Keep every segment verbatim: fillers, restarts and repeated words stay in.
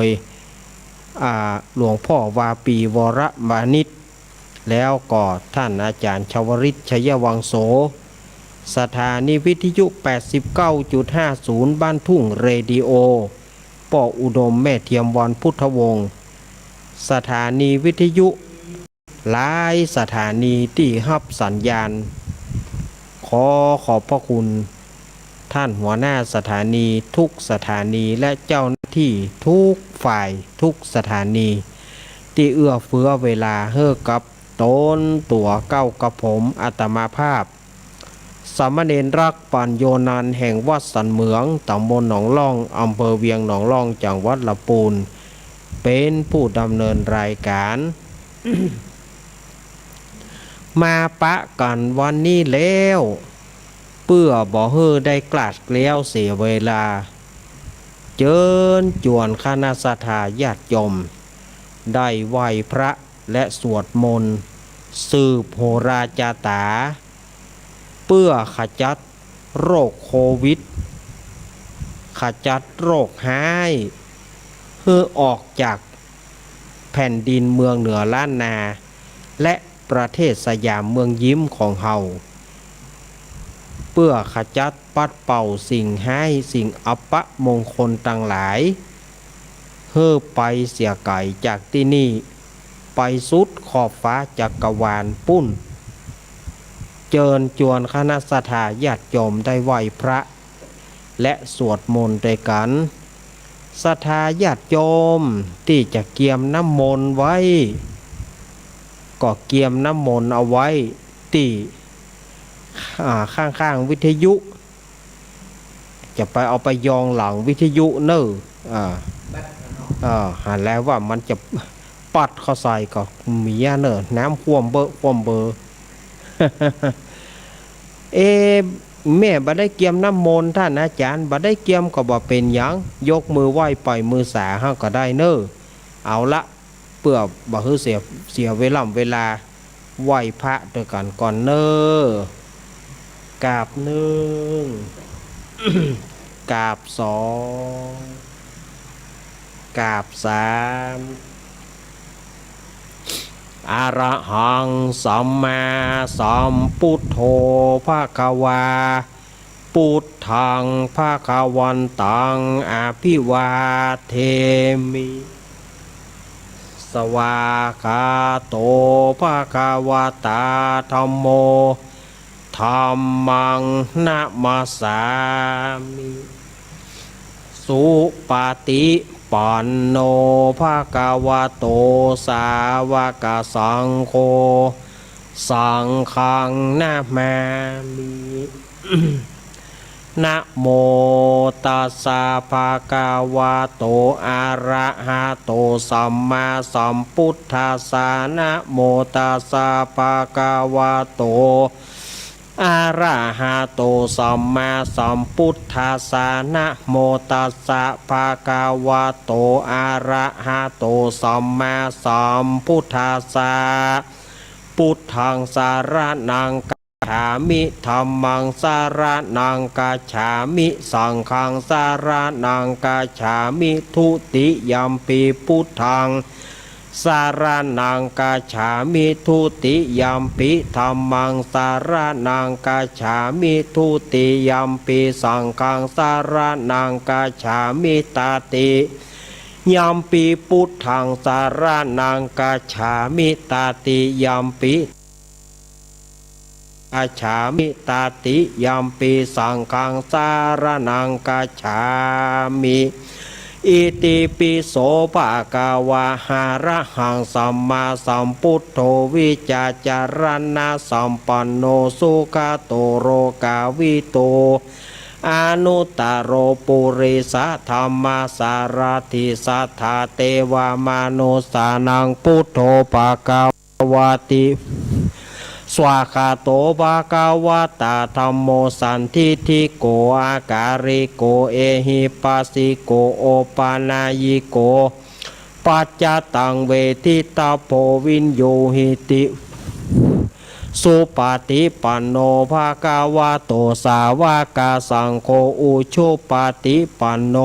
ย อ่า หลวงพ่อวาปี วรวานิช แล้วก็ท่านอาจารย์ชวริต ชัยวังโส สถานีวิทยุ แปดสิบเก้าจุดห้าศูนย์ บ้านทุ่งเรดิโอ ป้ออุดม แม่เทียม วรรณพุทธวงศ์ สถานีวิทยุ หลายสถานีตี้ฮับสัญญาณ ขอขอบพระคุณท่านหัวหน้าสถานีทุกสถานี และเจ้าหน้าที่ทุกฝ่ายทุกสถานี ตี้เอื้อเฟื้อเวลาหื้อกับตนตั๋วเก้ากับผมอาตมาภาพ สามเณรรัก ปัญโญนันท์ แห่งวัดสันเหมือง ตำบลหนองล่อง อำเภอเวียงหนองล่อง จังหวัดลำปูน เป๋นผู้ดำเนินรายก๋าน มาปะกั๋นวันนี้แล้ว เปื้อบ่หื้อได้กลาดเกลี้ยวเสียเวลา เจิญจวนคณะศรัทธาญาติโยม ได้ไหว้พระและสวดมนต์ สืบโหราจาต๋า เปื้อขจัดโรคโควิด ขจัดโรคฮ้าย หื้อออกจากแผ่นดินเมืองเหนือล้านนา และประเทศสยามเมืองยิ้มของเฮา เปื้อขจัดปัดเป่าสิ่งฮ้ายสิ่งอัปมงคลตังหลาย หื้อไปเสียไก๋จากตี้นี่ ไปสุดขอบฟ้าจักรวาลปู๊น เจิญจวนคณะศรัทธาญาติโยมได้ไหว้พระ และสวดมนต์ตวยกั๋น ศรัทธาญาติโยมตี้จะเกียมน้ำมนต์ไว้ ก็เกียมน้ำมนต์เอาไว้ตี้ อ่า ข้างๆ วิทยุ จะไปเอาไปยองหลังวิทยุเน่อ อ่า อ่า หันแล้วว่ามันจะปัดเข้าใส่ก็มีอะเน่อ น้ำคว่ำเบ้อคว่ำเบ้อ เอ๊ะ แม่บ่ได้เกียมน้ำมนต์ ต้านอาจ๋ารย์ บ่ได้เกียมก็บ่เป๋นหยัง ยกมือไหว้ปล่อยมือสาเฮาก็ได้เน่อ เอาละ เปื้อบ่หื้อเสีย เสียเวล่ำเวลา ไหว้พระตวยกั๋นก่อนเน่อ กราบนึ่ง กราบสอง กราบสาม อะระหังสัมมาสัมพุทโธภะคะวา พุทธังภะคะวันตังอะภิวาเทมิ สวากขาโตภะคะวะตาธัมโม ธัมมังนะมัสสามิ สุปะติปันโนภะคะวะโต สาวกสังโฆ สังฆังนะมามิ นะโมตัสสะภะคะวะโต อะระหะโต สัมมาสัมพุทธัสสะ นะโมตัสสะภะคะวะโต อะระหะโต สัมมาสัมพุทธัสสะ นะโมตัสสะภะคะวะโต อะระหะโต สัมมาสัมพุทธัสสะ พุทธังสะระณังคัจฉามิ ธัมมังสะระณังคัจฉามิ สังฆังสะระณังคัจฉามิ ทุติยัมปิพุทธัง สะระณังคัจฉามิ ทุติยัมปิธัมมัง สะระณังคัจฉามิ ทุติยัมปิสังฆัง สะระณังคัจฉามิ ตติยัมปิพุทธัง สะระณังคัจฉามิ ตติยัมปิ คัจฉามิ ตติยัมปิสังฆัง สะระณังคัจฉามิ อิติปิโสภะคะวะ อะระหังสัมมาสัมพุทโธ วิจจารณะสัมปันโน สุขะโต โลกาวิทู อนุตตโร ปุริสะธัมมะสารถิ สัทธาเตวะมนุสสานัง พุทโธภะคะวะติ สวากขาโตภะคะวะตาธัมโม สันทิฏฐิโก อะกาลิโก เอหิปัสสิโก โอปะนายิโก ปัจจตังเวทิตะโพ วิญญูหิติ สุปะติปันโนภะคะวะโต สาวกสังโฆ อุจุปะติปันโน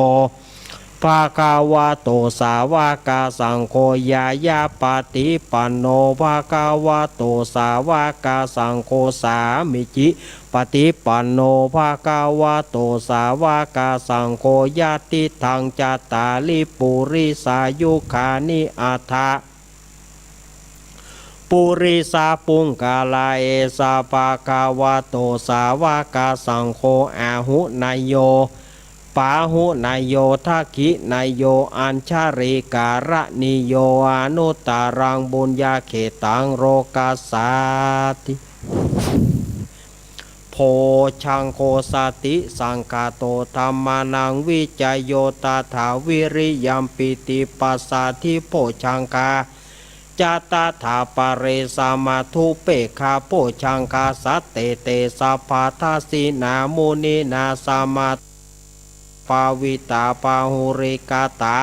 ภะคะวะโต สาวะกะสังโฆ ญาญาปะติปันโน ภะคะวะโต สาวะกะสังโฆ สามีจิปะติปันโน ภะคะวะโต สาวะกะสังโฆ ยะติฏฐัง จัตตาริ ปุริสายุคานิ อัฏฐะ ปุริสะปุงกะลา เอสะ ภะคะวะโต สาวะกะสังโฆ อาหุเนยโย ปาหุเนยโย ทักขิเนยโย อัญชลีการณีโย อนุตตรัง ปุญญาเขตัง โลกัสสาติ โพชฌังโฆ สติสังคาโต ธัมมานัง วิจโย ตถา วิริยัมปิติ ปัสสาธิ โพชฌังคา จะ ตถา ปะเร สะมะ ทุปเปกขา โพชฌังคา สัตเต เต สัพพะ ทัสสินา มุนินา สะมะ ปาวิตา ปาหุริกะตา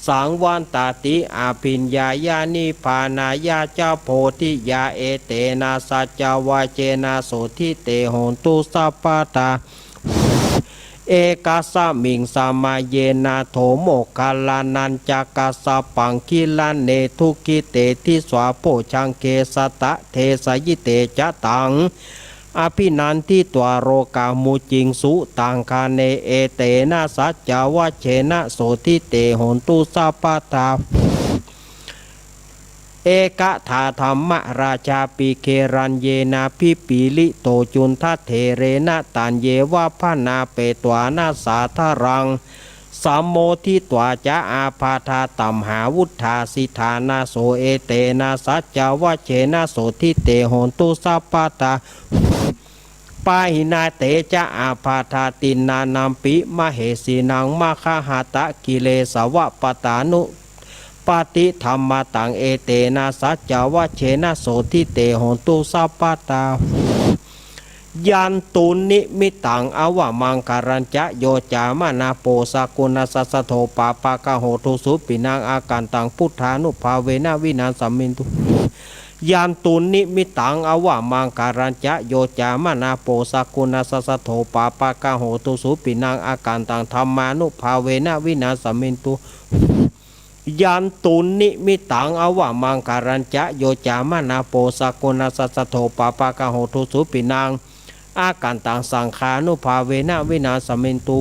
สังวัตตันติ อภิญญายะ นิพพานายะจะ โพธิยา เอเตนะ สัจจวะเจนะ โสตถิ เต โหนตุ สัพพะทา เอกัสสะมิง สะมะเยนะ โถ โมคคัลลานัญจะ กัสสะปัง กิลาเน ทุกขิเต ทิสา โพชฌังเข สัตตะเทสะยิเต จะ ตัง อภินันทิตวา โรกา มุจิงสุตัง คาเน เอเตนะ สัจจวะเจนะ โสตถิ เต โหนตุ สัพพะทา เอกทา ธัมมราชาปิ เกรัญเยนะ ภิปปะลิโต จุณฑะเถเรนะ ตัญเยวะภะนา เปตวานะ สาธารัง สัมโมทิตวา จะ อาพาธา ตัมหาวุฑฒา สิทธานะ โส เอเตนะ สัจจวะเจนะ โสตถิ เต โหนตุ สัพพะทา ปาหินา เต จะ อาพาธา ติณานัมปิ มะเหสีนัง มะคะหะตะ กิเลสวะปะตานุ ปะติ ธัมมาตัง เอเตนะ สัจจวะเจนะ โสตถิ เต โหนตุ สัพพะทา ยันตุ นิมิตตัง อวะมังคะลัญจะ โย จามะนะ โป สะกุณัสสะ สะโท ปาปะกะโห ทุ สุปิณัง อากันตัง พุทธานุภาเวนะ วินาสสะมินตุ ยันตุ นิมิตตัง อวะมังคะลัญจะ โย จามะนะ โป สะกุณัสสะ สะโท ปาปะกะโห ทุ สุปิณัง อากันตัง ธัมมานุภาเวนะ วินาสสะมินตุ ยันตุ นิมิตตัง อวะมังคะลัญจะ โย จามะนะ โป สะกุณัสสะ สะโท ปาปะกะโห ทุ สุปิณัง อากันตัง สังฆานุภาเวนะ วินาสสะมินตุ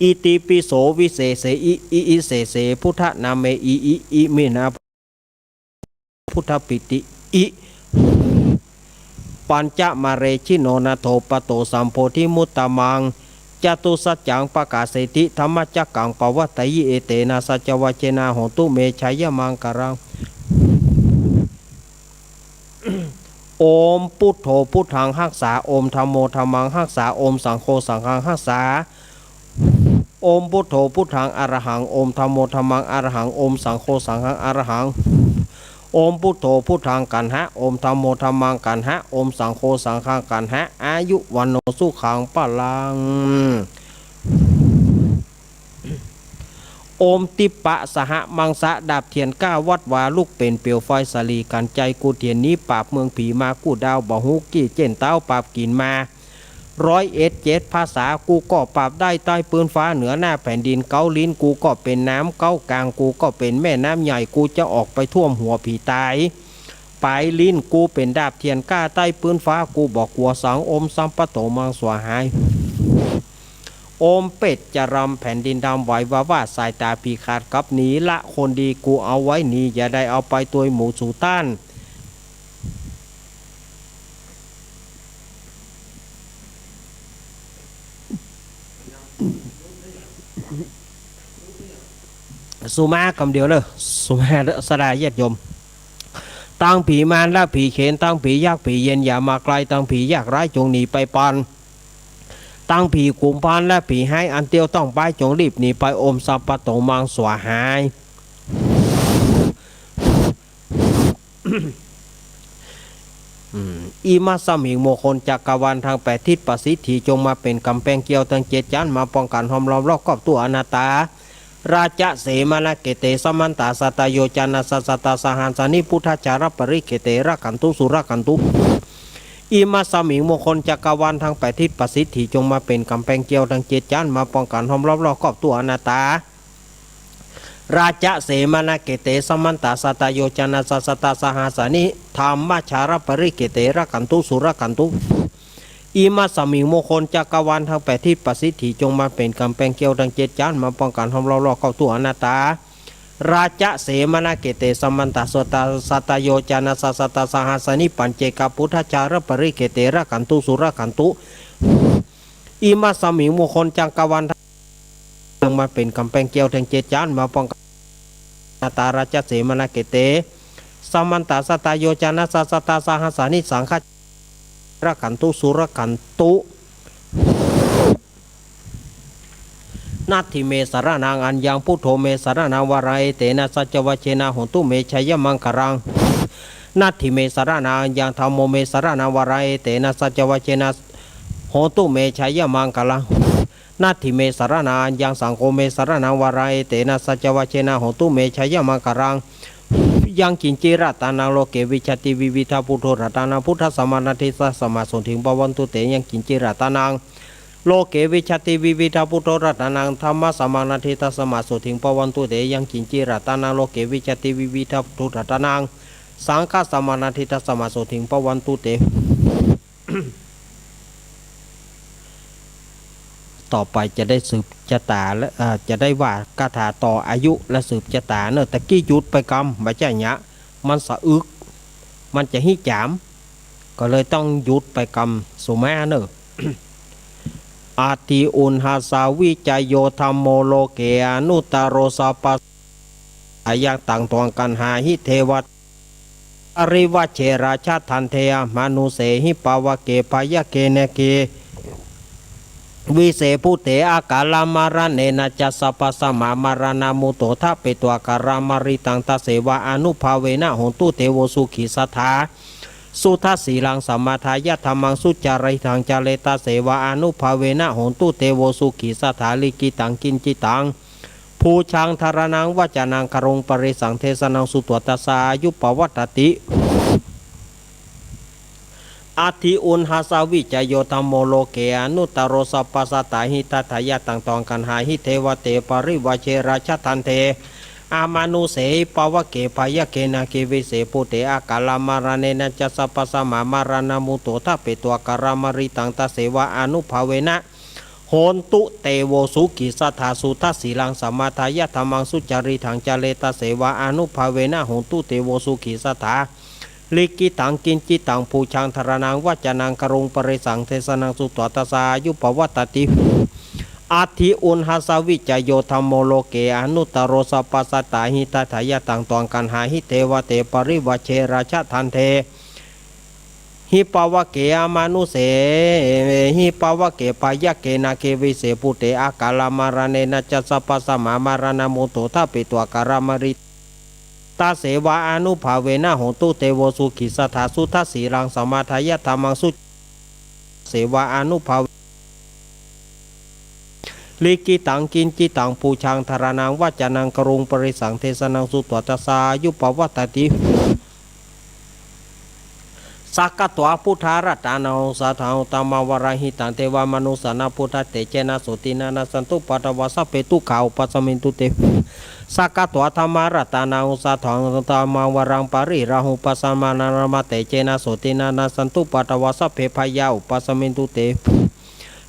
อิติปิโส วิเศษเส อิ อิ อิเศษเส พุทธนาเม อิ อิ อิมินะ พุทธปิติ อิ ปัญจมะเร ชิโน นะโถ ปะโต สัมโพธิมุตตะมัง จะตุสัจจัง ปะกาเสติ ธัมมะจักกัง ปะวัตตะยิ เอเตนะ สัจจวะเจนะ โหนตุ เม ชะยะมังคะลัง โอมพุทโธ พุทธัง ฮักษา โอมธัมโม ธัมมัง ฮักษา โอมสังโฆ สังฆัง ฮักษา โอมพุทโธ พุทธัง อะระหัง โอมธัมโม ธัมมัง อะระหัง โอมสังโฆ สังฆัง อะระหัง โอมพุทโธ พุทธัง กัณหะ โอมธัมโม ธัมมัง กัณหะ โอมสังโฆ สังฆัง กัณหะ อายุ วัณโณ สุขัง พลัง โอมทิปปะสหะมังสะ ดาบเทียนก้าวัดวา ลุกเป๋นเปลวไฟสะหลีกั๋น ใจ๋กูเตียนหนีปราบเมืองผี มากู้ดาวบ่ฮู้กี่เจ๊นเต๊า ปราบกิ๋นมา ร้อยเอ็ดเจ็ดภาษา กูก็ปราบได้ใต้ปื๊นฟ้า เหนือหน้าแผ่นดินเก๊า ลิ้นกูก็เป๋นน้ำเก๊ากาง กูก็เป๋นแม่น้ำใหญ่ กูจะออกไปท่วมหัวผีต๋าย ป๋ายลิ้นกูเป๋นดาบเทียนก้า ใต้ปื๊นฟ้า กูบ่กั๋วสัง โอมสัมปะโตมัง สวาหาย โอมเปตจะรำ แผ่นดินดำไหววาว่า สายต๋าผีขาดกลับหนี ละคนดีกูเอาไว้นี้ อย่าได้เอาไปตวยหมู่สูต้าน สุมากำเดียวเน่อ สุมาเน่อ สดาญาติโยม ตังผีมารและผีเขน ตังผียักษ์ผีเย็น อย่ามาใก้ ตังผียากร้ายจงหนีไปปอน ตังผีกุมภารและผีฮ้าย อันเตี้ยวต้องป๊าย จงรีบหนีไป โอมสัมปะโตมัง สวาหาย อืม อิมัสสมิง มงคลจักรวาลตังแปดทิศ ประสิทธิจงมาเป๋นก๋ำแปงเกี้ยวตังเจ็ดจั๊น มาป้องกั๋นห้อมล้อมรอบครอบตั๋วอาณาตา ราชเสมานะเขเต สมันตะ สัตตโยจนะ สะสัตตะ สหัสสานิ พุทธจารปริเขเต รักขันตุ สุรักขันตุ อิมัสสมิง มงคลจักรวาลตังแปดทิศ ประสิทธิจงมาเป๋นก๋ำแปงเกลียวตังเจ็ดจ๊าน มาป้องกั๋นห้อมล้อมรอบครอบตั๋วอนาถา ราชเสมนเกเต สมันตะสัตตโยจนะสะสะตะสหัสสานิ ธัมมจารปริเกเต รักขันตุสุรักขันตุ อิมัสสมิง มงคลจักรวาลตังแปดทิศ ประสิทธิจงมาเป๋นก๋ำแปงเกลียวตังเจ็ดจ๊าน มาป้องกั๋นห้อมล้อมรอบครอบตั๋วอนาถา ราชเสมนเกเต สมันตะสัตตะสัตตโยจนะสะสะตะสหัสสานิ ปัจเจกปุทธจารปริเกเต รักขันตุสุรักขันตุ อิมัสสมิง มงคลจักรวาลตัง จงมาเป๋นก๋ำแปงเกลียวตังเจ็ดจ๊าน มาป้องกั๋น นาถา ราชเสมนเกเต สมันตะสัตตโยจนะสะสะตะสหัสสานิ สังฆ รักขันตุสุรักขันตุ นัตถิเมสะระณังอัญญัง พุทโธเมสะระณังวรัง เอเตนะสัจจวัจเจนะ โหนตุเมจะยะมังคะลัง นัตถิเมสะระณังอัญญัง ธัมโมเมสะระณังวรัง เอเตนะสัจจวัจเจนะ โหนตุเมจะยะมังคะลัง นัตถิเมสะระณังอัญญัง สังโฆเมสะระณังวรัง เอเตนะสัจจวัจเจนะ โหนตุเมจะยะมังคะลัง ยังกิญจิรัตนานังโลเกวิชชาติวิวิธัง พุทโธรัตนานัง พุทธัสสะมานัตถิ ธัมมัสสะมาโสติง ภะวันตุเต ยังกิญจิรัตนานังโลเกวิชชาติวิวิธัง พุทโธรัตนานัง ธัมมัสสะมานัตถิ ธัมมัสสะมาโสติง ภะวันตุเต ยังกิญจิรัตนานังโลเกวิชชาติวิวิธัง พุทโธรัตนานัง สังฆัสสะมานัตถิ ธัมมัสสะมาโสติง ภะวันตุเต ต่อไปจะได้สืบจะต๋าและ เอ่อ จะได้ว่าคาถาต่ออายุและสืบจะต๋าเนาะ ตะกี้หยุดไปกำ บ่ใจ้เยียะ มันสะอึก มันจะฮิจาม ก็เลยต้องหยุดไปกำ สุมาเนาะ อทธิอุณหัสสาวิจโย ธัมโม โลเก อนุตตโร สัพพะ อายังตังตวงกันหาหิ เทวะ ปริวจเจ ราชะทันเท อมานุเสหิ ปาวะเก พยะเก นาเก วิเส ภูเต อากาละมะระเณนะจะ สัพพะสะมะมะระณะมุตโต ทะเปตวา กะละมะริตัง ตะเสวะ อานุภาเวนะ โหนตุ เตโว สุขี สัตถา สุทะสีลัง สะมะทายะ ธัมมัง สุจาริตัง จาเร ตะเสวะ อานุภาเวนะ โหนตุ เตโว สุขี สัตถา ลิขิตัง กิญจิตัง ปูชา ธาระณัง วจนัง กรุง ปริสัง เทสะนัง สุตวะ ตัสสะ อายุ ปะวัตติ อทธิอุณหัสสาวิจโย ธัมโม โลเก อนุตตโร สัพพะสัตตาหิ ตะถายังตังตวงกันหาหิ เทวะเต ปริวจเจ ราชะทันเท อมานุเสหิ ปาวะเก พยะเก นาเก วิเส ภูเต อากาละมะระเณนะจะ สัพพะสะมะมะระณะมุตโต ทะเปตวา กะละมะริตัง ตะเสวะ อานุภาเวนะ โหนตุ เตโว สุขี สัตถา สุทะสีลัง สะมะทายะ ธัมมัง สุจาริตัง จาเร ตะเสวะ อานุภาเวนะ โหนตุ เตโว สุขี สัตถา ลิขิตัง กิญจิตัง ปูชา ธาระณัง วจนัง กรุง ปริสัง เทสะนัง สุตวะ ตัสสะ อายุ ปะวัตติ อทธิอุณหัสสาวิจโย ธัมโม โลเก อนุตตโร สัพพะสัตตาหิ ตะถายังตังตวงกันหาหิ เทวะเต ปริวจเจ ราชะทันเท หิ ปาวะเก อมานุเสหิ ปาวะเก พยะเก นาเก วิเส ภูเต อากาละมะระเณนะจะ สัพพะสะมะมะระณะมุตโต ทะเปตวา กะละมะริ ตะเสวะ อานุภาเวนะ โหนตุ เตโว สุขี สัตถา สุทะสีลัง สะมะทายะ ธัมมัง สุ เสวะ อานุภาเว ลิขิตัง กิญจิตัง ปูชา ธาระณัง วจนัง กรุง ปริสัง เทสะนัง สุตวะ ตัสสะ อายุ ปะวัตติ สักขะตวา พุทธารัตตานัง โอสะถัง อุตตมะวะรัง หิตัง เตวะมะนุสสานัง พุทธะเตเจนะ โสตินะ นะสันตุ ปะทะวะ สัพเพ ทุกขา อุปะสะมินตุ เต สักขะตวา ธัมมารัตตานัง โอสะถัง อุตตมะวะรัง ปะริราหุ ปัสสะมานะ นะมะ เตเจนะ โสตินะ นะสันตุ ปะทะวะ สัพเพ พยา อุปะสะมินตุ เต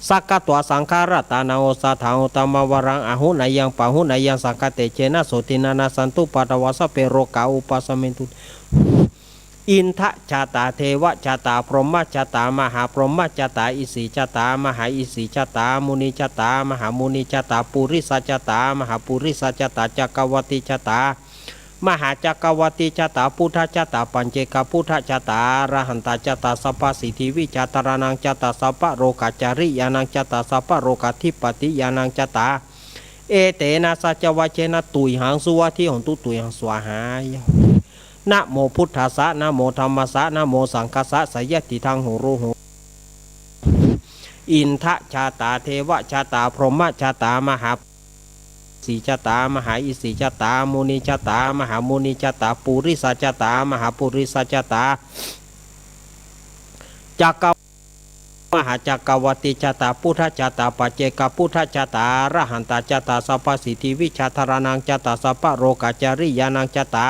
สักขะตวา สังฆารัตตานัง โอสะถัง อุตตมะวะรัง อะหุเนยัง ปะหุเนยัง สังฆะเตเจนะ โสตินะ นะสันตุ ปะทะวะ สัพเพ โรกา อุปะสะมินตุ เต อินทะชาตา เทวะชาตา พรหมชาตา มหาพรหมชาตา อิสสีชาตา มหาอิสสีชาตา มุนิชาตา มหามุนิชาตา ปุริสชาตา มหาปุริสชาตา จักกะวัตติชาตา มหาจักกะวัตติชาตา พุทธชาตา ปัจเจกพุทธชาตา อรหันตชาตา สัพพะสิทธิวิชา ธาระณังชาตา สัพพะโรกาจาริยานังชาตา สัพพะโรกาธิปติยานังชาตา เอเตนะ สัจจวัจเจนะ ตุยหัง สุวัตถิโหนตุ ตุยหัง สวาหายะ นะโมพุทธัสสะ นะโมธัมมัสสะ นะโมสังฆัสสะ สะยะติทัง โหโร โห อินทะชาตา เทวะชาตา พรหมชาตา มหา สีชาตา มหาอิสสีชาตา มุนิชาตา มหามุนิชาตา ปุริสชาตา มหาปุริสชาตา จักกะ มหาจักกวัตติจาตา ปุทธจาตา ปัจเจกปุทธจาตา อรหันตจาตา สัพพสิทธิวิชาธารณังจาตา สัพพโรกาจริยานังจาตา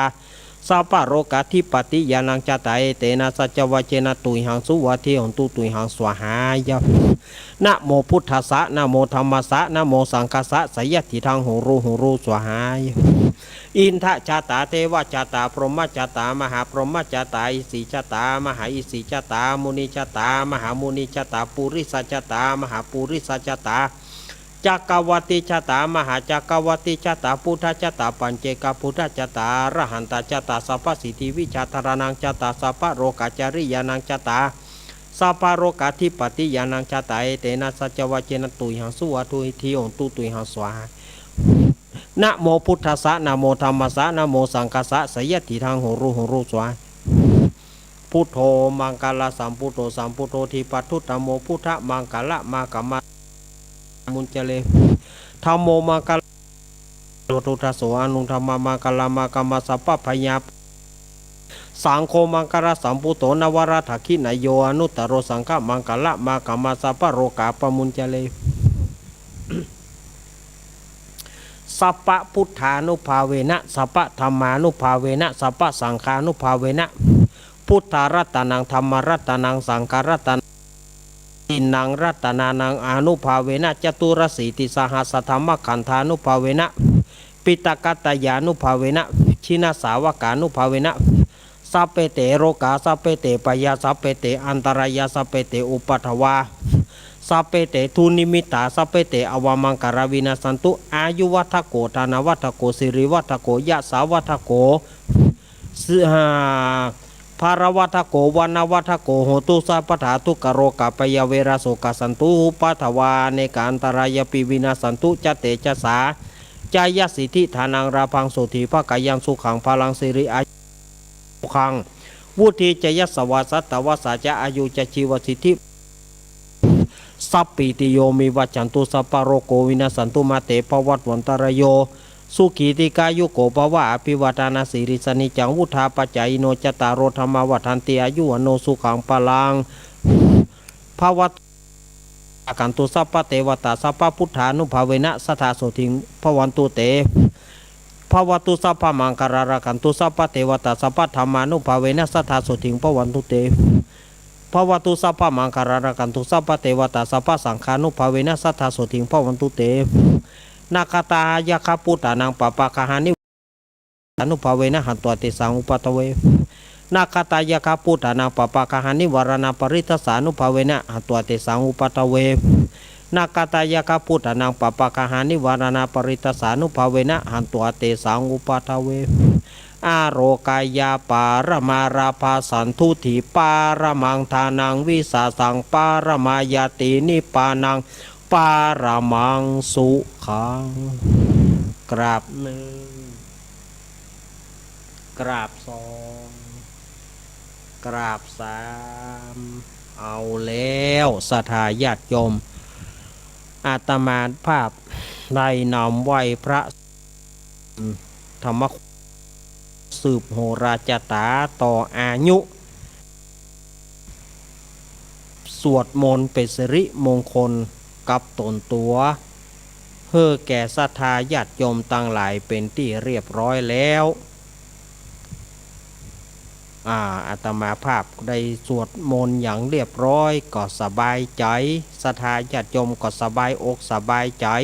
สัพพโรกาธิปติญาณังจาตา เอเตนะสัจจวาเจนะ ตุยหัง สุวัตถิโหนตุ ตุยหัง สวาหายะ นะโมพุทธัสสะ นะโมธัมมัสสะ นะโมสังฆัสสะ สยะถิทัง หุรุ หุรุ สวาหายะ อินทจาตา เทวจาตา พรหมจาตา มหาพรหมจาตา อิสสีจาตา มหาอิสสีจาตา มุนิจาตา มหามุนิจาตา ปุริสจาตา มหาปุริสจาตา จักกวัตติจาตา มหาจักกวัตติจาตา พุทธจาตา ปัจเจกพุทธจาตา อรหันตจาตา สัพพสิทธิวิชาธารณังจาตา สัพพโรกาจริยานังจาตา สัพพโรกาธิปติญาณังจาตา เอเตนะสัจจวาเจนะ ตุยหัง สุวัตถิโหนตุ ตุยหัง สวาหายะ นะโมพุทธัสสะ นะโมธัมมัสสะ นะโมสังฆัสสะ สยะถิทัง หุรุ หุรุ สวาหายะ พุทโธ มังคละสัมพุทโธ สัมพุทโธ ทีปะทุตโม พุทธมังคละมากามา มุญจเล ธัมโม มังคละ โย ทุตโส อนุตตมะมังคละมากามา สัพพะพยา สังโฆ มังคละสัมพุทโธ นวรัตถะขิณโย อนุตตโร สังฆมังคละมากามา สัพพะโรคาปะมุญจเล สัพพะพุทธานุภาเวนะ สัพพะธัมมานุภาเวนะ สัพพะสังฆานุภาเวนะ พุทธะรัตนัง ธัมมะรัตนัง สังฆะรัตนัง ตินนังรัตนานังอานุภาเวนะ จตุรสีติสหัสสะธัมมะขันธานุภาเวนะ ปิตกัตตะยานุภาเวนะ ชินสาวกานุภาเวนะ สัพเพเต โรคา สัพเพเต พยา สัพเพเต อันตรายา สัพเพเต อุปัฏฐวา สัพเพเต ทุนนิมิตตา สัพเพเต อวมังคารา วินาสสันตุ อายุวัฏฐโก ธนวัฏฐโก สิริวัฏฐโก ยะสาวัฏฐโก สิ หา พาราวัฏฐโก วรรณวัฏฐโก โหตุ สัพพะทา ทุกขโรคา พยา เวรา โสกา สันตุ อุปัฏฐวา อเนกา อันตรายาปิ วินาสสันตุ จะเตจะสา จะยะสิทธิ ธานัง ราภัง โสธี ภะกายัง สุขัง พะลัง สิริ อายุ ขัง วุฒิ จะยะสวา สัตตะวัสสา จะ อายุ จะ ชีวสิทธิ สัพพีติโย วิวัชชันตุ สัพพะโรโก วินาสสันตุ มา เต ภะวัตวันตะราโย สุขี ทีฆายุโก ภะวะ อภิวาทะนะสีลิสสะ นิจจัง วุฑฒาปะจายิโน จัตตาโร ธัมมา วัฑฒันติ อายุ วัณโณ สุขัง พะลัง ภะวะ รักขันตุ สัพพะเตวะตา สัพพะพุทธานุภาเวนะ สะทา โสติง ภะวันตุ เต ภะวะตุ สัพพะมังคารัง รักขันตุ สัพพะเตวะตา สัพพะธัมมานุภาเวนะ สะทา โสติง ภะวันตุ เต ภะวะตุ สัพพะมังคารัง รักขันตุ สัพพะเตวะตา สัพพะสังฆานุภาเวนะ สะทา โสติง ภะวันตุ เต นาคาตา ยะคะ พุทธานัง ปะปะกะหานิ อานุภาเวนะ หันत्वा เตสัง อุปัฏฐเว นาคาตา ยะคะ พุทธานัง ปะปะกะหานิวารานัง ปะริตตสสานุภาเวนะ หันत्वा เตสัง อุปัฏฐเว นาคาตา ยะคะ พุทธานัง ปะปะกะหานิวารานัง ปะริตตสสานุภาเวนะ หันत्वा เตสัง อุปัฏฐเว อาโรกายาปะระมา ราภัสสันตุติปะระมัง ธานัง วิสสะสัง ปะระมา ญาติ นิปพานัง ปะระมัง สุขัง กราบนึ่ง กราบสอง กราบสาม เอาแล้ว ศรัทธาญาติโยม อาตมาภาพได้นำไหว้พระ ธรรม สืบโหราจาต๋าต่ออายุ สวดมนต์เป๋นสิริมงคลกับต๋นตั๋ว หื้อแก่ศรัทธาญาติโยมตังหลายเป๋นตี้เรียบร้อยแล้ว อ่า อาตมาภาพได้สวดมนต์อย่างเรียบร้อยก็สบายใจ๋ ศรัทธาญาติโยมก็สบายอกสบายใจ๋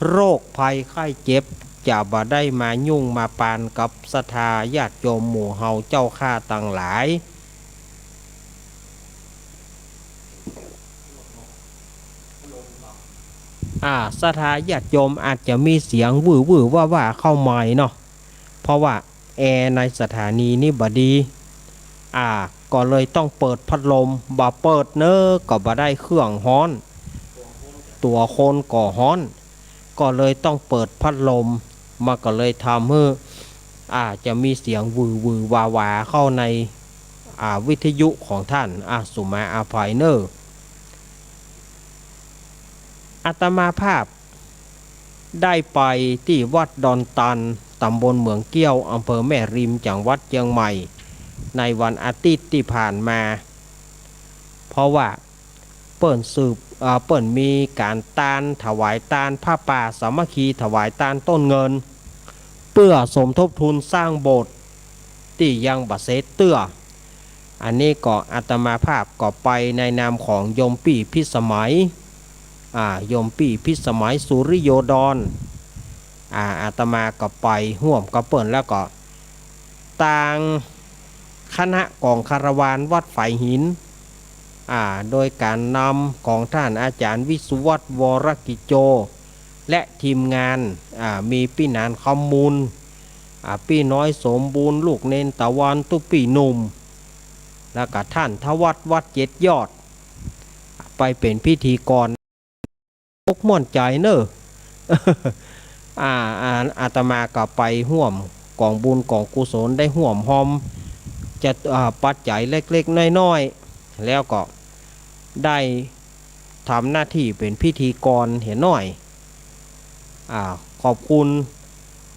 โรคภัยไข้เจ็บจะบ่ได้มายุ่งมาปานกับศรัทธาญาติโยมหมู่เฮาเจ้าข้าตังหลาย อ่า ศรัทธาญาติโยมอาจจะมีเสียงวื้อๆ ว้าๆ เข้ามาเนาะ เพราะว่าแอร์ในสถานีนี้บ่ดี อ่า ก็เลยต้องเปิดพัดลม บ่เปิดเน้อก็บ่ได้ เครื่องฮ้อน ตั๋วคนก็ฮ้อน ก็เลยต้องเปิดพัดลม มันก็เลยทำหื้อ อาจจะมีเสียงหวือๆ หวาๆ เข้าใน อ่า วิทยุของท่าน อ่า สุมาอภัยเน้อ อาตมาภาพ ได้ไปตี้วัดดอนตัน ต๋ำบลเหมืองเกี้ยว อำเภอแม่ริม จังหวัดเจียงใหม่ ในวันอาทิตย์ตี้ผ่านมา เพราะว่าเปิ้นสืบ อ่า เปิ้นมีก๋านตาน ถวายตานผ้าป่าสามัคคี ถวายตานต้นเงิน เปื้อสมทบทุนสร้างโบสถ์ตี้ยังบ่เสร็จเตื้อ อันนี้ก็อาตมาภาพก็ไปในนามของโยมปี้พิสมัย อ่า โยมปี้พิสมัย สุริโยดร อ่า อาตมาก็ไปฮ่วมกับเปิ้น แล้วก็ตางคณะของคาราวานวัดฝายหิน อ่า โดยก๋านนำของต้านอาจ๋ารย์วิสุวัฒน์ วรกิจโจ และทีมงาน อ่า มีปี้หนานคำมูล อ่า ปี้น้อยสมบูรณ์ ลูกเณรตะวัน ตุ๊ปี้หนุ่ม แล้วก็ต้านธวัฒน์ วัดเจ็ดยอด ไปเป๋นพิธีกร อกม่วนใจ๋เน่อ อ่า อ่า อาตมาก็ไปฮ่วมก๋องบุญก๋องกุศล ได้ฮ่วมฮอม จะ อ่า ปัจจัยเล็กๆ น้อยๆ แล้วก็ได้ทำหน้าตี้เป๋นพิธีกรเหียหน้อย อ่า ขอบคุณ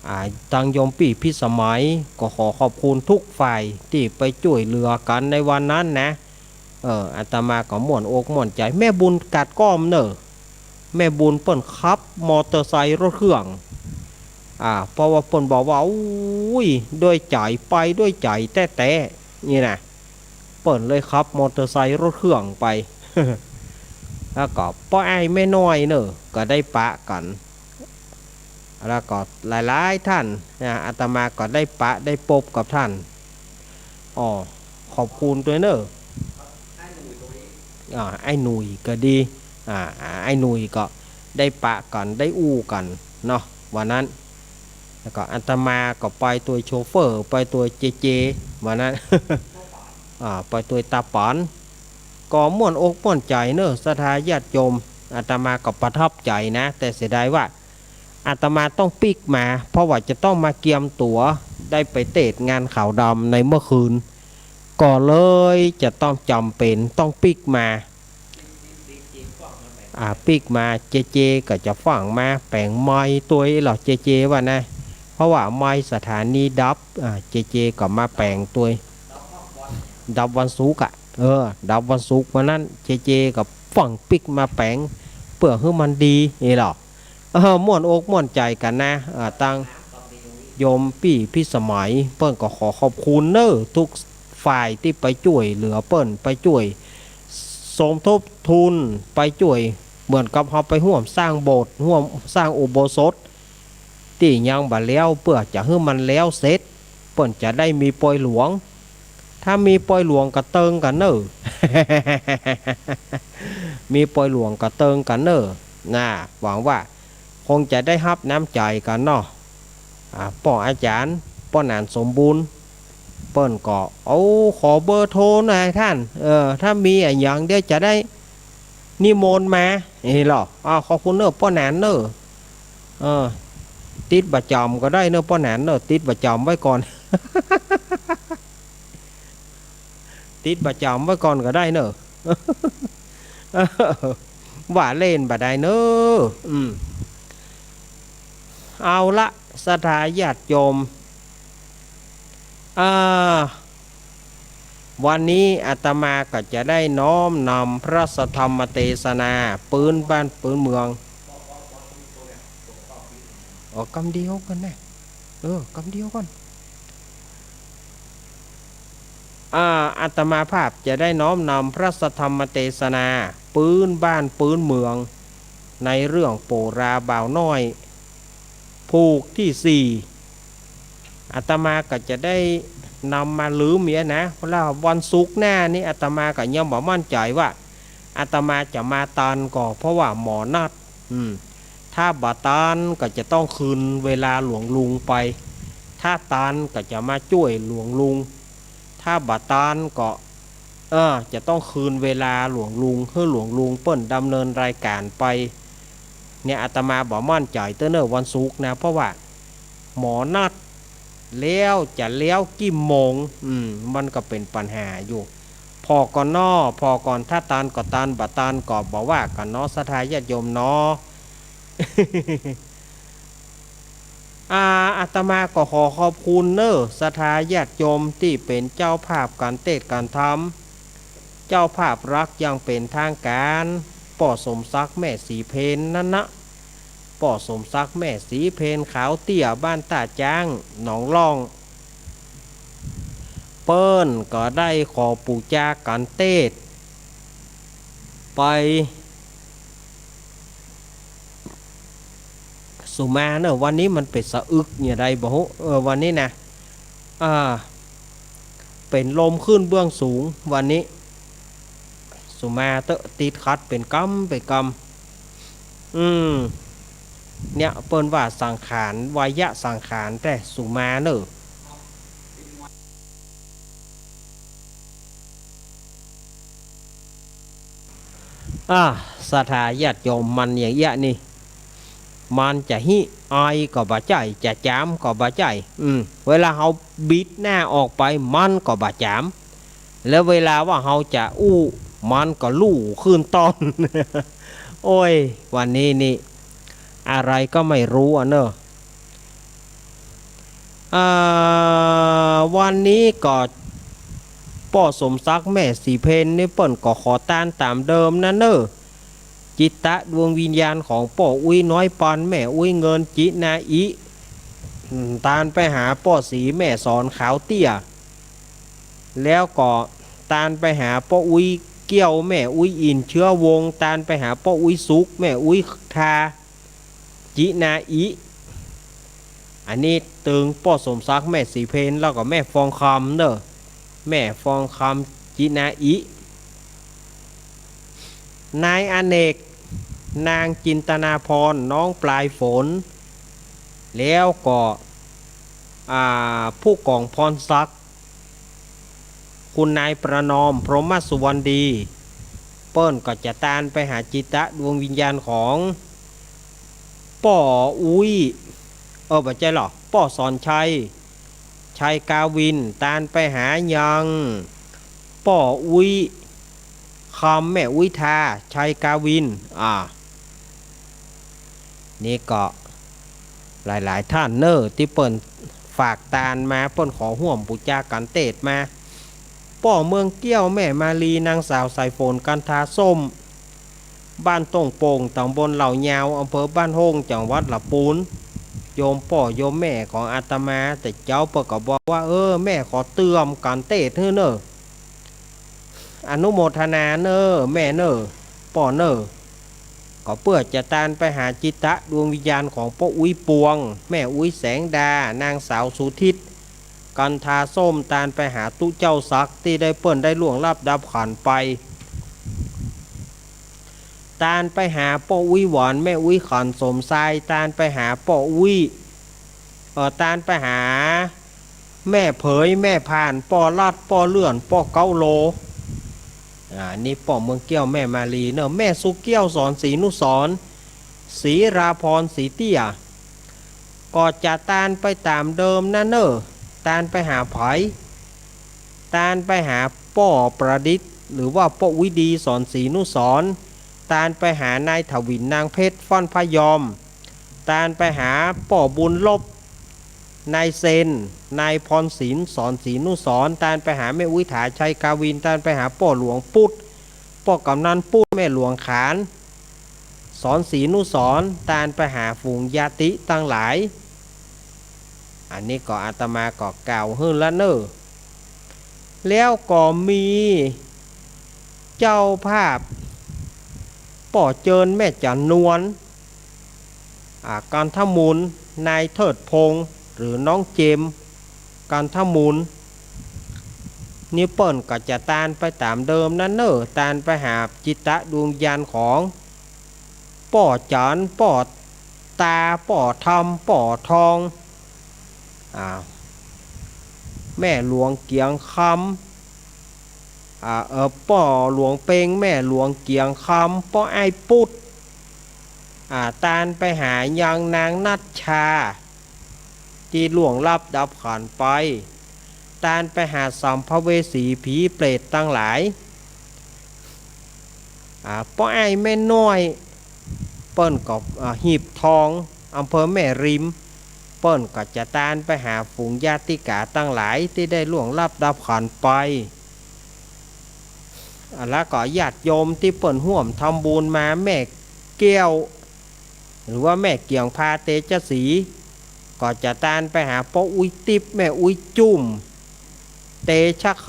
อ่า ตางโยมปี้พิสมัย ก็ขอขอบคุณทุกฝ่ายตี้ไปจ้วยเหลือกั๋นในวันนั้นนะ เออ อาตมาก็ม่วนอกม่วนใจ๋ แม่บุญกาดก้อมเน่อ แม่บุญเปิ้นขับมอเตอร์ไซค์รถเครื่อง อ่า เพราะว่าเปิ้นบอกว่า โอ้ย ด้วยใจ๋ ไปด้วยใจ๋แต๊ๆ นี่นะ เปิ้นเลยขับมอเตอร์ไซค์รถเครื่องไป แล้วก็ป้ออ้ายแม่น้อยเน่อ ก็ได้ปะกั๋น แล้วก็หลายๆ ต้านนะ อาตมาก็ได้ปะได้ปบกับต้าน อ้อ ขอบคุณตวยเน่อ อ่า อ้ายหนุ่ยก็ดี อ่า อ่า อ้ายหนุ่ยก็ได้ปะกั๋น ได้อู้กั๋นเนาะ วันนั้น แล้วก็อาตมาก็ไปตวยโชเฟอร์ ไปตวยเจเจ วันนั้น อ่า ไปตวยตาป๋อน ก็ม่วนอกม่วนใจ๋เน่อ ศรัทธาญาติโยม อาตมาก็ประทับใจ๋นะ แต่เสียดายว่า อาตมาต้องปิ๊กมา เพราะว่าจะต้องมาเกียมตั๋ว ได้ไปเตสน์งานขาวดำในเมื่อคืน ก็เลยจะต้องจ๋ำเป๋นต้องปิ๊กมา อ่า ปิ๊กมา เจเจก็จะฟั่งมาแป๋งไมค์ตวยเหรอ เจเจว่านะ เพราะว่าไมค์สถานีดับ อ่า เจเจก็มาแป๋งตวย ดับวันศุกร์อะ เออ ดับวันศุกร์ วันนั้น เจเจก็ฟั่งปิ๊กมาแป๋ง เปื้อหื้อมันดีนี่เหรอ เออ ม่วนอกม่วนใจ๋กั๋นนะ เออ ตางโยมปี้พิสมัย เปิ้นก็ขอขอบคุณเน่อ ทุกฝ่ายตี้ไปจ้วยเหลือเปิ้น ไปจ้วยสมทบทุน ไปจ้วยเหมือนกับเฮาไปฮ่วมสร้างโบสถ์ ฮ่วมสร้างอุโบสถ ตี้ยังบ่แล้ว เปื้อจะหื้อมันแล้วเสร็จ เปิ้นจะได้มีปอยหลวง ถ้ามีปอยหลวงก็เติงกั๋นเน่อ มีปอยหลวงก็เติงกั๋นเน่อ นะ หวังว่าคงจะได้ฮับน้ำใจ๋กั๋นเนาะ อ่า ป้ออาจ๋ารย์ ป้อหนานสมบูรณ์ เปิ้นก็ เอา ขอเบอร์โทรหน่อยต้าน เออ ถ้ามีอะหยังเดี๋ยวจะได้นิมนต์มา นี่เหรอ อ่า ขอบคุณเน่อ ป้อหนานเน่อ เออ ติดบ่จ๋ำก็ได้เน่อ ป้อหนานเน่อ ติดบ่จ๋ำไว้ก่อน ติดบ่จ๋ำไว้ก่อนก็ได้เน่อ ว่าเล่นบ่ได้เน่อ อืม เอาละ ศรัทธาญาติโยม อ่า วันนี้อาตมาก็จะได้น้อมนำพระสัทธรรมเตสนา ปื๊นบ้านปื๊นเมือง อ๋อ กำเดียวก่อนนะ เออ กำเดียวก่อน อ่า อาตมาภาพจะได้น้อมนำพระสัทธรรมเตสนา ปื๊นบ้านปื๊นเมือง ในเรื่องโปราบ่าวน้อย ผูกตี้สี่ อาตมาก็จะได้นำมาลืมเหียนะ เพราะว่าวันศุกร์หน้านี้อาตมาก็ยังบ่มั่นใจ๋ว่า อาตมาจะมาตันก่อ เพราะว่าหมอนัด อืม ถ้าบ่ตันก็จะต้องคืนเวลาหลวงลุงไป ถ้าตันก็จะมาจ้วยหลวงลุง ถ้าบ่ตันก็ เออ จะต้องคืนเวลาหลวงลุง หื้อหลวงลุงเปิ้นดำเนินรายก๋านไป เนี่ย อาตมาบ่มั่นใจ๋เตื้อเน่อวันศุกร์นะ เพราะว่าหมอนัดแล้วจะแล้วกี่โมง อืม มันก็เป๋นปัญหาอยู่ ผ่อก่อนเนาะ ผ่อก่อน ถ้าตันก็ตัน บ่ตันก็บ่ว่ากั๋นเนาะ ศรัทธาญาติโยมเนาะ อ่า อาตมาก็ขอขอบคุณเน่อ ศรัทธาญาติโยมตี้เป๋นเจ้าภาพก๋านเตสน์ก๋านธรรม เจ้าภาพหลักอย่างเป๋นตางก๋าน ป้อสมศักดิ์ แม่ศรีเพญนั่นนะ ป้อสมศักดิ์ แม่ศรีเพญ ขาวเตี้ย บ้านต้าจ๊าง หนองล่อง เปิ้นก็ได้ขอปู๋จากั๋นเตศน์ไป สุมาเน่อ วันนี้มันเป๋นสะอึกเนี่ยใดบ่ฮู้ เออ วันนี้นะ อ่า เป๋นลมขึ้นเบื้องสูง วันนี้ สุมาเต๊อะ ติดขัดเป๋นกำเป๋นกำ อืม เนี่ย เปิ้นว่าสังขาร วายะสังขารแต๊ สุมาเน่อ อ่า ศรัทธาญาติโยม มันอย่างเอี้ยนี่ มันจะฮิไอก็บ่ใจ้ จะจ๋ามก็บ่ใจ้ อืม เวลาเฮาบิดหน้าออกไป มันก็บ่จ๋าม แล้วเวลาว่าเฮาจะอู้ มันก็ลู่ขึ้นต้อน โอ้ย วันนี้นี่ อะไรก็ไม่รู้อะเนอะ อ่า วันนี้ก็ป้อสมศักดิ์ แม่ศรีเพญนี่เปิ้นก็ขอตานต๋ามเดิมนะเน่อ จิตตะดวงวิญญาณของป้ออุ๊ยน้อยปอน แม่อุ๊ยเงิน จินาอิ อืม ตานไปหาป้อศรี แม่สอน ขาวเตี้ย แล้วก็ตานไปหาป้ออุ๊ยเกี้ยว แม่อุ๊ยอิน เชื้อวงศ์ ตานไปหาป้ออุ๊ยสุข แม่อุ๊ยทา จินาอิ อันนี้ตึงป้อสมศักดิ์ แม่ศรีเพญ แล้วก็แม่ฟองคำเน่อ แม่ฟองคำ จินาอิ นายอเนก นางจินตนาภรณ์ น้องปลายฝน แล้วก็ อ่า ผู้กองพรศักดิ์ คุณนายประนอม พรหมสุวรรณดี เปิ้นก็จะตานไปหาจิตตะดวงวิญญาณของป้ออุ๊ย เออ บ่ใจ้หรอก ป้อสอนชัย ชัยกาวิน ตานไปหายังป้ออุ๊ยคำ แม่อุ๊ยทา ชัยกาวิน อ่า นี่ก็หลายๆ ท่านเน่อ ตี้เปิ้นฝากตานมา เปิ้นขอฮ่วมปู๋จากั๋นเตศน์มา ป้อเมืองเกี้ยว แม่มาลี นางสาวสายฝน กันทาส้ม บ้านต้งโป่ง ต๋ำบลเหล่ายาว อำเภอบ้านโฮ่ง จังหวัดละปูน โยมป้อโยมแม่ของอาตมา แต่เจ้าเปิ้นก็บอกว่า เออ แม่ขอเตื้อมกั๋นเตศน์หื้อเน่อ อนุโมทนาเน่อ แม่เน่อ ป้อเน่อ ก็เปื้อจะตานไปหาจิตตะดวงวิญญาณของป้ออุ๊ยปวง แม่อุ๊ยแสงดา นางสาวสุทิศ กันทาส้ม ตานไปหาตุ๊เจ้าศักดิ์ ตี้ได้เปิ้นได้ล่วงลับดับขันธ์ไป ตานไปหาป้ออุ๊ยหวาน แม่อุ๊ยขันสมชาย ตานไปหาป้ออุ๊ย เอ่อ ตานไปหาแม่เผย แม่ผ่าน ป้อลัด ป้อเลื่อน ป้อเก๊าโล อ่า นี่ป้อเมืองเกี้ยว แม่มาลีเน่อ แม่สุเกี้ยว สอนศรีนุสรณ์ ศรีราพร ศรีเตี้ย ก็จะตานไปต๋ามเดิมนะเน่อ ตานไปหาใผ ตานไปหาป้อประดิษฐ์ หรือว่าป้ออุ๊ยดี สอนศรีนุสรณ์ ตานไปหานายถวิน นางเพชร ฟ้อนพยอม ตานไปหาป้อบุญลบ นายเซน นายพรศิลป์ สอนศรีนุสรณ์ ตานไปหาแม่อุ๊ยถา ชัยกาวิน ตานไปหาป้อหลวงปุ๊ด ป้อกำนันปุ๊ด แม่หลวงขาน สอนศรีนุสรณ์ ตานไปหาฝูงญาติตังหลาย อันนี้ก็อาตมาก็กล่าวหื้อละเน่อ แล้วก็มีเจ้าภาพป้อเจิญ แม่จันนวล อ่า กันทมูล นายเทิดพงษ์ หรือน้องเจมส์ กันทมูล นี่เปิ้นก็จะตานไปต๋ามเดิมนะเน่อ ตานไปหาจิตตะดวงวิญญาณของป้อจัน ป้อตา ป้อธรรม ป้อทอง อ่า แม่หลวงเกียงคำ อ่า เออ ป้อหลวงเป็ง แม่หลวงเกียงคำ ป้อไอ้ปุ๊ด อ่า ตานไปหายังนางนัชชา ตี้ล่วงลับดับขันธ์ไป ตานไปหาสัมภเวสีผีเปรตตังหลาย อ่า ป้อไอ้แม่น้อย เปิ้นก็ อ่า หีบทอง อำเภอแม่ริม เปิ้นก็จะตานไปหาฝูงญาติกาตังหลายตี้ได้ล่วงลับดับขันธ์ไป แล้วก็ญาติโยมตี้เปิ้นฮ่วมทำบุญมา แม่แก้ว หรือว่าแม่เกี่ยงภาเตชะศรี ก็จะตานไปหาป้ออุ๊ยติ๊บ แม่อุ๊ยจุ้ม เตชะค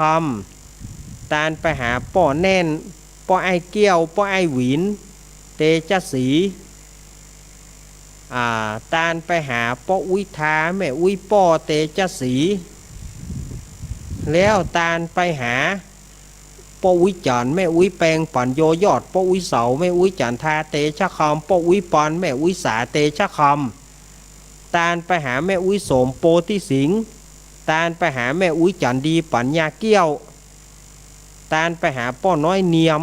ำ ตานไปหาป้อแน่น ป้ออ้ายแก้ว ป้ออ้ายหวิน เตชะศรี อ่า ตานไปหาป้ออุ๊ยทา แม่อุ๊ยป้อ เตชะศรี แล้วตานไปหาป้ออุ๊ยจันทร์ แม่อุ๊ยแปง ปัญโญยอด ป้ออุ๊ยเสา แม่อุ๊ยจันทา เตชะคำ ป้ออุ๊ยปอน แม่อุ๊ยสา เตชะคำ ตานไปหาแม่อุ๊ยโสม โปธิสิงห์ ตานไปหาแม่อุ๊ยจันดี ปัญญาแก้ว ตานไปหาป้อน้อยเนียม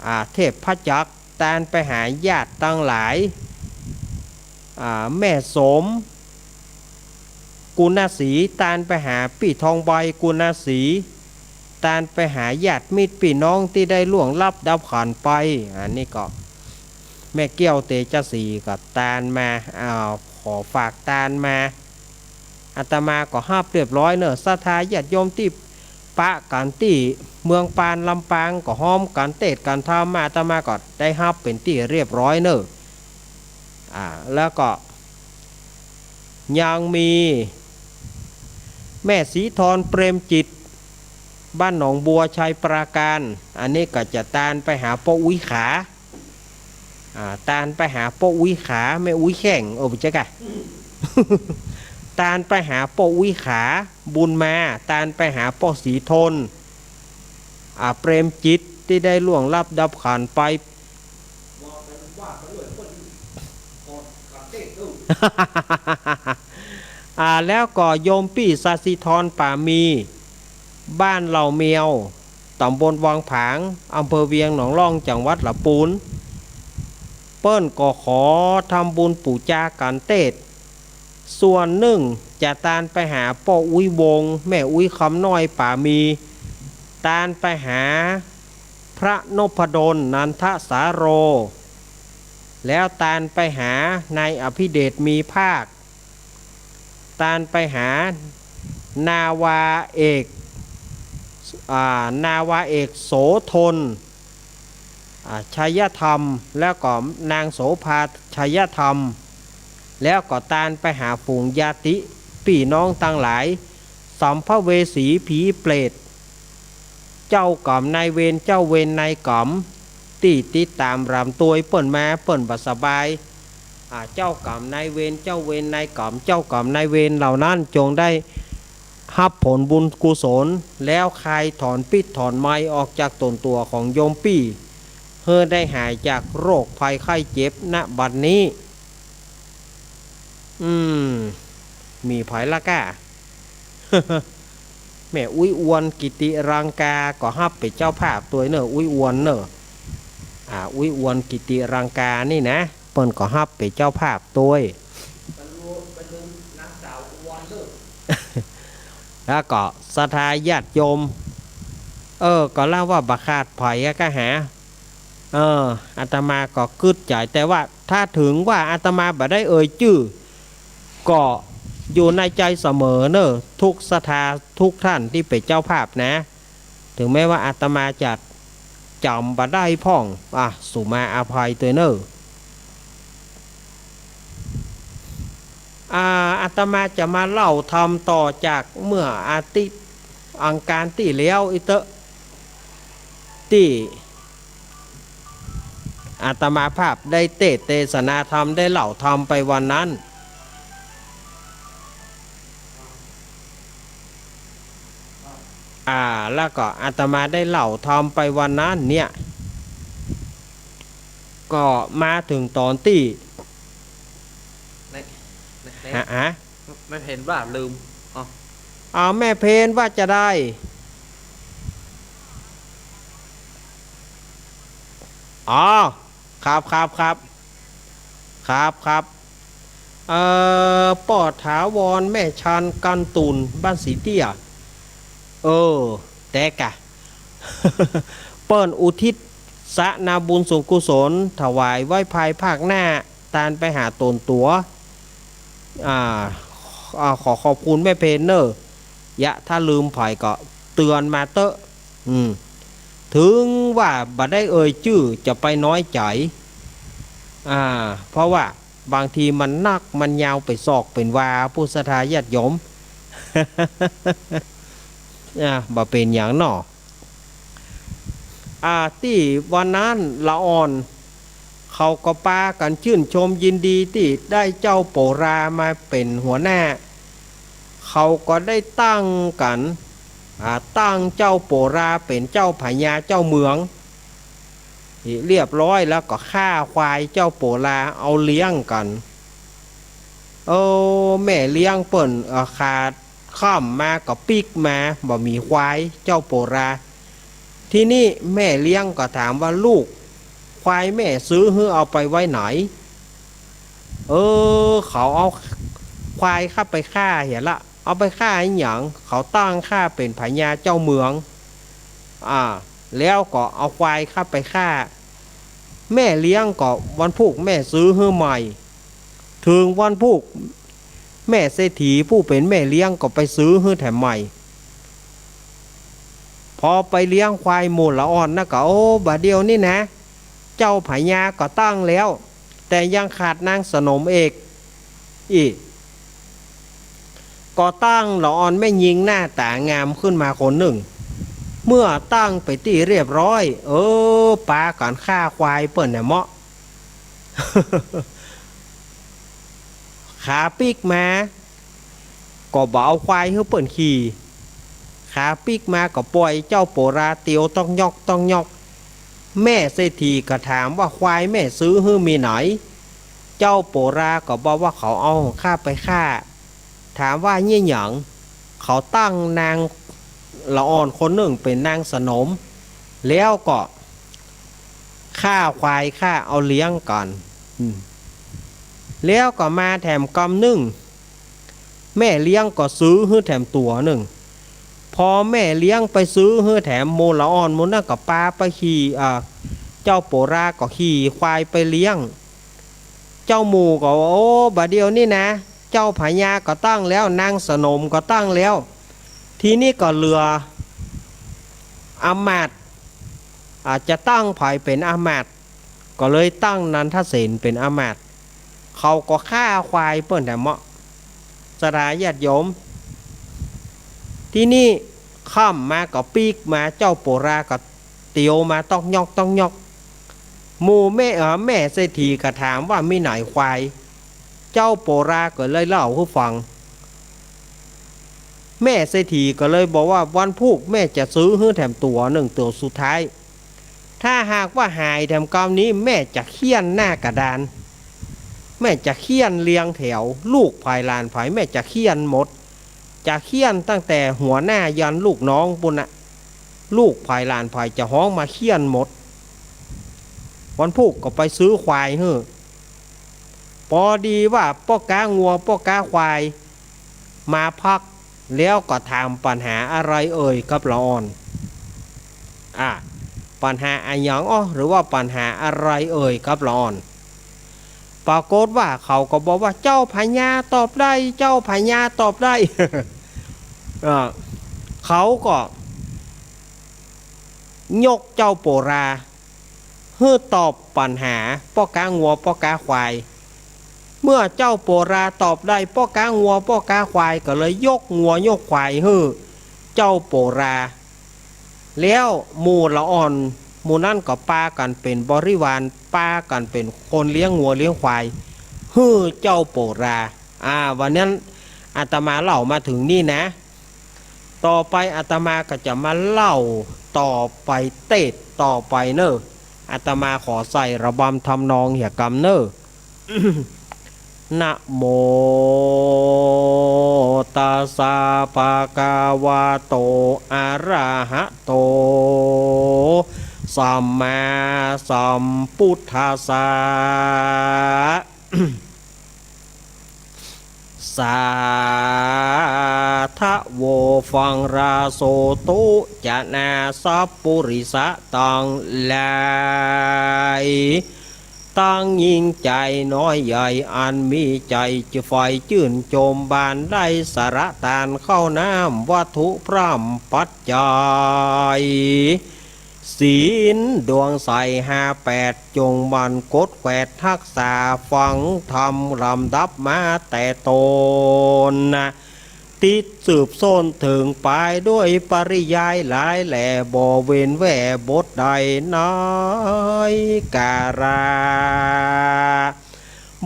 อ่า เทพพจักร ตานไปหาญาติตังหลาย อ่า แม่สม กุณศรี ตานไปหาปี้ทองใบ กุณศรี ตานไปหาญาติมิตรปี้น้องตี้ได้ล่วงลับดับขันธ์ไป อันนี้ก็แม่แก้วเตชะศรีก็ตานมา อ้าว ขอฝากตานมา อาตมาก็ฮับเรียบร้อยเน่อ ศรัทธาญาติโยมตี้ปะกั๋นตี้เมืองปานลำปางก็ฮ้อมกั๋นเตศน์กั๋นธรรม อาตมาก็ได้ฮับเป๋นตี้เรียบร้อยเน่อ อ่า แล้วก็ยังมีแม่ศรีธร เปรมจิต บ้านหนองบัว ชัยปราการ อันนี้ก็จะตานไปหาป้ออุ๊ยขา อ่า ตานไปหาป้ออุ๊ยขา แม่อุ๊ยแข้ง เออ บ่ใจ้ก่ะ ตานไปหาป้ออุ๊ยขา บุญมา ตานไปหาป้อศรีธร อ่า เปรมจิต ตี้ได้ล่วงลับดับขันธ์ไป อ่า แล้วก็โยมปี้สศิธร ป่ามี บ้านเหล่าแมว ต๋ำบลวังผาง อำเภอเวียงหนองล่อง จังหวัดลำปูน เปิ้นก็ขอทำบุญปู๋จากั๋นเตศน์ ส่วนนึ่งจะตานไปหาป้ออุ๊ยวงศ์ แม่อุ๊ยคำน้อย ป่ามี ตานไปหาพระนพดล นันทสาโร แล้วตานไปหานายอภิเดช มีภาค ตานไปหานาวาเอก อ่า นาวาเอกโสธร อ่า ชัยธรรม แล้วก็นางโสภา ชัยธรรม แล้วก็ตานไปหาฝูงญาติปี้น้องตังหลาย สัมภเวสีผีเปรต เจ้ากรรมนายเวร เจ้าเวรนายกรรม ตี้ติดต๋ามหลามตวยเปิ้นมา เปิ้นบ่สบาย อ่า เจ้ากรรมนายเวร เจ้าเวรนายกรรม เจ้ากรรมนายเวรเหล่านั้นจงได้ฮับผลบุญกุศล แล้วคลายถอนพิษถอนไมยออกจากต๋นตั๋วของโยมปี้ หื้อได้หายจากโรคภัยไข้เจ็บ ณ บัดนี้ อืม มีใผละก้า แม่อุ๊ยอวน กิติรังกา ก็ฮับเป๋นเจ้าภาพตวยเน่อ อุ๊ยอวนเน่อ อ่า อุ๊ยอวน กิติรังกา นี่นะ เปิ้นก็ฮับเป๋นเจ้าภาพตวย แล้วก็ศรัทธาญาติโยม เออ ก็เล่าว่าบ่ขาดใผอะก้าหา เออ อาตมาก็กึ๊ดใจ๋ แต่ว่าถ้าเถิงว่าอาตมาบ่ได้เอ่ยจื้อ ก็อยู่ในใจ๋เสมอเน่อ ทุกศรัทธาทุกท่านตี้เป๋นเจ้าภาพนะ เถิงแม้ว่าอาตมาจะจ๋ำบ่ได้พ่อง อ่ะ สูมาอภัยตวยเน่อ อ่า อาตมาจะมาเล่าธรรมต่อจากเมื่ออาทิตย์อังคารตี้แล้วอี้เต๊อะ ตี้อาตมาภาพได้เตสน์เตสนาธรรม ได้เล่าธรรมไปวันนั้น อ่า แล้วก็อาตมาได้เล่าธรรมไปวันนั้นเนี่ย ก็มาเถิงต๋อนตี้ ใน ใน ใน ฮะ ฮะ แม่เพ็ญว่าลืม อ๋อ เอา แม่เพ็ญว่าจะได้ อ๋อ ครับ ครับ ครับ ครับ ครับ เอ่อ ป้อถาวร แม่ชาน กันตุ่น บ้านสีเตี้ย เออ แต๊กะ เปิ้นอุทิศสนาบุญส่วนกุศล ถวายไว้ภายภาคหน้า ตานไปหาต๋นตั๋ว อ่า อ่า ขอขอบคุณแม่เพ็ญเน่อ ยะ ถ้าลืมใผก็เตือนมาเต๊อะ อืม เถิงว่าบ่ได้เอ่ยจื้อจะไปน้อยใจ๋ อ่า เพราะว่าบางทีมันนักมันยาวไปซอกเป๋นวา ผู้ศรัทธาญาติโยม อ่า บ่เป๋นหยังเนาะ อ่า ตี้วันนั้นละอ่อน เขาก็ปากั๋นจื้นชมยินดีตี้ได้เจ้าโปรามาเป๋นหัวหน้า เขาก็ได้ตั้งกั๋น อ่า ตั้งเจ้าโปราเป๋นเจ้าพญาเจ้าเมือง เรียบร้อยแล้วก็ฆ่าควายเจ้าโปราเอาเลี้ยงกั๋น เออ แม่เลี้ยงเปิ้น เอ่อ ขาดค่ำมาก็ปิ๊กมา บ่มีควายเจ้าโปรา ทีนี้แม่เลี้ยงก็ถามว่า "ลูก ควายแม่ซื้อหื้อเอาไปไว้ไหน" "เออ เขาเอาควายข้าไปฆ่าเหียละ" "เอาไปฆ่าอะหยัง" "เขาตั้งข้าเป๋นพญาเจ้าเมือง อ่า แล้วก็เอาควายข้าไปฆ่า" แม่เลี้ยงก็วันพูกแม่ซื้อหื้อใหม่ เถิงวันพูกแม่เศรษฐีผู้เป๋นแม่เลี้ยงก็ไปซื้อหื้อแถมใหม่ พอไปเลี้ยงควายหมู่ละอ่อนนะก็ โอ้ บ่าเดี่ยวนี้นะ เจ้าพญาก็ตั้งแล้ว แต่ยังขาดนางสนมเอก อีก ก็ตั้งละอ่อนแม่ญิงหน้าต๋างามขึ้นมาคนนึ่ง เมื่อตั้งไปตี้เรียบร้อย เออ ปากั๋นฆ่าควายเปิ้นแหมเนาะ ขาปิ๊กมา ก็บ่เอาควายหื้อเปิ้นขี่ ขาปิ๊กมาก็ป่อยเจ้าโปราเตียวต๊อกยอกต๊อกยอก แม่เศรษฐีก็ถามว่า "ควายแม่ซื้อหื้อมีไหน" เจ้าโปราก็บอกว่า "เขาเอาข้าไปฆ่า" ถามว่า "เยียะหยัง" เขาตั้งนางละอ่อนคนนึ่งเป๋นนางสนม แล้วก็ฆ่าควายข้าเอาเลี้ยงกั๋น อืม แล้วก็มาแถมกำนึ่ง แม่เลี้ยงก็ซื้อหื้อแถมตั๋วนึ่ง พอแม่เลี้ยงไปซื้อหื้อแถม หมู่ละอ่อนหมู่นั้นก็ปาไปขี่ อ่า เจ้าโปราก็ขี่ควายไปเลี้ยง เจ้าหมู่ก็ว่า โอ้ บ่าเดี่ยวนี้นะ เจ้าพญาก็ตั้งแล้ว นางสนมก็ตั้งแล้ว ทีนี้ก็เหลืออำมาตย์ อ่า จะตั้งใผเป๋นอำมาตย์ ก็เลยตั้งนันทเสนเป๋นอำมาตย์ เขาก็ฆ่าควายเปิ้นแถมเนาะ ศรัทธาญาติโยม ทีนี้ค่ำมาก็ปิ๊กมา เจ้าโปราก็เตียวมาต๊อกยอกต๊อกยอก หมู่แม่ เอ่อ แม่เศรษฐีก็ถามว่า "มีไหนควาย" เจ้าโปราก็เลยเล่าหื้อฟัง แม่เศรษฐีก็เลยบอกว่า "วันพูกแม่จะซื้อหื้อแถมตั๋วนึ่ง ตั๋วสุดท้าย ถ้าหากว่าหายแถมกำนี้ แม่จะเฆี่ยนหน้ากระดาน แม่จะเฆี่ยนเรียงแถว ลูกใผหลานใผแม่จะเฆี่ยนหมด จะเฆี่ยนตั้งแต่หัวหน้ายันลูกน้องปู้นน่ะ ลูกใผหลานใผจะฮ้องมาเฆี่ยนหมด" วันพูกก็ไปซื้อควายหื้อ ปอดีว่าป้อก๊างัวป้อก๊าควายมาพัก แล้วก็ถาม "ปัญหาอะไรเอ่ยกับละอ่อน" อ่ะ ปัญหาอะหยังอ้อ หรือว่าปัญหาอะไรเอ่ยกับละอ่อน ปรากฏว่าเขาก็บอกว่า "เจ้าพญาตอบได้ เจ้าพญาตอบได้" เอ่อ เขาก็ยกเจ้าโปรา หื้อตอบปัญหาป้อก๊างัวป้อก๊าควาย เมื่อเจ้าโปราตอบได้ป้อก๊างัวป้อก๊าควาย ก็เลยยกงัวยกควายหื้อเจ้าโปรา แล้วหมู่ละอ่อนหมู่นั้นก็ปากั๋นเป๋นบริวาร ปากั๋นเป๋นคนเลี้ยงงัวเลี้ยงควายหื้อเจ้าโปรา อ่า วันนั้นอาตมาเล่ามาเถิงนี่นะ ต่อไปอาตมาก็จะมาเล่าต่อไป เตสต่อไปเน่อ อาตมาขอใส่ระบำทำนองเหียกำเน่อ นะโมตัสสะ ภะคะวะโต อะระหะโต สัมมาสัมพุทธัสสะ สาธะโว ฟังราโสตุ จะนาสัพปุริสะตังหลาย ตังญิงใจ๋น้อยใหญ่ อันมีใจ๋ใฝ่จื้นจมบานได้สละตานข้าวน้ำวัตถุพร่ำปัจจัย ศีลดวงใสห้าแปด จงหมั่นกดแกวดฮักษา ฟังธรรมลำดับมาแต่ต้น ติดสืบส้นเถิงปลายด้วยปริยายหลายแหล่ บ่เว้นแว่บทใดในกาละ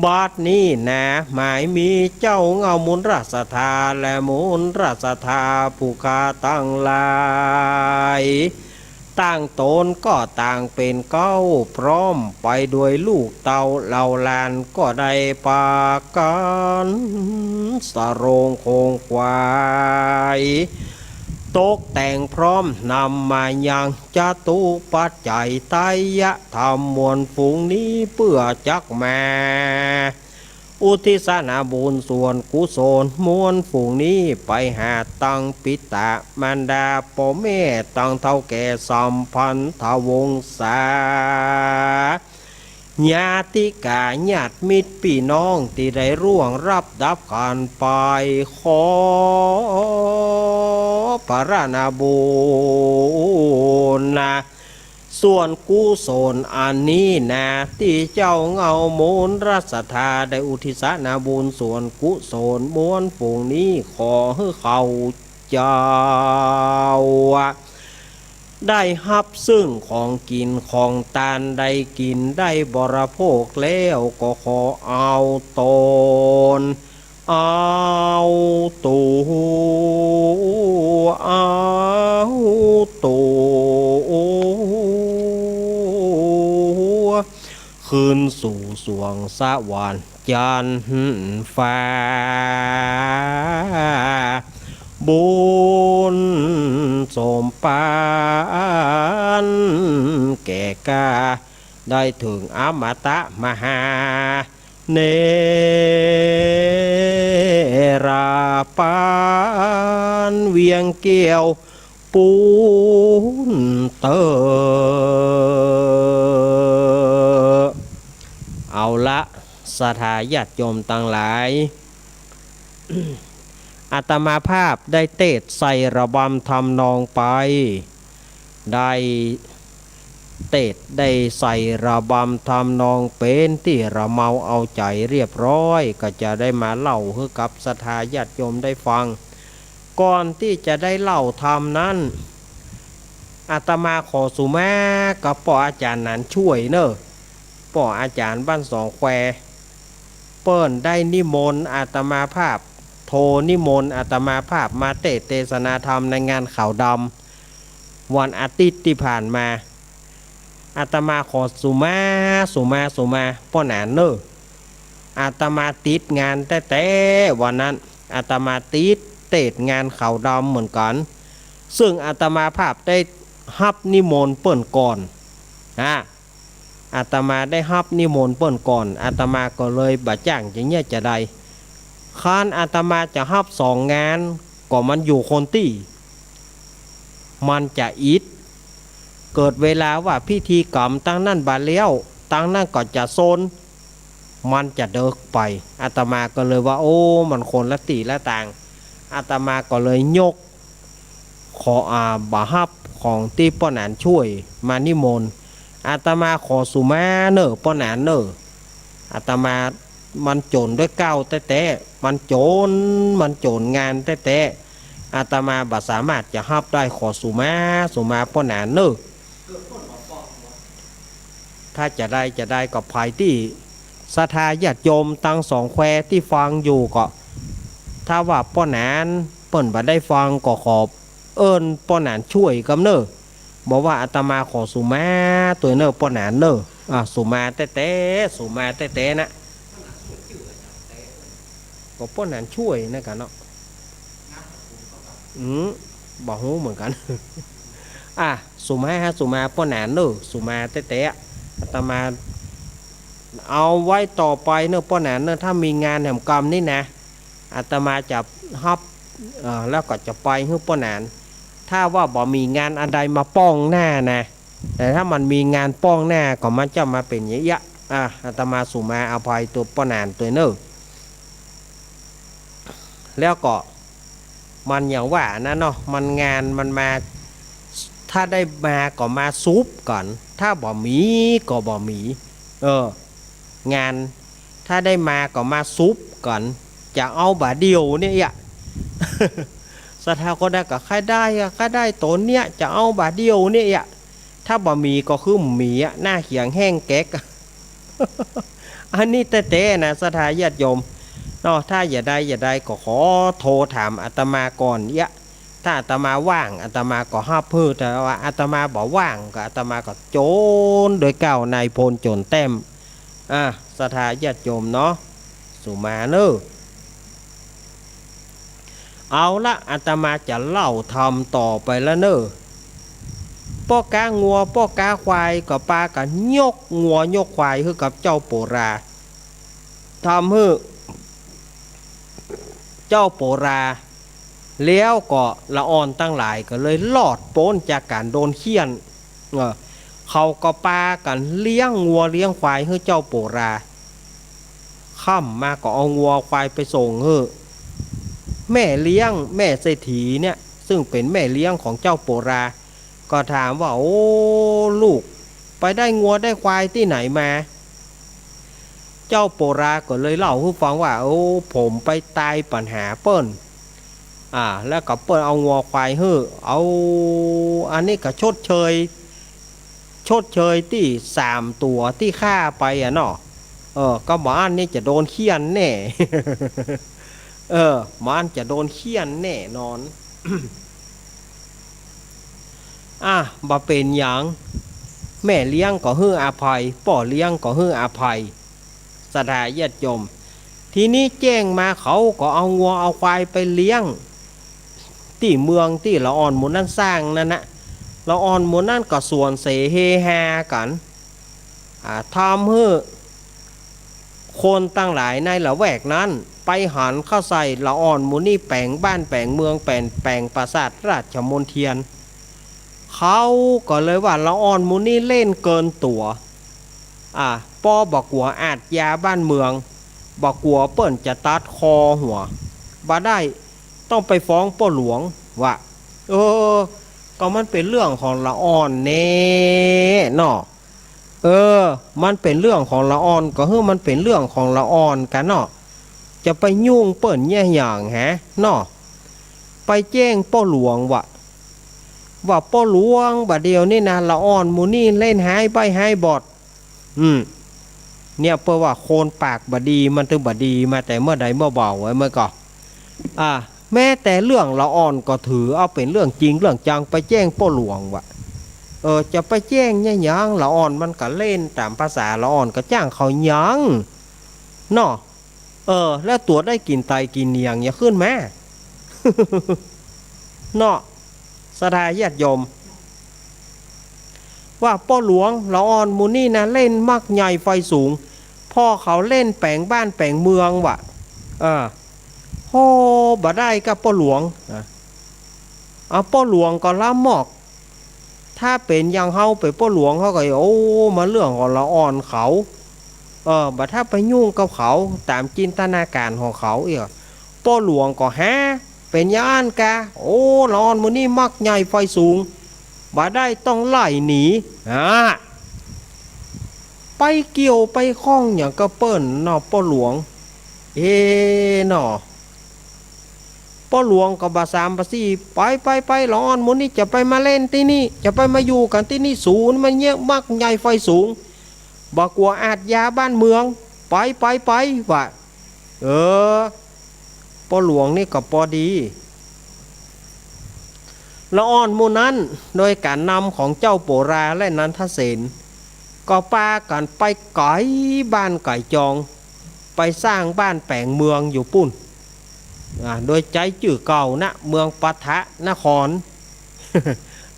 บัดนี้นา หมายมีเจ้าเงามูลราชศรัทธา และมูลราชศรัทธาผู้ข้าตังหลาย ตังต๋นก็ต่างเป๋นเก๊า พร้อมไปด้วยลูกเต้าเหล่าหลานก็ได้ปากั๋น สะโรงโคงขวาย ตกแต่งพร้อมนำมายังจตุปัจจัยไตรยธรรมมวลฝูงนี้ เปื้อจักมา อุทิศนาบุญส่วนกุศลมวลฝูงนี้ ไปหาตังปิตะมารดาป้อแม่ ตังเฒ่าแก่สัมพันธวงศา ญาติกาญาติมิตรปี้น้องตี้ได้ร่วงลับดับขันไป ขอผะรานบุญนา ส่วนกุศลอันนี้นา ตี้เจ้าเงามูลราชศรัทธาได้อุทิศนาบุญส่วนกุศลมวลฝูงนี้ ขอหื้อเขาเจ้า ได้ฮับซึ่งของกิ๋นของตาน ได้กิ๋นได้บริโภคแล้ว ก็ขอเอาต๋น เอาตั๋ว เอาตั๋ว คืนสู่สวงสวรรค์จันทร์ฟ้า บุญสมปานแก่ก้า ได้เถิงอมตะมหา เนรปานเวียงแก้วปูนเต๊อะ เอาละ ศรัทธาญาติโยมตังหลาย อาตมาภาพได้เตสน์ใส่ระบำทำนองไป ได้เตสน์ได้ใส่ระบำทำนองเป๋นตี้ระเมาเอาใจ๋เรียบร้อย ก็จะได้มาเล่าหื้อกับศรัทธาญาติโยมได้ฟัง ก่อนตี้จะได้เล่าธรรมนั้น อาตมาขอสุมากับป้ออาจ๋ารย์หนานช่วยเน่อ ป้ออาจ๋ารย์บ้านสองแคว เปิ้นได้นิมนต์อาตมาภาพ โทรนิมนต์อาตมาภาพมาเตสน์เตสนาธรรมในงานขาวดำ วันอาทิตย์ตี้ผ่านมา อาตมาขอสุมา สุมา สุมา ป้อหนานเน่อ อาตมาติดงานแต๊ๆ วันนั้น อาตมาติดเตสน์งานขาวดำเหมือนกั๋น ซึ่งอาตมาภาพได้ฮับนิมนต์เปิ้นก่อน อ่า อาตมาได้ฮับนิมนต์เปิ้นก่อน อาตมาก็เลยบ่จ้างจะเยียะจะใด คันอาตมาจะฮับสองงาน ก็มันอยู่คนตี้ มันจะอิด เกิดเวลาว่าพิธีกรรมตังนั้นบ่าแล้ว ตังนั้นก็จะซน มันจะเดิกไป อาตมาก็เลยว่า โอ้ มันคนละตี้ละตาง อาตมาก็เลยยก ขอ อ่า บ่าฮับของตี้ป้อหนานช่วยมานิมนต์ อาตมาขอสุมาเน่อ ป้อหนานเน่อ อาตมามันจ๋นด้วยเก๊าแต๊ๆ มันจ๋น มันจ๋นงานแต๊ๆ อาตมาบ่สามารถจะฮับได้ ขอสุมา สุมา ป้อหนานเน่อ ถ้าจะได้ จะได้ก็ใผตี้ศรัทธาญาติโยมตังสองแควตี้ฟังอยู่ก็ ถ้าว่าป้อหนานเปิ้นบ่ได้ฟังก็ขอเอิ้นป้อหนานช่วยกำเน่อ บ่ว่าอาตมาขอสุมาตวยเน่อ ป้อหนานเน่อ อ่า สุมาแต๊ๆ สุมาแต๊ๆ นะ ก็ป้อหนานช่วยนะกั๋นเนาะ อืม บ่ฮู้เหมือนกั๋น อ่ะ สุมาฮะ สุมาป้อหนานเน่อ สุมาแต๊ๆ อาตมาเอาไว้ต่อไปเน่อ ป้อหนานเน่อ ถ้ามีงานแหมกำนี้นะ อาตมาจะฮับ เอ่อ แล้วก็จะไปหื้อป้อหนาน ถ้าว่าบ่มีงานอันใดมาป้องหน้านะ แต่ถ้ามันมีงานป้องหน้าก็มันจะมาเป๋นอย่างเอี้ย อ่ะ อาตมาสุมาอภัยตวยป้อหนานตวยเน่อ แล้วก็มันอย่างว่านั้นเนาะ มันงานมันมาท ถ้าได้มาก็มาสุบกั๋น ถ้าบ่มีก็บ่มี เออ งาน ถ้าได้มาก็มาสุบกั๋น จะเอาบ่าเดี่ยวเนี่ยอะ ศรัทธาคนใดก็ใค่ได้อะ ใค่ได้ต๋นเนี่ย จะเอาบ่าเดี่ยวเนี่ยอะ ถ้าบ่มีก็คือบ่มีอะ หน้าเขียงแห้งแก๊กอะ อันนี้แต๊ๆ นะ ศรัทธาญาติโยมเนาะ ถ้าจะได้ จะได้ก็ขอโทรถามอาตมาก่อนเยียะ ถ้าอาตมาว่าง อาตมาก็ฮับหื้อ แต่ว่าอาตมาบ่ว่าง ก็อาตมาก็โจนโดยก้าวในโพลนโจ๋นแต้ม อ่ะ ศรัทธาญาติโยมเนาะ สุมาเน่อ เอาละ อาตมาจะเล่าธรรมต่อไปละเน่อ ป้อก๊างัว ป้อก๊าควาย ก็ปากั๋นยกงัวยกควายหื้อกับเจ้าโปรา ทำหื้อ เจ้าโปรา แล้วก็ละอ่อนตังหลายก็เลยรอดป๊นจากก๋านโดนเฆี่ยน เออ เขาก็ปากั๋นเลี้ยงงัวเลี้ยงควายหื้อเจ้าโปรา ค่ำมาก็เอางัวควายไปส่งหื้อ แม่เลี้ยง แม่เศรษฐีเนี่ย ซึ่งเป๋นแม่เลี้ยงของเจ้าโปรา ก็ถามว่า โอ้ ลูก ไปได้งัวได้ควายตี้ไหนมา เจ้าโปราก็เลยเล่าหื้อฟังว่า โอ้ ผมไปตายปั๋นหาเปิ้น อ่า แล้วก็เปิ้นเอางัวควายหื้อ เอา อันนี้ก็ชดเชย ชดเชยตี้สามตั๋วตี้ฆ่าไปอะเนาะ เออ ก็บ่อั้นนี่จะโดนเฆี่ยนแน่ เออ บ่อั้นจะโดนเฆี่ยนแน่นอน อ่ะ บ่เป๋นหยัง แม่เลี้ยงก็หื้ออภัย ป้อเลี้ยงก็หื้ออภัย ศรัทธาญาติโยม ทีนี้แจ้งมาเขาก็เอางัวเอาควายไปเลี้ยง ตี้เมืองตี้ละอ่อนหมู่นั้นสร้างนั่นนะ ละอ่อนหมู่นั้นก็สวนเสเฮฮากั๋น อ่า ทำหื้อคนตังหลายในละแวกนั้น ไปหันเข้าใส่ละอ่อนหมู่นี้แป๋งบ้านแป๋งเมือง แป๋ง แป๋งปราสาทราชมณเฑียร เขาก็เลยว่าละอ่อนหมู่นี้เล่นเกินตั๋ว อ่า ป้อบ่กั๋วอาชญาบ้านเมือง บ่กั๋วเปิ้นจะตัดคอหัว บ่ได้ ต้องไปฟ้องป้อหลวง ว่า เออ ก็มันเป๋นเรื่องของละอ่อนแน่เนาะ เออ มันเป๋นเรื่องของละอ่อน ก็หื้อมันเป๋นเรื่องของละอ่อนกั๋นเนาะ จะไปยุ่งเปิ้นเยียะหยังฮะ เนาะ ไปแจ้งป้อหลวงว่า ว่าป้อหลวง บ่าเดี่ยวนี้นะ ละอ่อนหมู่นี้เล่นฮ้ายใบ้ฮ้ายบอด อืม เนี่ย เปิ้นว่าคนปากบ่ดีมันตึงบ่ดีมาแต่เมื่อใดเมื่อบ่าไว้เมื่อก่อน อ่า แม้แต่เรื่องละอ่อนก็ถือเอาเป๋นเรื่องจริงเรื่องจังไปแจ้งป้อหลวงว่า เออ จะไปแจ้งเยียะหยัง ละอ่อนมันก็เล่นต๋ามภาษาละอ่อนก็จ้างเขาหยัง เนาะ เออ แล้วตั๋วได้กิ๋นไตกิ๋นเหนียงอย่าขึ้นมา เนาะ ศรัทธาญาติโยม ว่าป้อหลวง ละอ่อนหมู่นี้นะเล่นมักใหญ่ไฟสูง ป้อเขาเล่นแป๋งบ้านแป๋งเมืองว่ะ เออ โห บ่ได้กับป้อหลวง อ่ะ เอาป้อหลวงก็ละมอก ถ้าเป๋นอย่างเฮาเป๋นป้อหลวงเฮาก็ โอ้ มาเรื่องของละอ่อนเขา เออ บ่ถ้าไปยุ่งกับเขาต๋ามจินตนาก๋ารของเขาเอี้ย ป้อหลวงก็ฮะ เป๋นอย่างอั้นกา โอ้ ละอ่อนหมู่นี้มักใหญ่ไฟสูง บ่ได้ต้องไล่หนี อ่า ไปเกี่ยวไปข้องหยังกับเปิ้นเนาะ ป้อหลวง เอเนาะ ป้อหลวงก็บ่สามบ่สี่ ไป ไป ไป ละอ่อนหมู่นี้จะไปมาเล่นตี้นี่ จะไปมาอยู่กั๋นตี้นี่ สูงมันเยียะมักใหญ่ไฟสูง บ่กั๋วอาชญาบ้านเมือง ไป ไป ไป ว่า เออ ป้อหลวงนี่ก็ปอดี ละอ่อนหมู่นั้น โดยก๋านนำของเจ้าโปราและนันทเสน ก็ปากั๋นไปไก๋บ้านไก๋จอง ไปสร้างบ้านแป๋งเมืองอยู่ปู้น อ่า โดยใจ๊จื้อเก่านะ เมืองปะทะนคร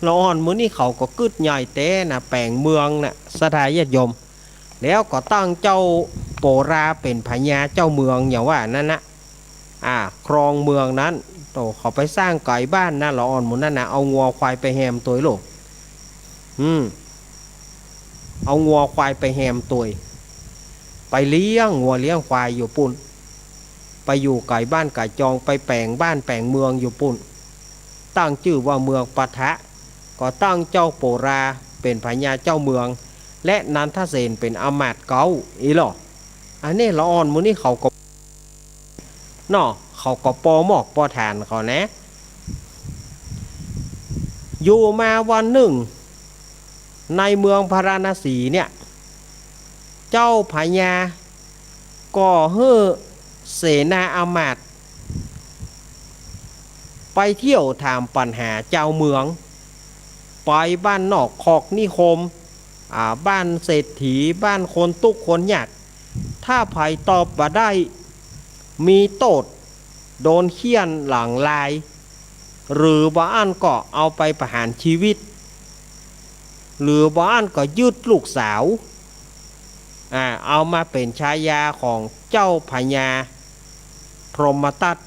ละอ่อนหมู่นี้เขาก็กึ๊ดใหญ่แต๊นะ แป๋งเมืองนะ ศรัทธาญาติโยม แล้วก็ตั้งเจ้าโปราเป๋นพญาเจ้าเมืองอย่างว่านั้นนะ อ่า ครองเมืองนั้น โต เขาไปสร้างไก๋บ้านนะ ละอ่อนหมู่นั้นนะ เอางัวควายไปแฮมตวยโลก อืม เอางัวควายไปแฮมตวย ไปเลี้ยงงัวเลี้ยงควายอยู่ปู้น ไปอยู่ไก๋บ้านไก๋จอง ไปแป๋งบ้านแป๋งเมืองอยู่ปู้น ตั้งจื้อว่าเมืองปะทะ ก็ตั้งเจ้าโปราเป๋นพญาเจ้าเมือง และนันทเสนเป๋นอำมาตย์เก๊าอี้ลอ อันนี้ละอ่อนหมู่นี้เขาก็ เนาะ เขาก็ปอหมอกปอฐานเขานะ อยู่มาวันนึ่ง ในเมืองพาราณสีเนี่ย เจ้าพญาก็หื้อเสนาอำมาตย์ ไปเที่ยวถามปั๋ญหาจาวเมือง ไปบ้านนอกคอกนิคม อ่า บ้านเศรษฐี บ้านคนตุ๊กข์คนยาก ถ้าใผตอบบ่ได้ มีโต้ษ โดนเฆี่ยนหลังลาย หรือบ่อั้นก็เอาไปประหารชีวิต หรือบ่อั้นก็ยึดลูกสาว อ่า เอามาเป๋นชายาของเจ้าพญาพรหมทัต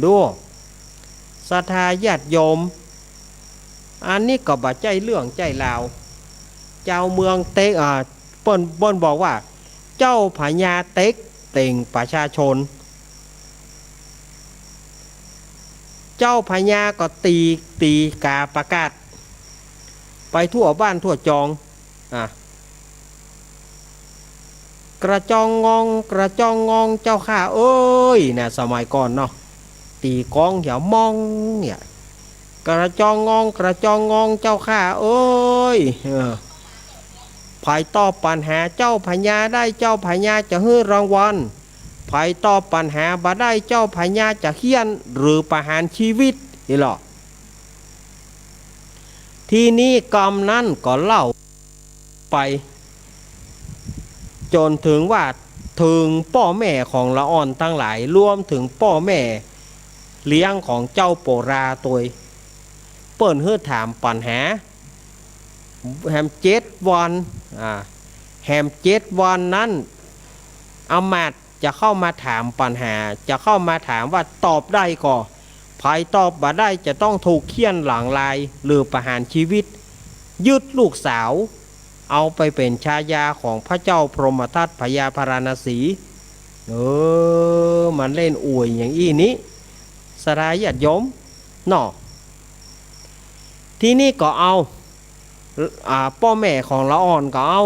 ดู ศรัทธาญาติโยม อันนี้ก็บ่ใจ้เรื่องใจ้ราว จาวเมืองเต๊ก อ่า เปิ้น เปิ้นบอกว่า เจ้าพญาเต๊กเต่งประชาชน เจ้าพญาก็ตี ตีก๋าประกาศ ไปทั่วบ้านทั่วจอง อ่ะ กระจองงอง กระจองงองเจ้าข้าเอ้ย นะ สมัยก่อนเนาะ ตี๋ก๊องเหีย มองเหีย กระจองงอง กระจองงองเจ้าข้าเอ้ย เออ ใผตอบปั๋ญหาเจ้าพญาได้ เจ้าพญาจะหื้อรางวัล ใผตอบปั๋ญหาบ่ได้ เจ้าพญาจะเฆี่ยนหรือประหารชีวิต อี้ลอ ทีนี้กำนั้นก็เล่าไป จ๋นเถิงว่า เถิงป้อแม่ของละอ่อนตังหลาย รวมเถิงป้อแม่เลี้ยงของเจ้าโปราตวย เปิ้นหื้อถามปั๋ญหา แหมเจ็ดวัน อ่า แหมเจ็ดวันนั้น อำมาตย์จะเข้ามาถามปั๋ญหา จะเข้ามาถามว่าตอบได้ก็ ใผตอบบ่ได้จะต้องถูกเฆี่ยนหลังลาย หรือประหารชีวิต ยึดลูกสาว เอาไปเป๋นชายาของพระเจ้าพรหมทัตพญาพาราณสี เออ มันเล่นอวยอย่างอี้นี้ ศรัทธาญาติโยม เนาะ ทีนี้ก็เอา อ่า ป้อแม่ของละอ่อนก็เอา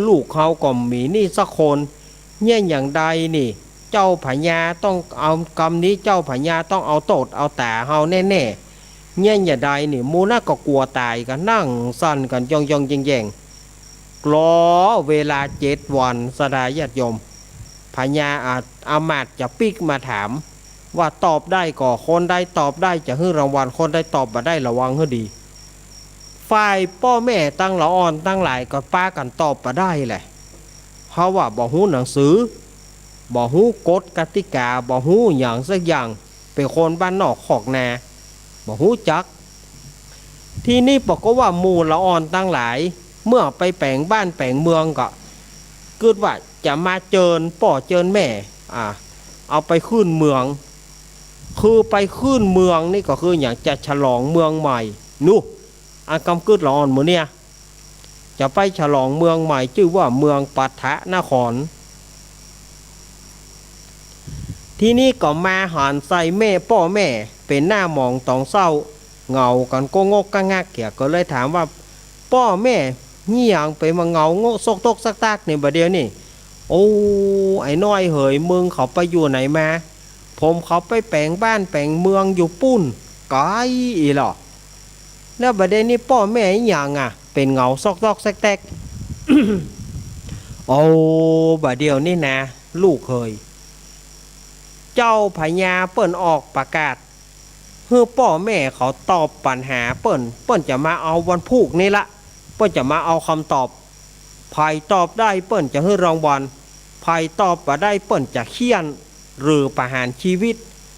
ลูกเฮาก็บ่มีนี่สักคน เยียะอย่างใดนี่ เจ้าพญาต้องเอา กำนี้เจ้าพญาต้องเอาโต้ษเอาต๋าเฮาแน่ๆ เยียะอย่างใดนี่ หมู่นั้นก็กั๋วต๋ายกั๋น นั่งสั่นกั๋น ย่องๆ แย่งๆ รอเวลาเจ็ดวัน ศรัทธาญาติโยม พญา อ่า อำมาตย์จะปิ๊กมาถาม ว่าตอบได้ก็ คนใดตอบได้จะหื้อรางวัล คนใดตอบบ่ได้ระวังหื้อดี ฝ่ายป้อแม่ตังละอ่อนตังหลายก็ปากั๋นตอบบ่ได้แหละ เพราะว่าบ่ฮู้หนังสือ บ่ฮู้กฎกติกา บ่ฮู้หยังสักอย่าง เป๋นคนบ้านนอกคอกนา บ่ฮู้จัก ทีนี้ปรากฏว่าหมู่ละอ่อนตังหลาย เมื่อไปแป๋งบ้านแป๋งเมืองก็ กึ๊ดว่าจะมาเจิญป้อเจิญแม่ อ่า เอาไปขึ้นเมือง คือไปขึ้นเมืองนี่ก็คือหยัง จะฉลองเมืองใหม่ นู่น อันกำกึ๊ดละอ่อนหมู่เนี่ย จะไปฉลองเมืองใหม่ จื้อว่าเมืองปัฏฐนคร ทีนี้ก็มาหันใส่แม่ ป้อแม่เป๋นหน้าหมองต๋องเศร้า เหงากั๋นก้องกกะงักเหีย ก็เลยถามว่า ป้อแม่ เยียะหยังเป๋นมาเหงาโงะซกตกซักตักนี่บ่าเดี่ยวนี่ โอ้ ไอ้น้อยเหย มึงเขาไปอยู่ไหนมา ผมเขาไปแป๋งบ้านแป๋งเมืองอยู่ปู้น ไก๋อี้ลอ แล้วบ่าเดี่ยวนี้ป้อแม่เยียะหยังอะ เป๋นเหงาซกตกแซกแตก โอ้ บ่าเดี่ยวนี้นะ ลูกเหย เจ้าพญาเปิ้นออกประกาศ หื้อป้อแม่เขาตอบปั๋ญหาเปิ้น เปิ้นจะมาเอาวันพูกนี้ละ เปิ้นจะมาเอากำตอบ ใผตอบได้เปิ้นจะหื้อรางวัล ใผตอบบ่ได้เปิ้นจะเฆี่ยน หรือประหารชีวิต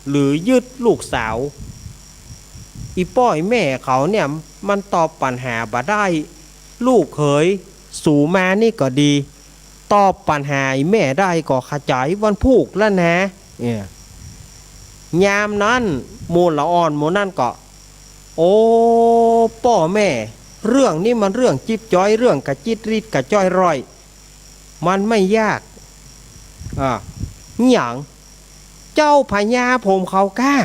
หรือยึดลูกสาว อี่ป้ออี่แม่เขาเนี่ยมันตอบปั๋ญหาบ่ได้ ลูกเขย สูมานี่ก็ดี ตอบปั๋ญหาอี่แม่ได้ก็ขะจ๋ายวันพูกแล้วนะ เนี่ย ยามนั้นหมู่ละอ่อนหมู่นั้นก็ โอ้ ป้อแม่ เรื่องนี้มันเรื่องจิ๊บจ๊อย เรื่องกระจิ๊ดริดกระจ้อยร่อย มันไม่ยาก อ่า หยัง เจ้าพญาผมเขาก้า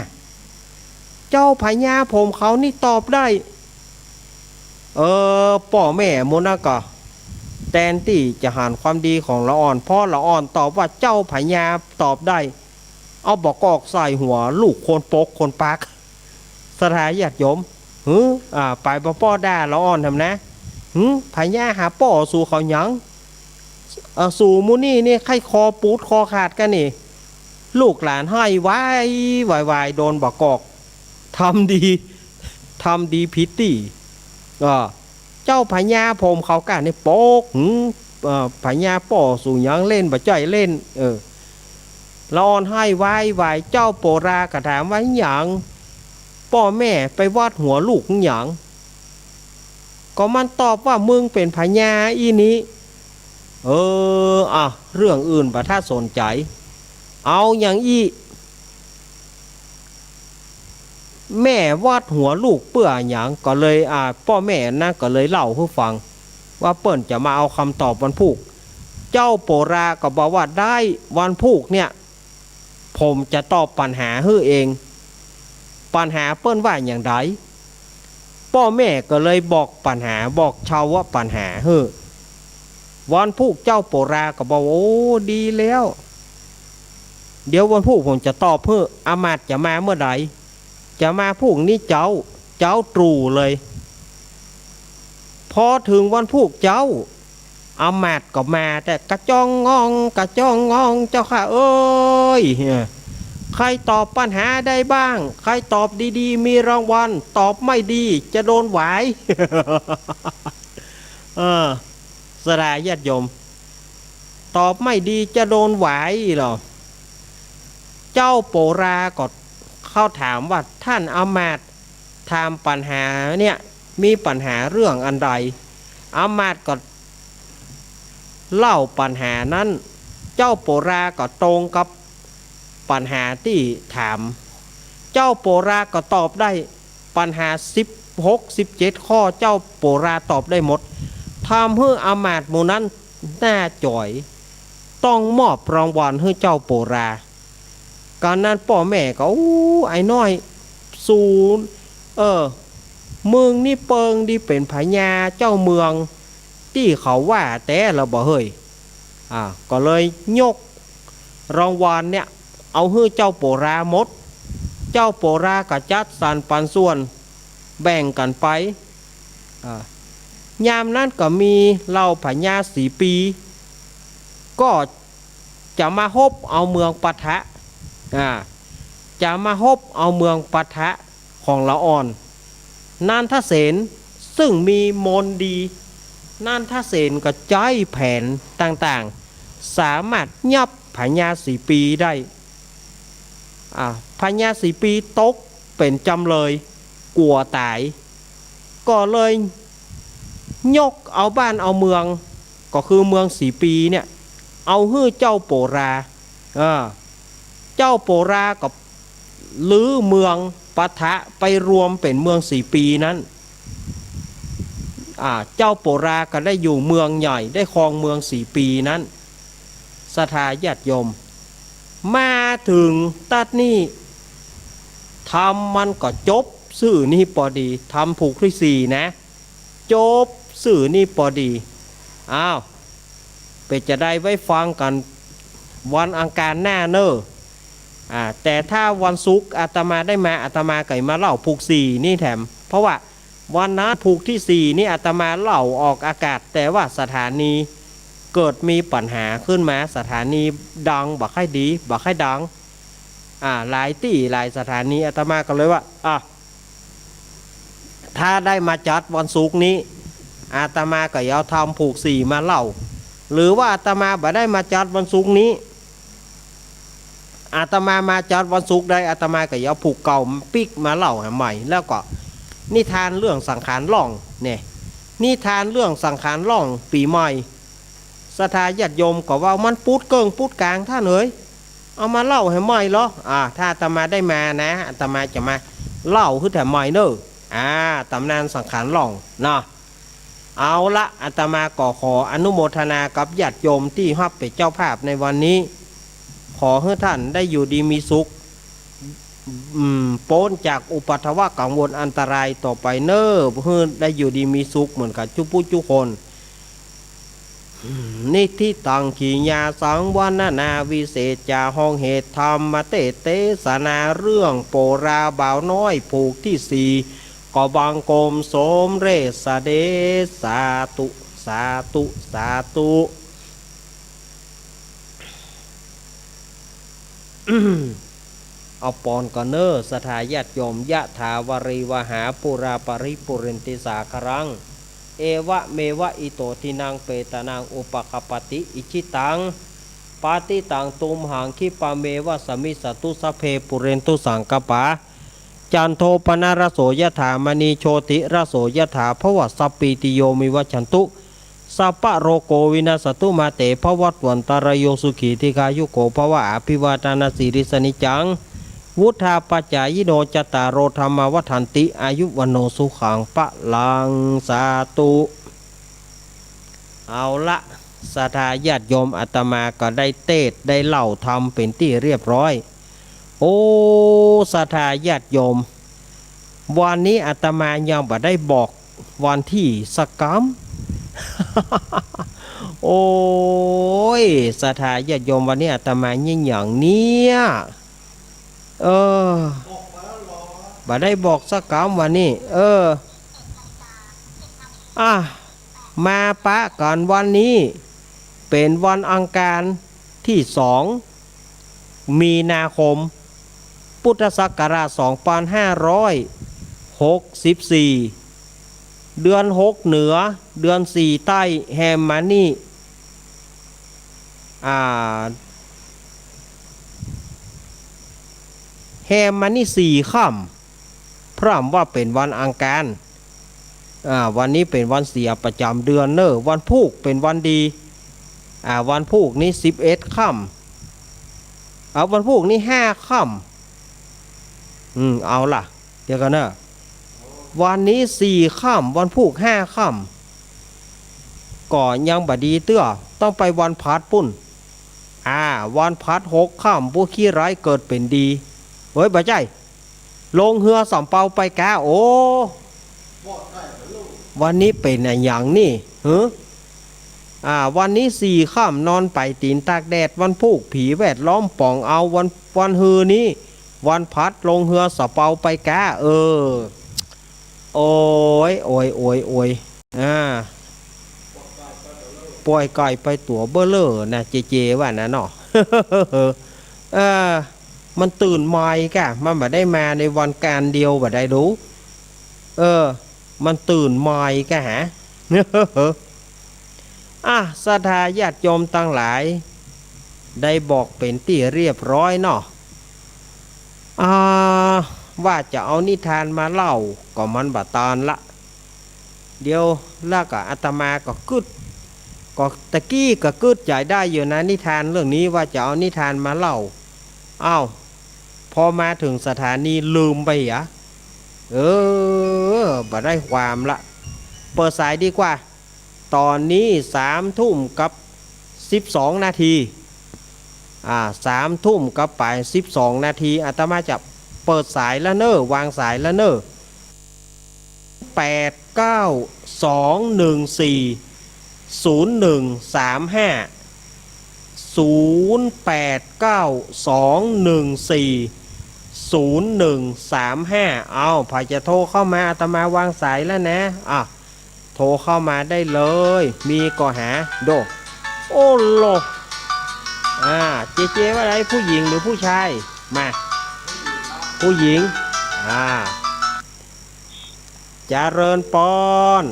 เจ้าพญาผมเขานี่ตอบได้ เออ ป้อแม่หมู่นั้นก็ แตนตี้จะหันความดีของละอ่อน พอละอ่อนตอบว่าเจ้าพญาตอบได้ เอาบ่ากอกใส่หัวลูกคนปกคนปัก ศรัทธาญาติโยม หือ อ่า ไปบ่ป้อด่าละอ่อนแหมนะ หือ พญาหาป้อสู่เขาหยัง เอ่อ สู่หมู่นี้นี่ใค่คอปูดคอขาดกั๋นนี่ ลูกหลานไห้วายวายวาย โดนบ่ากอก ทำดี ทำดีผิดตี้ อ่า เจ้าพญาผมเขาก้านี่ปก หือ เอ่อ พญาป้อสู่หยัง เล่นบ่ใจ้เล่น เออ ละอ่อนไห้วายวาย เจ้าโปราก็ถามว่า หยัง ป้อแม่ไปวัดหัวลูกหยัง ก็มันตอบว่ามึงเป๋นพญาอี้นี้ เออ อ่ะ เรื่องอื่นบ่ถ้าสนใจ๋ เอาหยังอี้ แม่วัดหัวลูกเปื้อหยัง ก็เลย อ่า ป้อแม่นั้นก็เลยเล่าหื้อฟัง ว่าเปิ้นจะมาเอากำตอบวันพูก เจ้าโปราก็บอกว่า ได้ วันพูกเนี่ย ผมจะตอบปัญหาหื้อเอง ปัญหาเปิ้นว่าอย่างใด ป้อแม่ก็เลยบอกปัญหา บอกเชาวปัญหาหื้อ วันพูกเจ้าโปราก็บอกว่า โอ้ ดีแล้ว เดี๋ยววันพูกผมจะตอบหื้อ อามาตย์จะมาเมื่อใด จะมาพูกนี้เจ๊า เจ๊าตรู่เลย พอเถิงวันพูกเจ๊า อามาตย์ก็มา แต่กระจ้องงอง กระจ้องงอง เจ้าข้าเอ้ย ใครตอบปัญหาได้บ้าง ใครตอบดีๆ มีรางวัล ตอบไม่ดีจะโดนหวาย เออ ศรัทธาญาติโยม ตอบไม่ดีจะโดนหวายเหรอ เจ้าโปราก็เข้าถามว่า ท่านอามาตย์ถามปัญหาเนี่ย มีปัญหาเรื่องอันใด อามาตย์ก็เล่าปัญหานั้น เจ้าโปราก็ตรงกับปัญหาตี้ถาม เจ้าโปราก็ตอบได้ ปัญหาสิบหก สิบเจ็ดข้อ เจ้าโปราตอบได้หมด ทำหื้ออามาตย์หมู่นั้นหน้าจ๋อย ต้องมอบรางวัลหื้อเจ้าโปรา ก๋านนั้นป้อแม่ก็ อู้ ไอ้น้อย สู เออ มึงนี่เปิงดีเป๋นพญาเจ้าเมือง ตี้เขาว่าแต๊ละบ่เฮ้ย อ่า ก็เลยยกรางวัลเนี่ย เอาหื้อเจ้าโปราหมด เจ้าโปราก็จัดสรรปันส่วน แบ่งกั๋นไป อ่า ยามนั้นก็มีเหล่าพญาสีปี ก็จะมาฮบเอาเมืองปะทะ อ่า จะมาฮบเอาเมืองปะทะของละอ่อน นันทเสนซึ่งมีมนต์ดี นันทเสนก็ใจ๊แผนต่างๆ สามารถยับพญาสีปีได้ อ่า พญาสีปีตกเป๋นจ๋ำเลย กั๋วต๋าย ก็เลยยกเอาบ้านเอาเมือง ก็คือเมืองสีปีเนี่ย เอาหื้อเจ้าโปรา เออ เจ้าโปราก็รื้อเมืองปะทะไปรวมเป๋นเมืองสีปีนั้น อ่า เจ้าโปราก็ได้อยู่เมืองใหญ่ ได้ครองเมืองสีปีนั้น ศรัทธาญาติโยม มาเถิงตั๊ดนี้ ธรรมมันก็จบซื่อนี้ปอดี ธรรมผูกตี้สี่นะ จบซื่อนี้ปอดี อ้าว เป๋นจาใดไว้ฟังกั๋นวันอังคารหน้าเน่อ อ่า แต่ถ้าวันศุกร์อาตมาได้มา อาตมาก็จะมาเล่าผูกสี่นี้แถม เพราะว่าวันนั้นผูกตี้สี่นี้อาตมาเล่าออกอากาศ แต่ว่าสถานีเกิดมีปัญหาขึ้นมา สถานีดังบ่ค่อยดี บ่ค่อยดัง อ่า หลายตี้หลายสถานี อาตมาก็เลยว่า อ่ะ ถ้าได้มาจัดวันศุกร์นี้ อาตมาก็จะเอาธรรมผูกสี่มาเล่า หรือว่าอาตมาบ่ได้มาจัดวันศุกร์นี้ อาตมามาจัดวันศุกร์ได้ อาตมาก็จะเอาผูกเก่าปิ๊กมาเล่าแหมใหม่ แล้วก็นิทานเรื่องสังขารล่องเนี่ย นิทานเรื่องสังขารล่องปี๋ใหม่ ศรัทธาญาติโยมก็ว่ามันปูดเกิ่งปูดก๋างต้านเอ๋ย เอามาเล่าแหมใหม่เหรอ อ่า ถ้าอาตมาได้มานะ อาตมาจะมาเล่าหื้อแถมใหม่เน่อ อ่า ต๋ำนานสังขารล่องเนาะ เอาละ อาตมาก็ขออนุโมทนากับญาติโยมตี้ฮับเป๋นเจ้าภาพในวันนี้ ขอหื้อต้านได้อยู่ดีมีสุข อืม ป๊นจากอุปัทวะกังวลอันตรายต่อไปเน่อ หื้อได้อยู่ดีมีสุขเหมือนกั๋นจุ๊ผู้จุ๊คน นิทธิตัง กิริยาสังวรรณนาวิเศษจา ห้องเหตุธรรมเตสน์เตสนาเรื่องโปราบ่าวน้อยผูกตี้สี่ ก็บังคมสมเร็จเสด็จ สาธุ สาธุ สาธุ เอาปอนก่อนเน่อ ศรัทธาญาติโยม ยะถาวาริวหาปูราปะริปูเรนติสาคะรัง เอวะเมวะอิโต ทินนังเปตานัง อุปะกัปปะติ อิจฉิตัง ปัตติตัง ตุมหัง คิปะเมวะสะมิชฌะตุ สัพเพ ปูเรนตุ สังกัปปา จันโท ปะนะระโส ยะถา มะณี โชติระโส ยะถา ภะวะ สัพพีติโย วิวัชชันตุ สัพพะโรโค วินัสสะตุ มาเต ภะวัตวันตะราโย สุขี ทีฆายุโก ภะวะ อะภิวาทะนะสีลิสสะนิจจัง วุฑฒาปะจายิโน จัตตาโร ธัมมา วัฑฒันติ อายุ วัณโณ สุขัง พะลัง สาธุ เอาละ ศรัทธาญาติโยม อาตมาก็ได้เตสน์ได้เล่าธรรมเป๋นตี้เรียบร้อย โอ้ ศรัทธาญาติโยม วันนี้อาตมายังบ่ได้บอกวันตี้สักกำ โอ้ย ศรัทธาญาติโยม วันนี้อาตมาเยียะหยังเนี่ย เออ บ่ได้บอกสักกำวันนี้ เออ อ่ะ มาปะกั๋นวันนี้ เป๋นวันอังคารตี้สอง มีนาคม พุทธศักราชสองปันห้าร้อยหกสิบสี่ เดือนหกเหนือ เดือนสี่ใต้ แฮมมานี่ อ่า แฮมมานี่สี่ค่ำ พร่ำว่าเป๋นวันอังคาร อ่า วันนี้เป๋นวันเสียประจ๋ำเดือนเน่อ วันพูกเป๋นวันดี อ่า วันพูกนี้สิบเอ็ดค่ำ เอา วันพูกนี้ห้าค่ำ อืม เอาละ เดี๋ยวก่อนเน่อ วันนี้สี่ค่ำ วันพูกห้าค่ำ ก็ยังบ่ดีเตื้อ ต้องไปวันพลัดปู้น อ่า วันพลัดหกค่ำ ผู้ขี้ร้ายเกิดเป๋นดี เฮ้ย บ่ใจ้ ลงเฮือสำเปาไปก๊า โอ้ วันนี้เป๋นอะหยังนี่ หือ อ่า วันนี้สี่ค่ำ นอนไปตี๋นตากแดด วันพูกผีแวดล้อมป๋องเอา วัน วันฮือนี้ วันพลัดลงเฮือสำเปาไปก๊า เออ โอ้ย โอ้ย โอ้ย โอ้ย อ่า ป่อยก๋อยไปตั๋วเบ้อเร่อนะ เจเจว่านะเนาะ เออ มันตื่นใหม่ก๊ะ มันบ่ได้มาในวันอังคารเดียว บ่ได้ดู เออ มันตื่นใหม่ก๊ะหา อ่ะ ศรัทธาญาติโยมตังหลาย ได้บอกเป๋นตี้เรียบร้อยเนาะ อ่า ว่าจะเอานิทานมาเล่า ก็มันบ่ตานละ เดี๋ยว แล้วก็อาตมาก็กึ๊ด ก็ตะกี้ก็กึ๊ดใจ๋ได้อยู่นะ นิทานเรื่องนี้ ว่าจะเอานิทานมาเล่า อ้าว พอมาเถิงสถานีลืมไปอะ เออ บ่ได้ความละ เปิดสายดีกว่า ต๋อนนี้สามทุ่มกับสิบสองนาที อ่า สามทุ่มกับป๋ายสิบสองนาที อาตมาจะเปิดสายแล้วเน่อ วางสายแล้วเน่อ แปดเก้า สองหนึ่งสี่ ศูนย์หนึ่งสามห้า ศูนย์แปดเก้า สองหนึ่งสี่ ศูนย์หนึ่งสามห้า เอา ใผจะโทรเข้ามา อาตมาวางสายแล้วนะ อ่ะ โทรเข้ามาได้เลย มีก็หา โด โอ้โห อ่า เจเจว่าไง ผู้หญิงหรือผู้ชาย มา ผู้หญิง อ่า เจริญปอน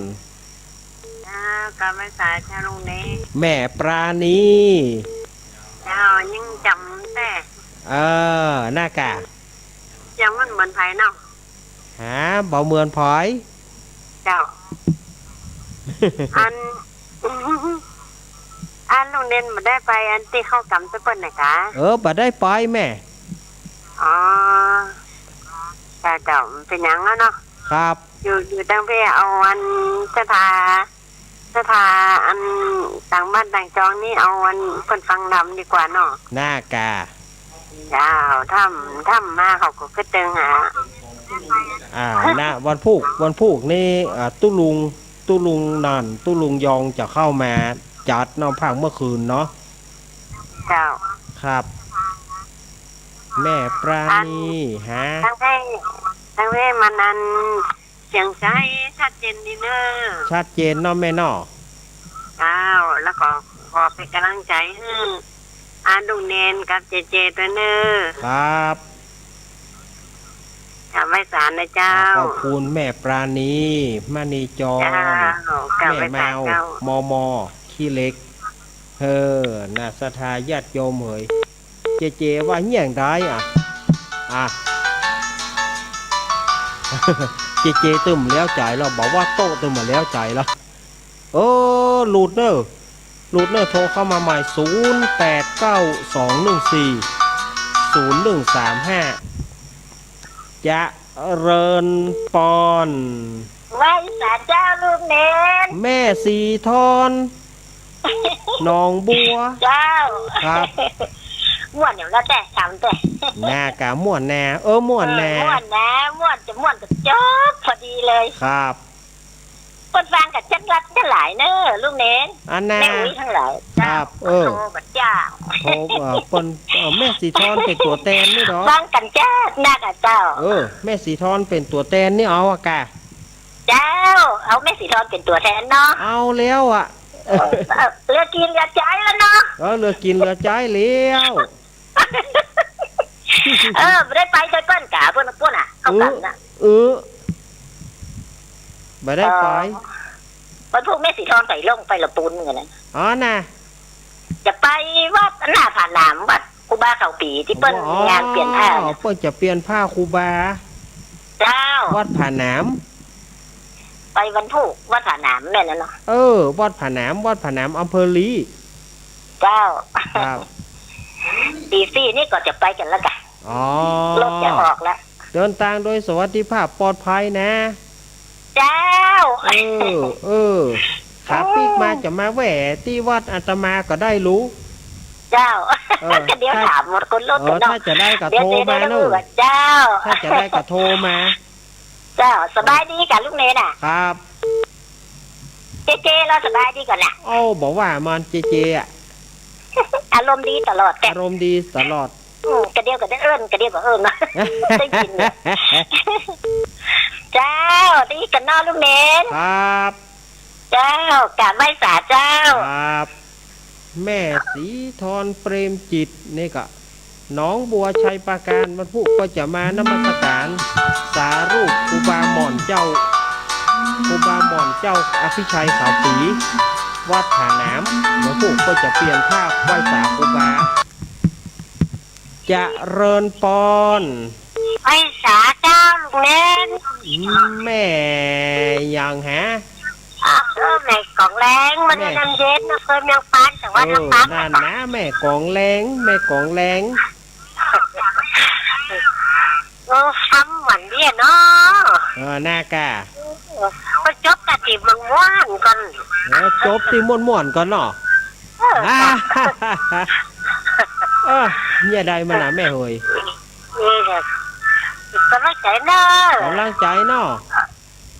เจ้า กลับมาสายเจ้าลุงเนก แม่ปราณี เจ้า ยังจ๋ำแต๊ เออ น่ากะ ยังบ่เหมือนใผเนาะ ฮะ บ่เหมือนใผ เจ้า อัน อันลุงเด่นบ่ได้ไปอันตี้เข้าก๋ำเปิ้นน่ะกา เออ บ่ได้ไปแม่ อ๋อ เจ้า เจ้า บ่เป๋นหยังแล้วเนาะ ครับ อยู่ อยู่ตังเป้เอาอันศรัทธา ศรัทธาอันต่างบ้านต่างจองนี่เอาอันเปิ้นฟังธรรมดีกว่าเนาะ น่ากะ เจ้า ถ้ำ ถ้ำมาเขาก็กึ๊ดเติงหา อ่า นะ วันพูก วันพูกนี่ อ่า ตุ๊ลุง ตุ๊ลุงนั่น ตุ๊ลุงยองจะเข้ามาจัดเนาะ ภาคเมื่อคืนเนาะ เจ้า ครับ แม่ปราณี อัน ฮะ ตังเว้ ตังเว้ มันอัน เสียงใสชัดเจนดีเน่อ ชัดเจนเนาะแม่เนาะ เจ้า แล้วก็ขอเป๋นก๋ำลังใจ๋หื้อ อาลุงเณรกับเจเจตวยเน่อ ครับ กราบไหว้สานะเจ้า ขอบคุณแม่ปราณี มณีจร เจ้า กราบไหว้สาเจ้า แม่เมา มม ขี้เหล็ก เออ น่าศรัทธาญาติโยมเหย เจเจว่าเยียะใดอะ อ่ะ เจเจตึงบ่แล้วใจ๋แล้ว บอกว่าโต๊ะตึงบ่แล้วใจ๋แล้ว เออ หลุดเน่อ หลุดเน่อ โทรเข้ามาใหม่ ศูนย์แปดเก้าสองหนึ่งสี่ศูนย์หนึ่งสามห้า เจริญปอน ไหว้สาเจ้าลุงเณร แม่สีทอน หนองบัว เจ้า ครับ ม่วนอยู่แล้วแต่ ถามแต่ น่ากะม่วนแน่ เออ ม่วนแน่ เออ ม่วนแน่ ม่วนจะม่วนก็จบพอดีเลย ครับ เปิ้นฟังกั๋นจั๊ดรัดจั๊ดหลายเน่อ ลุงเณร อันน่ะ แม่อุ๊ยตังหลาย ครับ เจ้า เออ โทรบัดจ้า โทร เอ่อ เปิ้น เอ่อ แม่สีทอนเป๋นตั๋วแตนนี่เหรอ ฟังกั๋นจั๊ดนักอะเจ้า เออ แม่สีทอนเป๋นตั๋วแตนนี่เอาอะกะ เจ้า เอาแม่สีทอนเป๋นตั๋วแตนเนาะ เอาแล้วอะ เออ เออ เหลือกิ๋นเหลือใจ๊แล้วเนาะ เออ เหลือกิ๋นเหลือใจ๊แล้ว เออ บ่ได้ไปใส่เปิ้นกา เปิ้น เปิ้นอะ เข้ากั๋นน่ะ เออ เออ บ่ได้ไป เออ วันพูกแม่สีทอนไปลงไปละปูนเหมือนกั๋นนะ อ๋อ น่ะ จะไปวัดหน้าผาหนาม วัดครูบาเขาปี๋ตี้เปิ้น อ๋อ มีงานเปลี่ยนผ้าน่ะ เปิ้นจะเปลี่ยนผ้าครูบา เจ้า วัดผาหนาม ไปวันพูกวัดผาหนามแม่นแล้วเนาะ เออ วัดผาหนาม วัดผาหนาม อำเภอลี เจ้า ครับ ตีสี่นี่ก็จะไปกั๋นแล้วกะ อ๋อ รถจะออกแล้ว เดินตางโดยสวัสดิภาพปลอดภัยนะ เจ้า เออ เออ ขาปิ๊กมาจะมาแวะตี้วัดอาตมาก็ได้ลูก เจ้า เออ ก็เดี๋ยวถามหมดคนรถ เออ เนาะ ถ้าจะได้ก็โทรมาเน่อ เดี๋ยว เดี๋ยว เจ้า ถ้าจะได้ก็โทรมา เจ้า สบายดีกะลุงเณรน่ะ ครับ เจเจ ลาวสบายดีก่อน่ะ โอ้ บ่ว่ามัน เจเจอะ อารมณ์ดีตลอดแก อารมณ์ดีตลอด อืม กะเดียวก็ได้เอิ้น กะเดียวก็เอิ้น ได้ยินเนี่ย เจ้า ดีก่อเนาะลุงเณร ครับ เจ้า กราบไหว้สาเจ้า ครับ แม่สีทอน เปรมจิต นี่ก็ หนองบัว ชัยปราการ วันพูกก็จะมานมัสการสารูปครูบาหม่อนเจ้า ครูบาหม่อนเจ้าอภิชัยขาวสี วัดผาหนาม วันพูกก็จะเปลี่ยนผ้าไหว้สาครูบา เจริญปอน ไหว้สาเจ้าลุงเณร แม่หยังฮะ อ่ะ เออ แม่กองแรง มัน แม่ น้ำเย็น อำเภอเมืองปาน จังหวัดลำปาง เออ นั่นนะ แม่กองแรง แม่กองแรง เออ ฟังหวานเดียเนาะ เออ น่ากะ เออ ก็จบกะตี้ม่วนๆก่อน เออ จบตี้ม่วนๆก่อนเนาะ เออ อ่า เออ เยียะใดมาน่ะแม่เหย นี่แหละ ก๋ำลังใจ๋เนาะ ก๋ำลังใจ๋เนาะ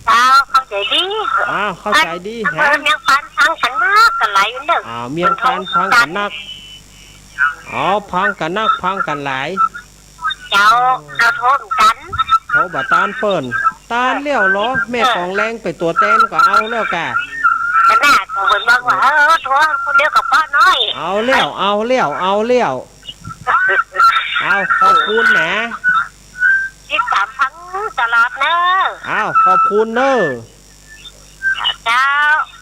เจ้า เข้าใจ๋ดี อ้าว เข้าใจ๋ดี อำเภอ ฮะ เมืองปานฟังกั๋นนักกั๋นหลายอยู่เน่อ อ้าว เมืองปานฟังกั๋นนัก อ๋อ ฟังกั๋นนัก ฟังกั๋นหลาย เจ้า เอาโทรกั๋น โทรบ่ต้านเปิ้น ต้านแล้วเหรอ แม่กองแรงเป๋นตั๋วแตนก็เอาแล้วกะ ก็น่า ก็เปิ้นบอกว่า เออ โทรคนเดียวก็ปอน้อย เอาแล้ว เอาแล้ว เอาแล้ว เอา ขอบคุณนะ ติดต๋ามฟังตลอดเน่อ อ้าว ขอบคุณเน่อ เจ้า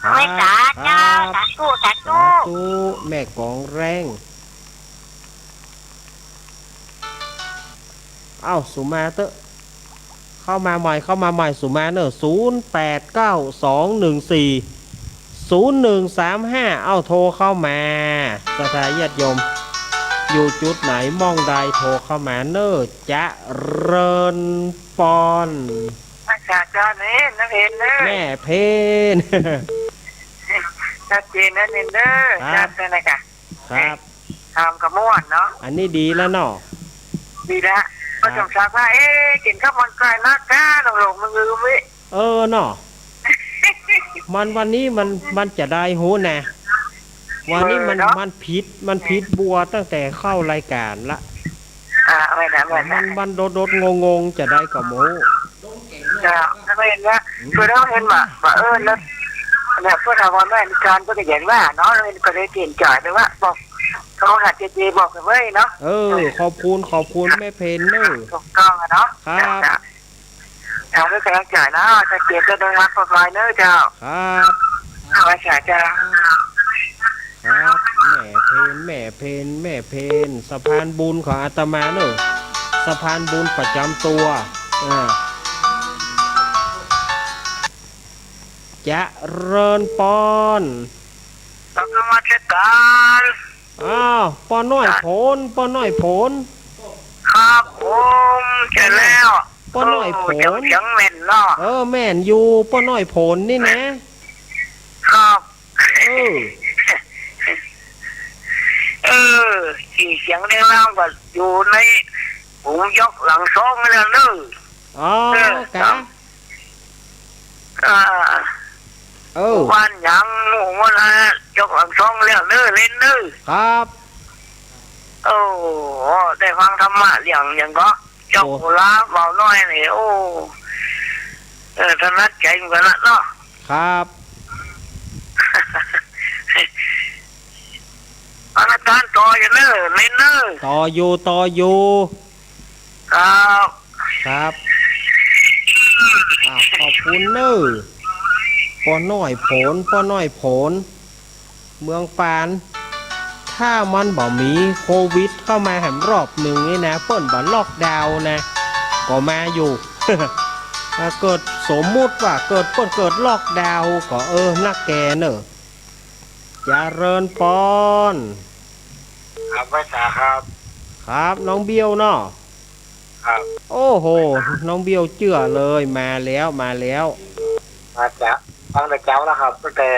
ครับ ไหว้สาเจ้า ครับ สาธุ สาธุ สาธุ แม่กองแรง เอ้า สุมาเต๊อะ เข้ามาใหม่ เข้ามาใหม่ สุมาเน่อ ศูนย์แปดเก้าสองหนึ่งสี่ศูนย์หนึ่งสามห้า เอ้า โทรเข้ามา ศรัทธาญาติโยม อยู่จุดไหน หม่องใด โทรเข้ามาเน่อ เจริญปอน ไหว้สาเจ้าเณร น้องเณรเน่อ แม่เพน ชัดเจนนะเณรเน่อ ครับ ชัดเจนเลยค่ะ ครับ ถามกะม่วนเนาะ อันนี้ดีแล้วเนาะ ดีละ ครับ ป้อสมศักดิ์ว่า เอ๊ะ กิ๋นข้าวมันไก่นักก้า หลงๆ ลืมๆ เว้ย เออเนาะ มันวันนี้มัน มันจะใดฮู้นะ วันนี้มัน เออเนาะ มันผิด มันผิดบัวตั้งแต่เข้ารายก๋านละ อ่า แม่นนะ แม่นนะ มัน มันโดดๆ งงๆ จะใดก็บ่ฮู้ เจ้า แล้วก็หันว่า อืม เปิ้นเอาหันว่า ว่า เออ แล้ว เนี่ย เปิ้นเอาว่าแม่นการ เปิ้นก็หันว่าเนาะ แล้วก็เลยเปลี่ยนใจไปว่า บอก โทรหาเจเจบอกกันเว้ยเนาะ เออ ขอบคุณ ขอบคุณแม่เพนเนอะ ถูกต้องอะเนาะ ครับ เจ้า เจ้า เจ้า ให้กำลังใจเนาะ เจเจก็ต้องรักปลอดภัยเนอะเจ้า ครับ เอาไว้สาเจ้า ครับ แม่เพน แม่เพน แม่เพน สะพานบุญของอาตมาเนอะ สะพานบุญประจำตัว อ่า เจริญปอน กราบนมัสการ อ้าว ป้อน้อยผล ป้อน้อยผล ครับผม ใช่แล้ว ป้อน้อยผล โอ้ เสียงแม่นเนาะ เออ แม่นอยู่ ป้อน้อยผลนี่นะ ครับ เออ เออ ตี้เสียงเรียงรามก็อยู่ใน ผมยกหลังสองแล้วเนอะ อ๋อ เออ กะ อ่า เออ บ้านหยังหมู่ว่าละ ยกหลังสองแล้วเนอะ เล่นเนอะ ครับ โอ้ ได้ฟังธรรมะเรื่องหยังก็ เจ้า โอ้ โอลาฟบ่าวน้อยนี่ โอ้ เออ ถนัดใจเหมือนกันละเนาะ ครับ อาจารย์ต่ออยู่เนอะ เล่นเนอะ ต่ออยู่ ต่ออยู่ ครับ ครับ อ่า ขอบคุณเนอะ ป้อน้อยผล ป้อน้อยผล เมืองปาน ถ้ามันบ่มีโควิดเข้ามาแหมรอบนึ่งนี่นะ เปิ้นบ่ล็อกดาวน์นะ ก็มาอยู่ ถ้าเกิดสมมุติว่าเกิดเปิ้นเกิดล็อกดาวน์ก็ เออ นักแก่เนอะ เจริญปอน ครับ ไหว้สาครับ ครับ น้องเบี้ยวเนาะ ครับ โอ้โห น้องเบี้ยวเจื้อเลย มาแล้ว มาแล้ว มาจาก ฟังแต่เจ๊าแล้วครับ ตั้งแต่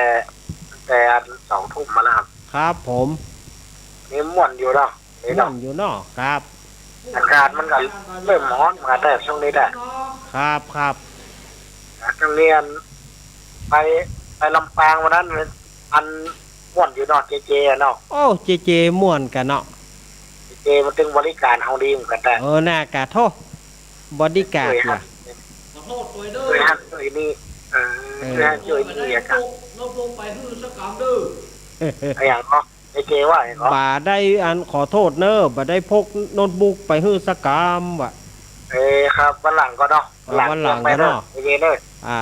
ตั้งแต่อันสองทุ่มมาแล้วครับ ครับผม นี่ม่วนอยู่เนาะ นี่ ม่ว เนาะ นอยู่เนาะ ครับ อากาศมันก็เริ่มฮ้อนมาแต่ช่วงนี้แหละ ครับ ครับ ช่วงนี้อัน ไป ไปลำปางวันนั้น อันม่วนอยู่เนาะ เจเจเนาะ โอ้ เจเจม่วนกะเนาะ เจเจมันตึงบริการเฮาดีเหมือนกันแต่ เออ น่ากะโธ่ บริการ ช่วยหัน น่ะ ขอโทษตวยเด้อ ช่วยหันช่วยนี่ เออ เออ ช่วยหันช่วยนี่อะครับ โน้ตบุ๊กไปหื้อสักกำเด้อ อะหยังเนาะ เจเจว่าหยังเนาะ บ่าได้อันขอโทษเนอะ บ่าได้พกโน้ตบุ๊กไปหื้อสักกำว่ะ เออ ครับ วันหลังก็เนาะ เออ วันหลังก็เนาะ เจเจเนอะ อ่า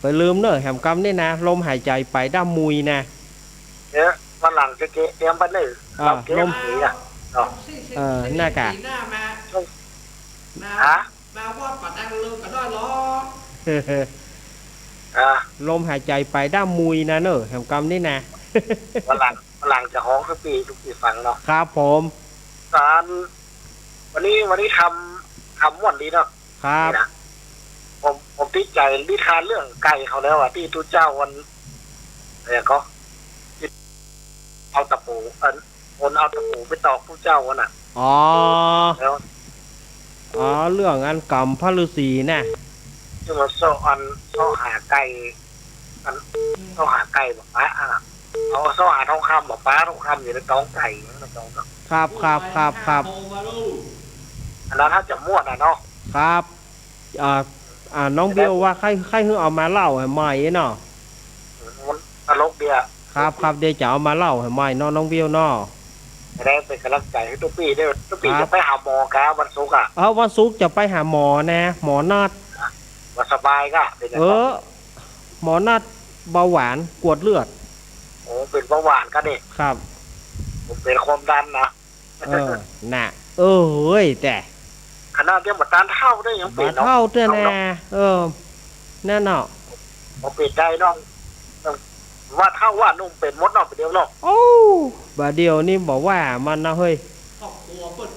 บ่าลืมเนอะ แหมกำนี่นะ ลมหายใจไปด้ามมุยนะ เออ วันหลังเจเจเตรียมไปเนอะ อ่า เราเตรียม ลม สีอะเนาะ เออ น่ากะ ฮะ มาวัดป่าแดงเริงก็ได้หรอ อ่า ลมหายใจไปด้ามมุยนะเนอะ แหมกำนี่นะ วันหลัง วันหลังจะฮ้องให้ปี้ ทุกปี้ฟังเนาะ ครับผม สาร วันนี้ วันนี้ทำ ทำม่วนดีเนาะ ครับ นี่นะ ผม ผมติดใจนิทานเรื่องไก่เขาแล้วอะ ตี้ตุ๊เจ้าวัน อะไรก็ เอาตะปู อัน คนเอาตะปูไปตอกตุ๊เจ้าวันน่ะ อ๋อ แล้ว อ๋อ เรื่องอันกำพระฤาษีน่ะ ซึ่งมันเซาะอัน เซาะหาไก่ อัน เซาะหาไก่บ่ปะอะ เอาเซาะหาทองคำบ่ปะ ทองคำอยู่ในต๊องไก่ ในต๊องเนาะ ครับ ครับ ครับ ครับ อันนั้นถ้าจะม่วนอะเนาะ ครับ อ่า อ่า น้องเบี้ยวว่าใค่ ใค่หื้อเอามาเล่าให้ใหม่เนาะ มันตลกดีอะ ครับ ครับ เดี๋ยวจะเอามาเล่าให้ใหม่เนาะ น้องเบี้ยวเนาะ จะได้เป๋นก๋ำลังใจ๋หื้อตุ๊ปี้ด้วย ตุ๊ปี้ ครับ จะไปหาหมอกะวันศุกร์อะ เออ วันศุกร์จะไปหาหมอนะ หมอนัด บ่สบายกะ เป๋นหยัง เออ หมอนัดเบาหวาน กวดเลือด โอ้ เป๋นเบาหวานกะนี่ ครับ ผมเป๋นความดันนะ เออ น่ะ เออ เฮ้ย แต่ ขนาดยังบ่ตันเฒ่าได้ยังเป๋นเนาะ บ่เฒ่าเตื้อนะ เฒ่าเนาะ เออ นั่นเนาะ บ่เป๋นได้เนาะ ว่าเฒ่าว่าหนุ่มเป๋นหมดเนาะ บ่าเดี่ยวเนาะ โอ้ บ่าเดี่ยวนี่บ่ว่ามันนะเฮ้ย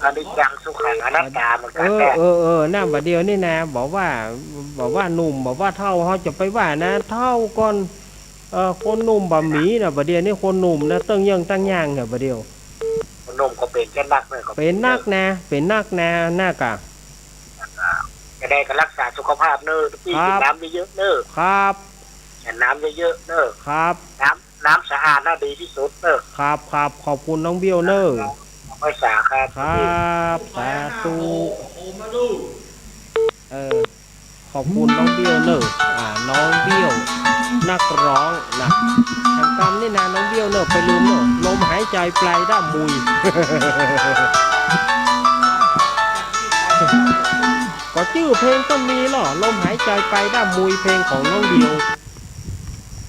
อนิจจังสุขังอนัตตาเหมือนกั๋น เออ แหละ เออ เออ นั่นบ่าเดี่ยวนี่นะ บ่าว่า บ่าว่าหนุ่ม บ่าว่าเฒ่า เฮาจะไปว่านะ เฒ่าก่อน เออ คนหนุ่มบ่มีนะ บ่าเดี่ยวนี่คนหนุ่มนะ ตึงเยิ่งตึงยางเนี่ย บ่าเดี่ยว คน นมก็เป๋นจะนักเน่อ ก็เป๋นนักนะ เป๋นนักนะ นักอะ จะได้ก็ฮักษาสุขภาพเน่อ ปี้ ครับ กิ๋นน้ำเยอะๆ เน่อ ครับ กิ๋นน้ำเยอะๆ เน่อ ครับ น้ำ น้ำสะอาดน่ะดีตี้สุดเน่อ ครับ ครับ ขอบคุณน้องเบี้ยวเน่อ ไหว้สาครับ ครับ สาธุ เออ ขอบคุณน้องเบี้ยวเน่อ อ่า น้องเบี้ยว นักร้องนะ แหมกำนี่นา น้องเบี้ยวเน่อ ไปลืมเน่อ ลมหายใจปลายด้ามมุย ก็จื้อเพลงก็มีเนาะ ลมหายใจปลายด้ามมุย เพลงของน้องเบี้ยว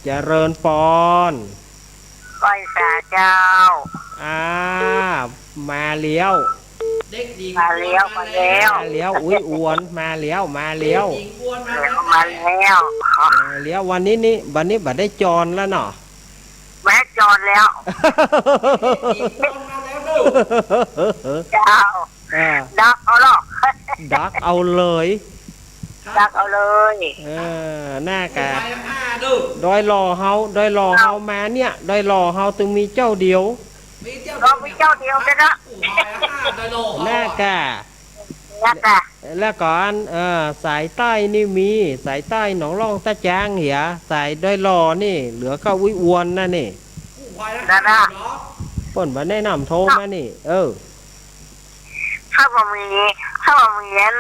เจริญปอน ไหว้สาเจ้า อ่า มาแล้ว มาแล้ว มาแล้ว มาแล้ว อุ๊ยอวน มาแล้ว มาแล้ว มาแล้ว มาแล้ว วันนี้นี่ วันนี้บ่ได้จอนแล้วเนาะ แวะจอนแล้ว เจ้า อ่า ดักเอาเนาะ ดักเอาเลย ดักเอาเลย เออ นักอะ ดอยหล่อเฮา ดอยหล่อเฮามาเนี่ย ดอยหล่อเฮาตึงมีเจ้าเดียว ก็มีเจ้าเดียวเต้าเนาะ นักอะ นักอะ แล้วก่อน เออ สายใต้นี่มี สายใต้หนองล่องตะจางเหีย สายดอยหล่อนี่ เหลือก้าอุ๊ยอวนนั่นนี่ นั่นน่ะ เปิ้นบ่แนะนำโทรมานี่ เออ ถ้าบ่มี ถ้าบ่มีอัน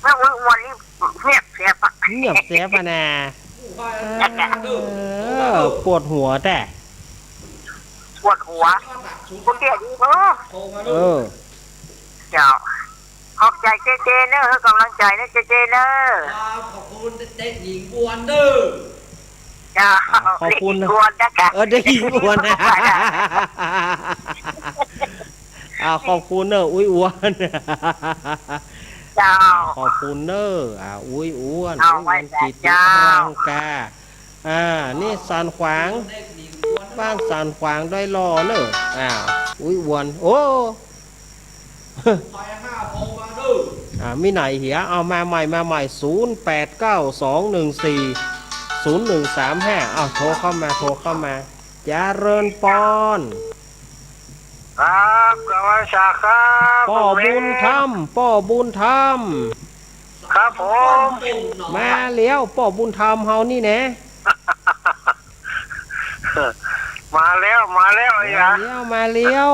เมื่ออุ๊ยอวนนี่เงียบเสียปะ เงียบเสียปะนา เออ ปวดหัวแต๊ ปวดหัว ปวดหัว เออ เออ เจ้า ขอบใจเจเจเน่อ กำลังใจ๋เน่อ เจเจเน่อ ครับ ขอบคุณเด็กหญิงอวนเน่อ เจ้า อ่า ขอบคุณ เด็กหญิงอวนนะ เออ เด็กหญิงอวนนะ อ่า ขอบคุณเน่อ อุ๊ยอวน เจ้า ขอบคุณเน่อ อ่า อุ๊ยอวน เอา อุ๊ยอวน ไหว้สา กิตติ เจ้า รังกา อ่า นี่สันขวาง บ้านสันขวางดอยหล่อเน่อ อ่า อุ๊ยอวน โอ้ อ่า มีไหนเหีย เอามาใหม่ มาใหม่ ศูนย์แปดเก้า สองหนึ่งสี่ ศูนย์หนึ่งสามห้า เอา โทรเข้ามา โทรเข้ามา เจริญปอน ครับ กราบไหว้สาครับ ป้อบุญธรรม ป้อบุญธรรม ครับผม มาแล้ว ป้อบุญธรรมเฮานี่แหนะ มาแล้ว มาแล้ว มาแล้ว มาแล้ว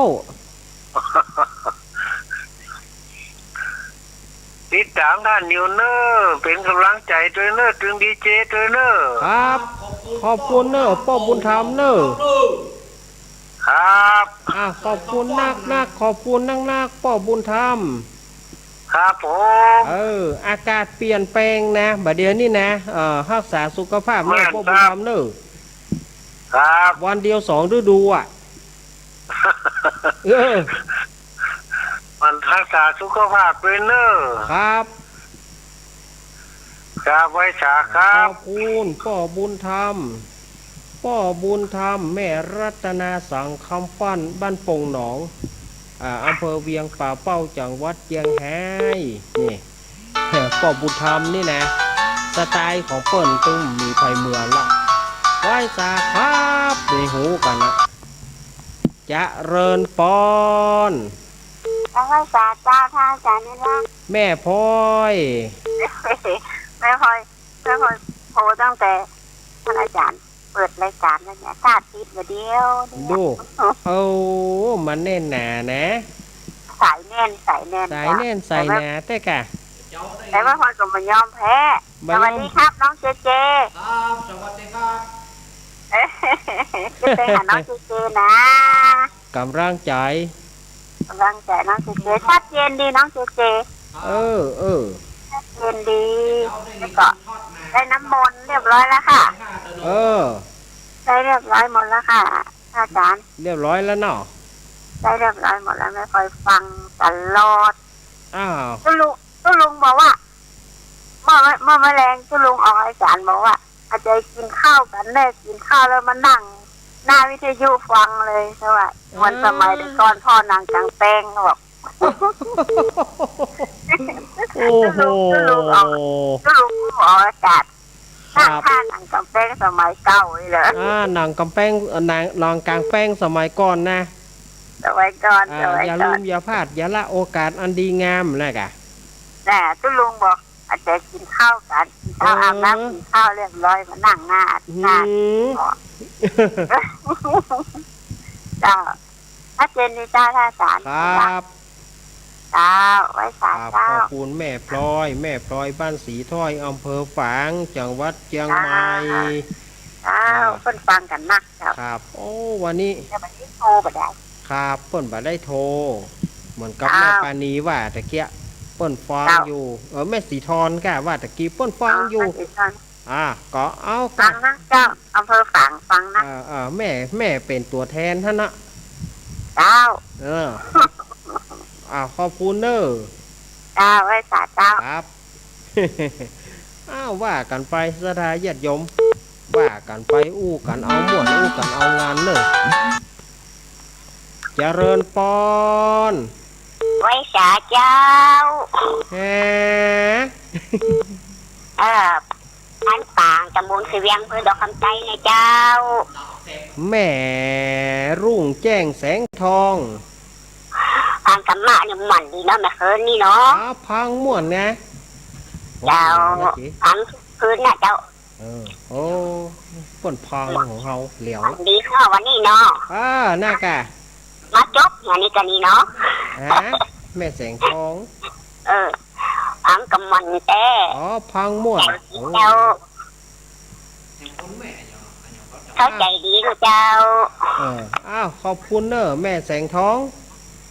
ติดต๋ามต้านอยู่เน่อ เป๋นก๋ำลังใจ๋ตวยเน่อ ตึงดีเจตวยเน่อ ครับ ขอบคุณเน่อ ป้อบุญธรรมเน่อ ครับ อ่า ขอบคุณนักๆ ขอบคุณนักๆ ป้อบุญธรรม ครับผม เออ อากาศเปลี่ยนแปลงนะ บ่าเดี่ยวนี้นะ เออ ฮักษาสุขภาพเน่อ แม่นครับ ป้อบุญธรรมเน่อ ครับ วันเดียวสองฤดูอะ เออ มันฮักษาสุขภาพตวยเน่อ ครับ ครับ ไหว้สาครับ ขอบคุณป้อบุญธรรม ป้อบุญธรรม แม่รัตนาสังคำปั้น บ้านโป่งหนอง อ่า อำเภอเวียงป่าเป้า จังหวัดเจียงไฮ้ นี่ ป้อบุญธรรมนี่นะ สไตล์ของเปิ้นตึงมีใผเหมือนละ ไหว้สาครับ ได้ฮู้กั๋นนะ เจริญปอน ไหว้สาเจ้า ท่านอาจ๋ารย์นี่ละ แม่พลอย แม่พลอย แม่พลอยโทรตั้งแต่ท่านอาจ๋ารย์เปิดรายก๋านแล้วเนี่ย สาธิตบ่าเดี่ยวเนี่ย ดู โอ้ มันแน่นหนานะ สายแน่น สายแน่น สายแน่น สายหนาแต๊ก่ะ แต่แม่พลอยก็บ่ยอมแพ้ บ่ยอม สวัสดีครับ น้องเจเจ ครับ สวัสดีครับ เอ้ย จะไปหาน้องเจเจนะ ก๋ำลังใจ๋ ก๋ำลังใจ๋น้องเจเจ ชัดเจนดีน้องเจเจ เออ เออ ชัดเจนดี แล้วก็ได้น้ำมนต์เรียบร้อยแล้วค่ะ เออ ได้เรียบร้อยหมดแล้วค่ะ อาจ๋ารย์ เรียบร้อยแล้วเนาะ ได้เรียบร้อยหมดแล้ว แม่พลอยฟังตลอด อ้าว ตุ๊ลุง ตุ๊ลุงบอกว่า เมื่อ เมื่อ เมื่อแลงตุ๊ลุงออกรายก๋านบอกว่า อาจ๋ารย์กิ๋นข้าวกั๋นแน่ กิ๋นข้าวแล้วมานั่งหน้าวิทยุฟังเลย เขาว่า อ่า วันสมัยแต่ก่อนพ่อนั่งก๋างแปง เขาบอก โอ้โห ตุ๊ลุง ตุ๊ลุงออก ตุ๊ลุงออกอากาศ ครับ นั่งท่านั่งก๋างแปงสมัยเก่าเลยเหรอ อ่า นั่งก๋างแปง นั่ง นั่งก๋างแปงสมัยก่อนนะ สมัยก่อน อ่า สมัยก่อน อย่าลืมอย่าพลาด อย่าละโอกาสอันดีงามนะกะ น่ะ ตุ๊ลุงบอก อาจจะกิ๋นข้าวกั๋น กิ๋นข้าว เออ อาบน้ำกิ๋นข้าวเรียบร้อย มานั่งหน้า อืม หน้า เจ้า ชัดเจนดีเจ้า ท่านอาจารย์ ครับ เจ้า ไหว้สา ครับ เจ้า ขอบคุณแม่พลอย แม่พลอยบ้านสีถ้อย อำเภอฝาง จังหวัดเจียงใหม่ เจ้า เจ้า อ่า เปิ้นฟังกั๋นนักเจ้า ครับ โอ้ วันนี้ แต่วันนี้โทรบ่ได้ ครับ เปิ้นบ่ได้โทร เหมือนกับ เจ้า แม่ปานีว่าตะเกียะ เปิ้นฟัง เจ้า อยู่ เออ แม่สีทอนก้าว่าตะกี้ เปิ้นฟังอยู่ อ๋อ แม่สีทอน อ่า ก็เอา ฟังนะเจ้า อำเภอฝาง ฟังนะ เออ เออ แม่ แม่เป๋นตั๋วแทนหั้นนะ เจ้า เออ อ่า ขอบคุณเน่อ เจ้า ไหว้สาเจ้า ครับ อ้าว ว่ากั๋นไป ศรัทธาญาติโยม ว่ากั๋นไป อู้กั๋นเอาม่วน อู้กั๋นเอางานเน่อ เจริญปอน ไหว้สาเจ้า แหม เออ บ้านฝาง ตำบลสีเวียง อำเภอดอกคำใต้นะเจ้า แม่รุ่งแจ้งแสงทอง ฟังธรรมะเนี่ยม่วนดีเนาะ เมื่อคืนนี้เนาะ อ๋อ ฟังม่วนนะ เจ้า โอ้โห ฟังทุกคืนนะเจ้า เออ โอ้ เปิ้นฟังของเฮาแล้ว ดีเนาะวันนี้เนาะ อ่า น่ากะ มาจบอย่างนี้กั๋นนี่เนาะ ฮะ แม่แสงทอง เออ ฟังก็ม่วนแต๊ อ๋อ ฟังม่วน เจ้า โอ้ เข้าใจ๋ดีนะเจ้า เออ อ้าว ขอบคุณเน่อ แม่แสงทอง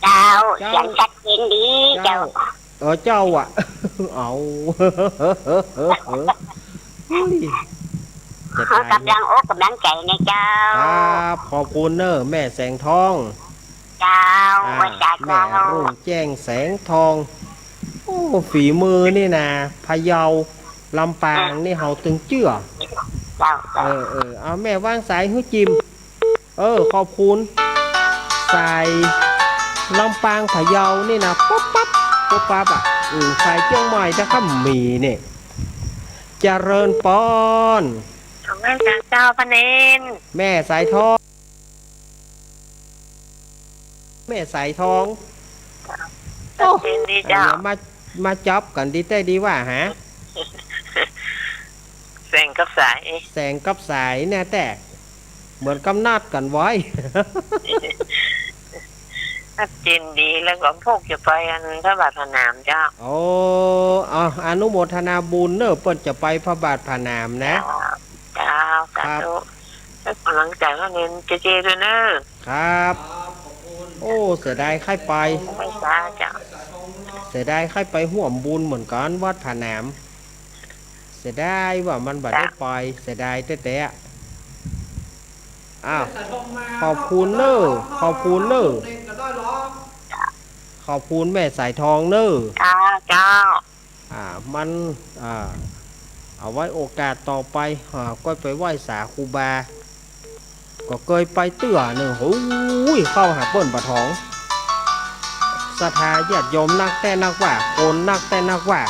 เจ้า เจ้า เสียงชัดเจนดี เจ้า เจ้า เออ เจ้าอะ เอา เฮ้ย จะตาย กำลังอกกำลังใจ๋นะเจ้า ครับ ขอบคุณเน่อ แม่แสงทอง เจ้า อ่า ไหว้สาเจ้า แม่รุ่งแจ้งแสงทอง โอ้ ฝีมือนี่นะ พะเยา ลำปางนี่เฮาตึงเจื้อ เจ้า เจ้า เออ เออ เอา แม่วางสายหื้อจิม เออ ขอบคุณ สายลำปางพะเยานี่นะ ปุ๊บปั๊บ ปุ๊บปั๊บอะ อืม สายเจียงใหม่จะค่ำมีเนี่ย เจริญปอน ของแม่สายเจ้าพระเนน แม่สายทอง แม่สายทอง โอ้ ยินดีเจ้า อันนี้มา มาจับกั๋นดีแต๊ดีว่าฮะ แสงกับสาย แสงกับสายเนี่ยแต๊ เหมือนกำนัดกั๋นไว้ ชัดเจนดี แล้วก็พวกจะไปอันพระบาทผาหนามเจ้า โอ้ เอา อนุโมทนาบุญเน่อ เปิ้นจะไปพระบาทผาหนามนะ เจ้า เจ้า สาธุ ครับ ให้กำลังใจ๋พระเนนเจเจด้วยเน่อ ครับ โอ้ เสียดายใค่ไป ไหว้สาเจ้า เสียดายใค่ไปฮ่วมบุญเหมือนกั๋น วัดผาหนาม เสียดายว่ามันบ่ได้ไป เสียดายแต๊แต๊ อ้าว ขอบคุณเน่อ ขอบคุณเน่อ ขอบคุณแม่สายทองเน่อ เจ้า เจ้า อ่า มัน อ่า เอาไว้โอกาสต่อไป อ่า ก็ไปไหว้สาครูบา ก็เกยไปเตื้อเน่อ โอ้ย เข้าหาเปิ้นบ่ถอง ศรัทธาญาติโยมนักแต๊นักว่า คนนักแต๊นักว่า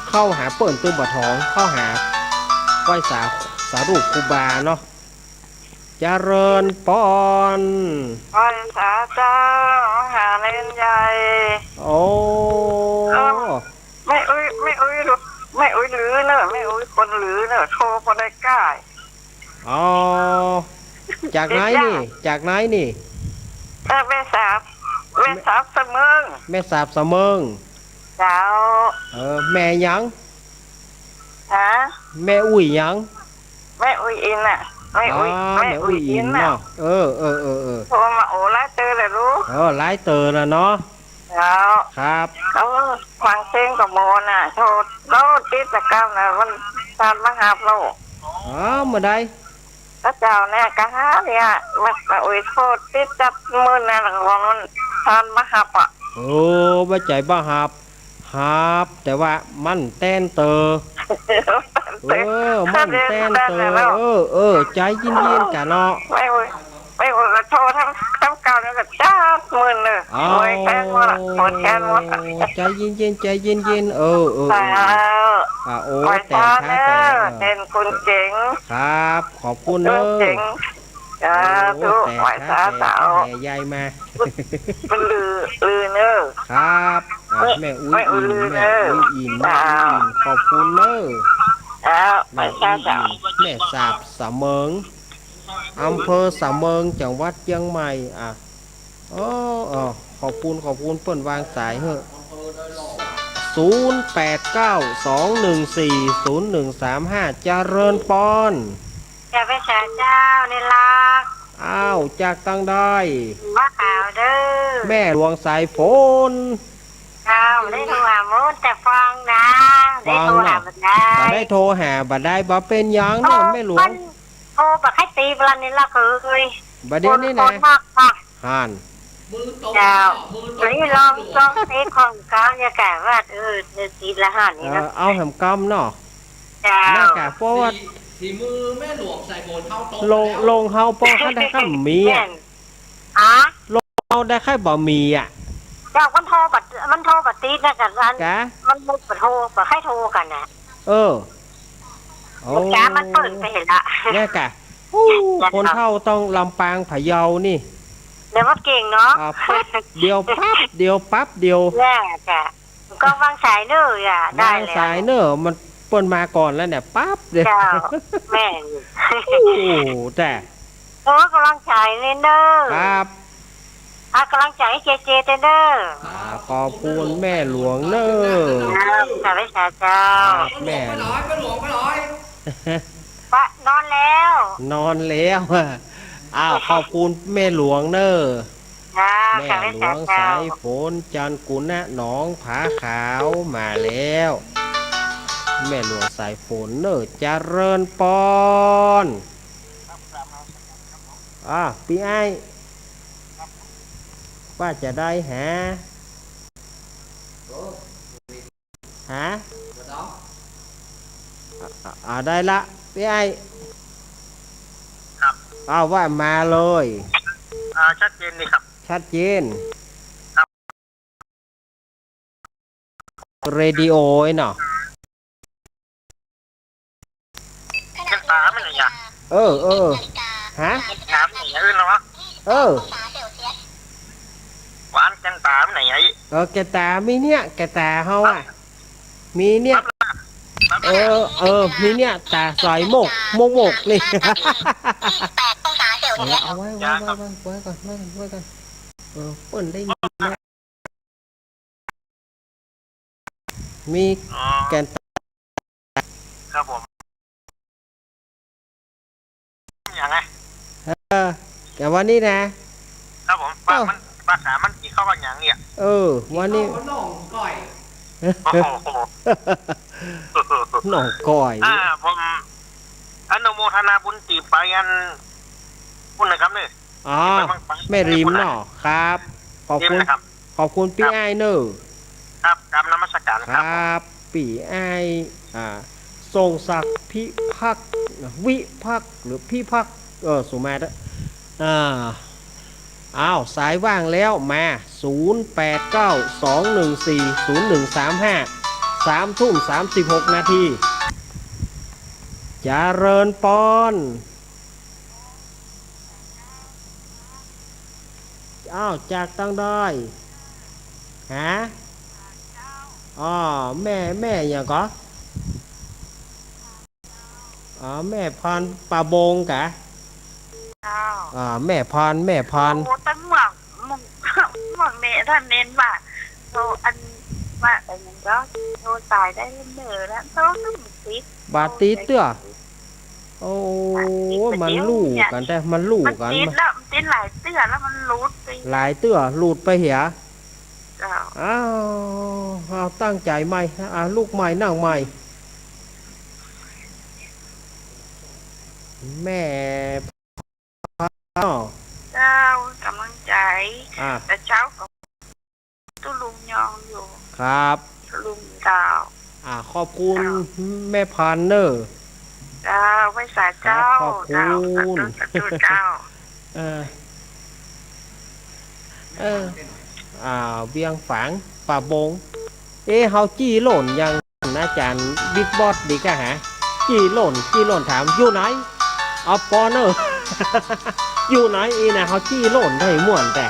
เข้าหาเปิ้นตึงบ่ถอง เข้าหาไหว้สา สารูปครูบาเนาะ เจริญปอน ไหว้สาเจ้า หาเณรใหญ่ โอ้ เอ้า แม่อุ๊ย แม่อุ๊ย แม่อุ๊ยหลือเน่อ แม่อุ๊ยคนหลือเน่อ โทรบ่ได้ก้า อ๋อ จากไหนนี่ จากไหนนี่ เออ แม่สาบ แม่สาบสะเมิง แม่สาบสะเมิง เจ้า เออ แม่หยัง ฮะ แม่อุ๊ยหยัง แม่อุ๊ยอินน่ะ แม่อุ๊ย อ๋อ แม่อุ๊ยอินน่ะ แม่อุ๊ยอินเนาะ เออ เออ เออ เออ โทรมาโอ้หลายเตื้อแล้วลูก เออ หลายเตื้อแล้วเนาะ เจ้า ครับ เออ ฟังเพลงก็ม่วนน่ะ โทร โทรติดตะกร้าน่ะ มัน ท่านบ่ฮับแล้ว อ๋อ เมื่อใด พระเจ้าเนี่ย กะหาเนี่ย มัน โอ้ย โทรติดจับมื้อนั้น ว่ามัน ท่านบ่ฮับอะ เออ บ่ใจ้บ่ฮับ ฮับ แต่ว่ามันแต้นเตื้อ เออ มันแต้นเตื้อ เออ เออ ใจ๋เย็นๆ กะเนาะ แม่อุ๊ย แม่อุ๊ยก็โทรทั้ง ทั้งเก่าแล้วก็จับมื้อเน่อ อ้าว โอ้ย แค้นหมดละ โอ้ย แค้นหมดละ ใจ๋เย็นๆ ใจ๋เย็นๆ เออ เออ เออ เออ อ่ะ โอ้ ไหว้สาเน่อ แต่ง เออ เด่นคุณเจ๋ง ครับ ขอบคุณเน่อ เจ๋ง สาธุ โอ้ ไหว้สา สาธุ แผ่ใหญ่มา เปิ้นลือ ลือเน่อ ครับ อ่ะ แม่อุ๊ย แม่อุ๊ยอิน ลือเน่อ แม่อุ๊ยอิน แม่อุ๊ยอิน ขอบคุณเน่อ เจ้า ไหว้สา แม่อุ๊ยอิน เจ้า แม่สาบสะเมิง อำเภอสะเมิง จังหวัดเจียงใหม่ อ่ะ โอ้ เออ ขอบคุณ ขอบคุณ เปิ้นวางสายเฮ้อ ศูนย์แปดเก้า สองหนึ่งสี่ ศูนย์หนึ่งสามห้า เจริญปอน เจ้า ไหว้สาเจ้า เณรลักษณ์ อ้าว จากตังใด บ่าขาวเน่อ แม่หลวงสายฝน เจ้า ได้โทรหาหมู่แต่ฟังนะ ฟังนะ ได้โทรหาบ่ได้ บ่ได้โทรหา บ่ได้ บ่เป๋นหยังเนาะ โอ้ แม่หลวง มันโทรบ่ใค่ตีปะละเณรลักษณ์เอ้ย บ่าเดี่ยวนี้นะ คน คนมากค่ะ หั้น เจ้า นี่ลอง ลองเต๊กของเก่าเนี่ยก่ะว่า เออ เออ ติดละหั้นนี่เนาะ เออ เอาแหมกำเนาะ เจ้า นั่นก่ะ เพราะว่า ฝี ฝีมือแม่หลวงสายฝนเฮาตก ลง แล้ว ลงเฮาปอหั้นได้ค่ำมีอะ แม่น ฮะ ลงเฮาได้ค่ำบ่มีอะ เจ้า มันโทรบ่ มันโทรบ่ติดนะ กัน อัน กะ มันบ่โทร บ่ใค่โทรกั๋นน่ะ เออ โอ้ กะมันเปิ้นไปหั้นละ เนี่ยก่ะ อู้ คนเฒ่าต้องลำปางพะเยานี่ เดี๋ยวมันเก่งเนาะ อ่า ปั๊บเดียว ปั๊บเดียว ปั๊บเดียว เนี่ยก่ะ ก็วางสายเน่อ อ่ะ ได้แล้ว วางสายเน่อ มันเปิ้นมาก่อนแล้วเนี่ย ปั๊บเดียว เจ้า แม่น โอ้ แต่ โอ้ กำลังใจเน่อ ครับ อ่ะ กำลังใจให้เจเจเน่อ อ่า ขอบคุณแม่หลวงเน่อ ครับ สาธุสาธุเจ้า ครับ แม่ ไปไหน ไปหลวงไปไหน ปะ นอนแล้ว นอนแล้ว อ้าว ขอบคุณแม่หลวงเน่อ ครับ แม่หลวงสายฝน จันทร์กุณะ หนองผาขาว มาแล้ว แม่หลวงสายฝนเน่อ เจริญปอน อ่า ปี้อ้าย ว่าจะได้หา ฮะ อ่า อ่า ได้ละ ปี้อ้าย ครับ อ้าว ว่ามาเลย อ่า ชัดเจนดีครับ ชัดเจน ครับ เรดิโอไอ้เนาะ แก่นต๋าแม่นหยัง เออ เออ ฮะ แก่นต๋าแม่นหยัง อื่นเหรอวะ เออ หวานแก่นต๋าแม่นหยัง เออ แก่นต๋ามีเนี่ย แก่นต๋าเฮาอะ มีเนี่ย เออ เออ มีเนี่ย ต๋าสอยหมก หมก หมกนี่ เออ เอาไว้ ไว้ ไว้ ไว้ ไว้ก่อน ไว้ก่อน ไว้ก่อน เออ เปิ้นได้ยินนะ มี อ๋อ แก่น ครับผม อย่างไง เออ แต่วันนี้นะ ครับผม เอ้า ปากมัน ภาษามันกิ๋นข้าวกับหยังเนี่ย เออ วันนี้ กิ๋นข้าวกับหนองก้อย โอ้โห หนองก้อย อ่า ผมอนุโมทนาบุญตี๋ไปอัน ปุ้นนะครับเนี่ย อ๋อ ไปบั้งไฟ แม่ริมเนาะ ครับ ขอบคุณ ริมนะครับ ขอบคุณปี้อ้ายเน่อ ครับ กราบนมัสการ ค ครับผม รับ ปี้อ้าย อ่า ทรงศักดิ์พิพักษ์ วิพักษ์ หรือพิพักษ์ เออ สุมาตะ อ่า อ้าว สายว่างแล้ว มา ศูนย์แปดเก้า สองหนึ่งสี่ ศูนย์หนึ่งสามห้า สามทุ่มสามสิบหกนาที เจริญปอน อ้าว จากตังใด ฮะ อ๋อ แม่ แม่หยังก่อ อ๋อ แม่พรป่าบงกะ เจ้า อ่า แม่พร แม่พร โอ้ ตั้งหมวก หมวก หมวกเนี่ย ถ้าเน้นว่า โทรอัน ว่าอะไรอย่างเงี้ย โทรสายได้เน่อแล้ว โทรก็ไม่ติด บ่ติดเตื้อ โอ้ มันลู่กั๋นแต๊ มันลู่กั๋น มันติดแล้ว มันติดหลายเตื้อแล้ว มันหลุดไป หลายเตื้อ หลุดไปเหีย เจ้า อ้าว เอาตั้งใจ๋ใหม่ อ่ะ ลุกใหม่ นั่งใหม่ แม่ เจ้า ก๋ำลังใจ๋ อ่ะ แต่เจ๊าก็ ตุ๊ลุงยองอยู่ ครับ ตุ๊ลุงเจ้า อ่า ขอบคุณ เจ้า แม่พรเน่อ เจ้า ไหว้สาเจ้า ครับ ขอบคุณ เจ้า สาธุ สาธุเจ้า เออ เออ อ่า เวียงฝาง ป่าบง เอ๊ะ เฮาจี้โล่นยัง อาจ๋ารย์บิ๊กบอสดีกะฮะ จี้โล่น จี้โล่นถาม อยู่ไหน เอาปอเน่อ อยู่ไหนอีน่ะ เฮาจี้โล่นได้ม่วนแต่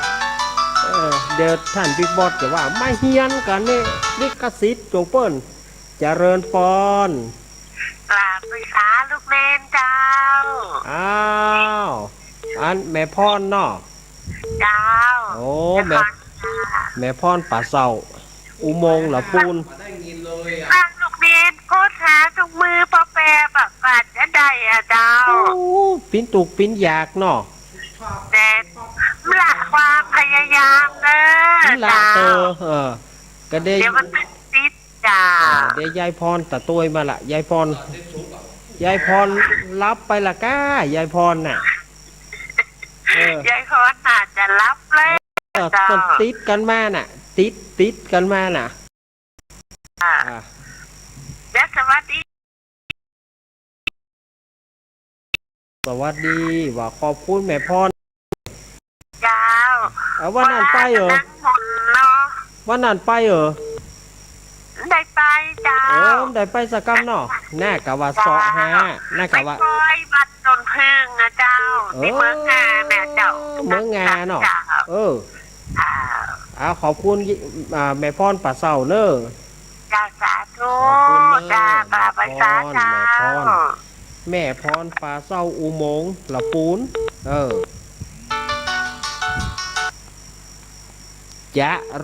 เออ เดี๋ยวต้านบิ๊กบอสจะว่า มาเฮียนกั๋นนี่ ลิขสิทธิ์จ๋งเปิ้น เจริญปอน กราบไหว้สาลูกเณรเจ้า อ้าว อันแม่พรเนาะ เจ้า โอ้ แม่พร แม่พรป่าเศร้า อุโมงค์ละปูน ลูกเณรโกฏหากู้มื้อป้อแปะ บ่าจะได้อะเจ้า โอ้ ปิ้นตุ๊กข์ปิ้นยากเนาะ แต่ละความพยายามเน่อ ละ เจ้า เตอ เออ ก็ได้ เดี๋ยวมันติด เจ้า อ่า เดี๋ยวยายพรตะโตยมาละ ยายพร ยายพรหลับไปละก้า ยายพรน่ะ เออ ยายพรน่าจะหลับแล้ว เออ เจ้า เปิ้นติดกั๋นมาน่ะ ติด ติดกั๋นมาน่ะ อ่า อ่า และสวัสดี สวัสดี ว่าขอบคุณแม่พร เจ้า เอ้า วันนั้นไปเหรอ วันนั้นไปเหรอ ได้ไปเจ้า เออ ได้ไปสักกำเนาะ น่ากะว่าเซาะหา น่ากะว่า ไปก้อยวัดต้นผึ้งนะเจ้า เออ ตี้เมืองงานะเจ้า เมืองงาเนาะ เจ้า เออ อ่า อ่า ขอบคุณ อ่า แม่พรป่าเศร้าเน่อ เจ้า สาธุ ขอบคุณเน่อ เจ้า แม่พร ป่าไปสา เจ้า แม่พร แม่พรป่าเศร้าอุโมงค์ละปูน เออ เจ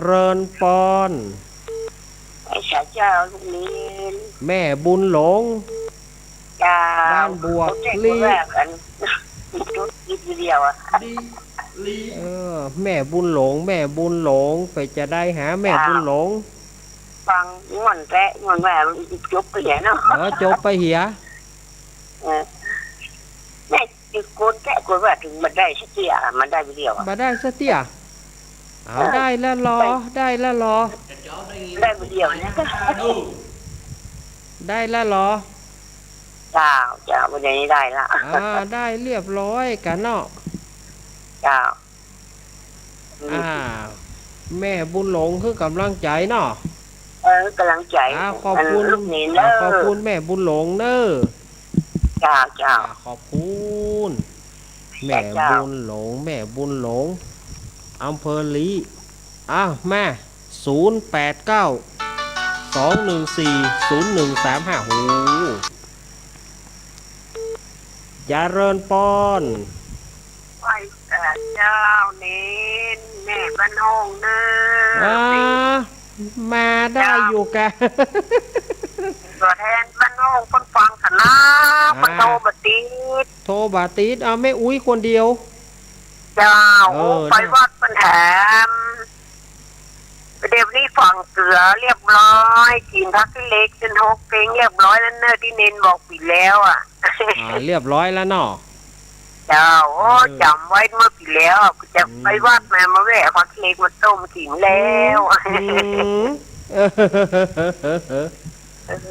ริญปอน ไหว้สาเจ้าลูกเณร แม่บุญหลง เจ้า บ้านบวก เขาแจ้ง ลี ว่าอัน จุดอีกทีเดียวอะ เออ แม่บุญหลง แม่บุญหลง ไปจะได้หาแม่บุญหลง ฟังม่วนแต๊ ม่วนว่ามันจบไปเหียเนาะ เออ จบไปเหีย เออ แม่ ตี้โกฏแต๊ โกฏว่าตึงบ่ได้สักเตื้อ บ่ได้สักเตื้อ เอา เออ ได้ละลอ ได้ละลอ ได้บ่าเดียวเนี่ย ได้ละลอ เจ้า เจ้า บ่าเดียวนี้ได้ละ อ่า ได้เรียบร้อยกั๋นเนาะ เจ้า อืม อ่า แม่บุญหลงคือกำลังใจ๋เนาะ เออ กำลังใจ๋ อ่า ขอบคุณ อันลูกเณรเน่อ อ่า ขอบคุณแม่บุญหลงเน่อ เจ้า เจ้า อ่า ขอบคุณ แม่บุญหลง แม่บุญหลง อำเภอลี้ อ้าว มา ศูนย์แปดเก้า สองหนึ่งสี่ ศูนย์หนึ่งสามห้า โห เจริญปอน ไหว้สาเจ้าเณร แม่บ้านโฮงเน่อ อ่า มาได้อยู่กะ เจ้า ตั๋วแทนบ้านโฮงเปิ้นฟังหั้นนะ อ่า เปิ้นโทรบ่ติด โทรบ่ติด เอาแม่อุ๊ยคนเดียว เจ้า เออ โอ้ ไปวัดเปิ้นแถม เดี๋ยวนี้ฝังเกือเรียบร้อย กิ๋นผักขี้เหล็ก เดือนหกเพ็งเรียบร้อยแล้วเน่อ ตี้เณรบอกปี๋แล้วอะ อ่า เรียบร้อยแล้วเนาะ เจ้า โอ้ เออ จ๋ำไว้เมื่อปี๋แล้ว จะไปวัดมา อืม มาแวะเอาผักขี้เหล็กมาต้มกิ๋นแล้ว อืม เ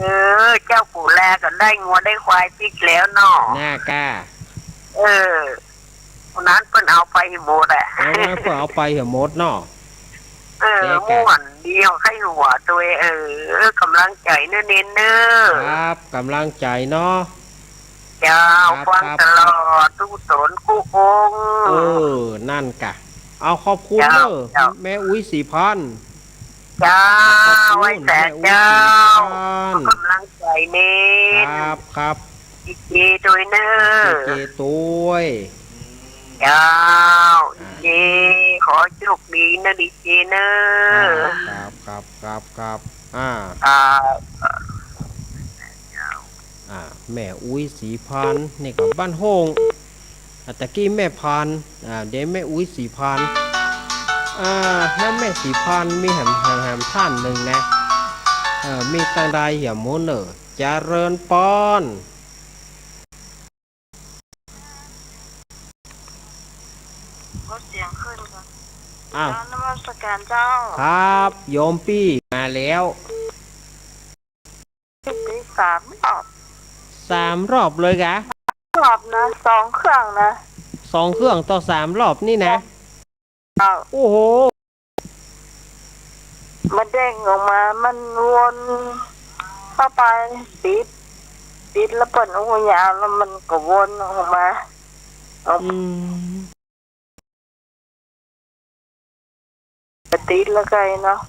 ออ เจ้าปู่แลก็ได้งัวได้ควายปิ๊กแล้วเนาะ น่ากะ เออ คนนั้นเปิ้นเอาไปหมดอะ เออ เปิ้นเอาไปหมดเนาะ เออ แกกะ ม่วนดีของใค่หัวตั๋วเอง เออ กำลังใจ๋เน่อเณรเน่อ ครับ กำลังใจ๋เนาะ เจ้า ครับ ฟัง ครับ ตลอด กู้สนกู้องค์ เออ นั่นกะ เอา ขอบคุณเน่อ เจ้า เจ้า แม่อุ๊ยศรีพันธ์ เจ้า ขอบคุณ ไหว้สาเจ้า แม่อุ๊ยศรีพันธ์ กำลังใจ๋เณร ครับ ครับ ดีเจตวยเน่อ ดีเจตวย เจ้า อ่า ดีเจ ขอโชคดีเน่อ ดีเจเน่อ อ่า ครับ ครับ ครับ ครับ อ่า อ่า อ่า แม่อุ๊ยศรีพันธ์ นี่ก็บ้านโฮง อ่า ตะกี้แม่พันธ์ อ่า เดี๋ยวแม่อุ๊ยศรีพันธ์ อ่า แล้วแม่ศรีพันธ์มีแหม แหม แหมท่านนึ่งนะ เออ มีตังใดเหียหมูเน่อ เจริญปอน ลดเสียงขึ้นก่อน อ้าว เจ้า นมัสการเจ้า ครับ โยมปี้มาแล้ว ติดสามรอบ สามรอบเลยกะ รอบนะ สองเครื่องนะ สองเครื่องต่อสามรอบนี่นะ เจ้า โอ้โห มันเด้งออกมา มันวนเข้าไป ติด ติดแล้วเปิ้นเอายาวแล้วมันก็วนออกมา เอา อืม กระติ๊ดแล้วไกเนาะ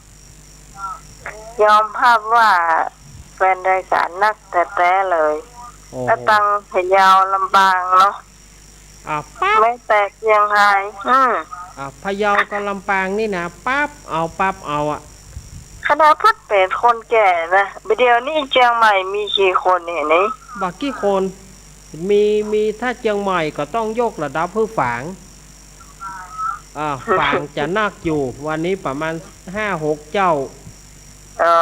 ยอมฮับว่าแฟนรายก๋านนักแต๊ๆ เลย โอ้โห ก็ตังพะเยาลำปางเนาะ อ่ะ ปั๊บ แม้แต่เจียงฮาย อืม อ่ะ พะเยากับลำปางนี่นะ ปั๊บเอา ปั๊บเอาอะ ขนาดเปิ้นเป๋นคนแก่นะ บ่าเดี่ยวนี้เจียงใหม่มีกี่คนเนี่ยนี่ บ่ากี่คน มี มี ถ้าเจียงใหม่ก็ต้องยกระดับหื้อฝาง อ่า ฝางจะนักอยู่ วันนี้ประมาณห้าหกเจ้า อ๋อ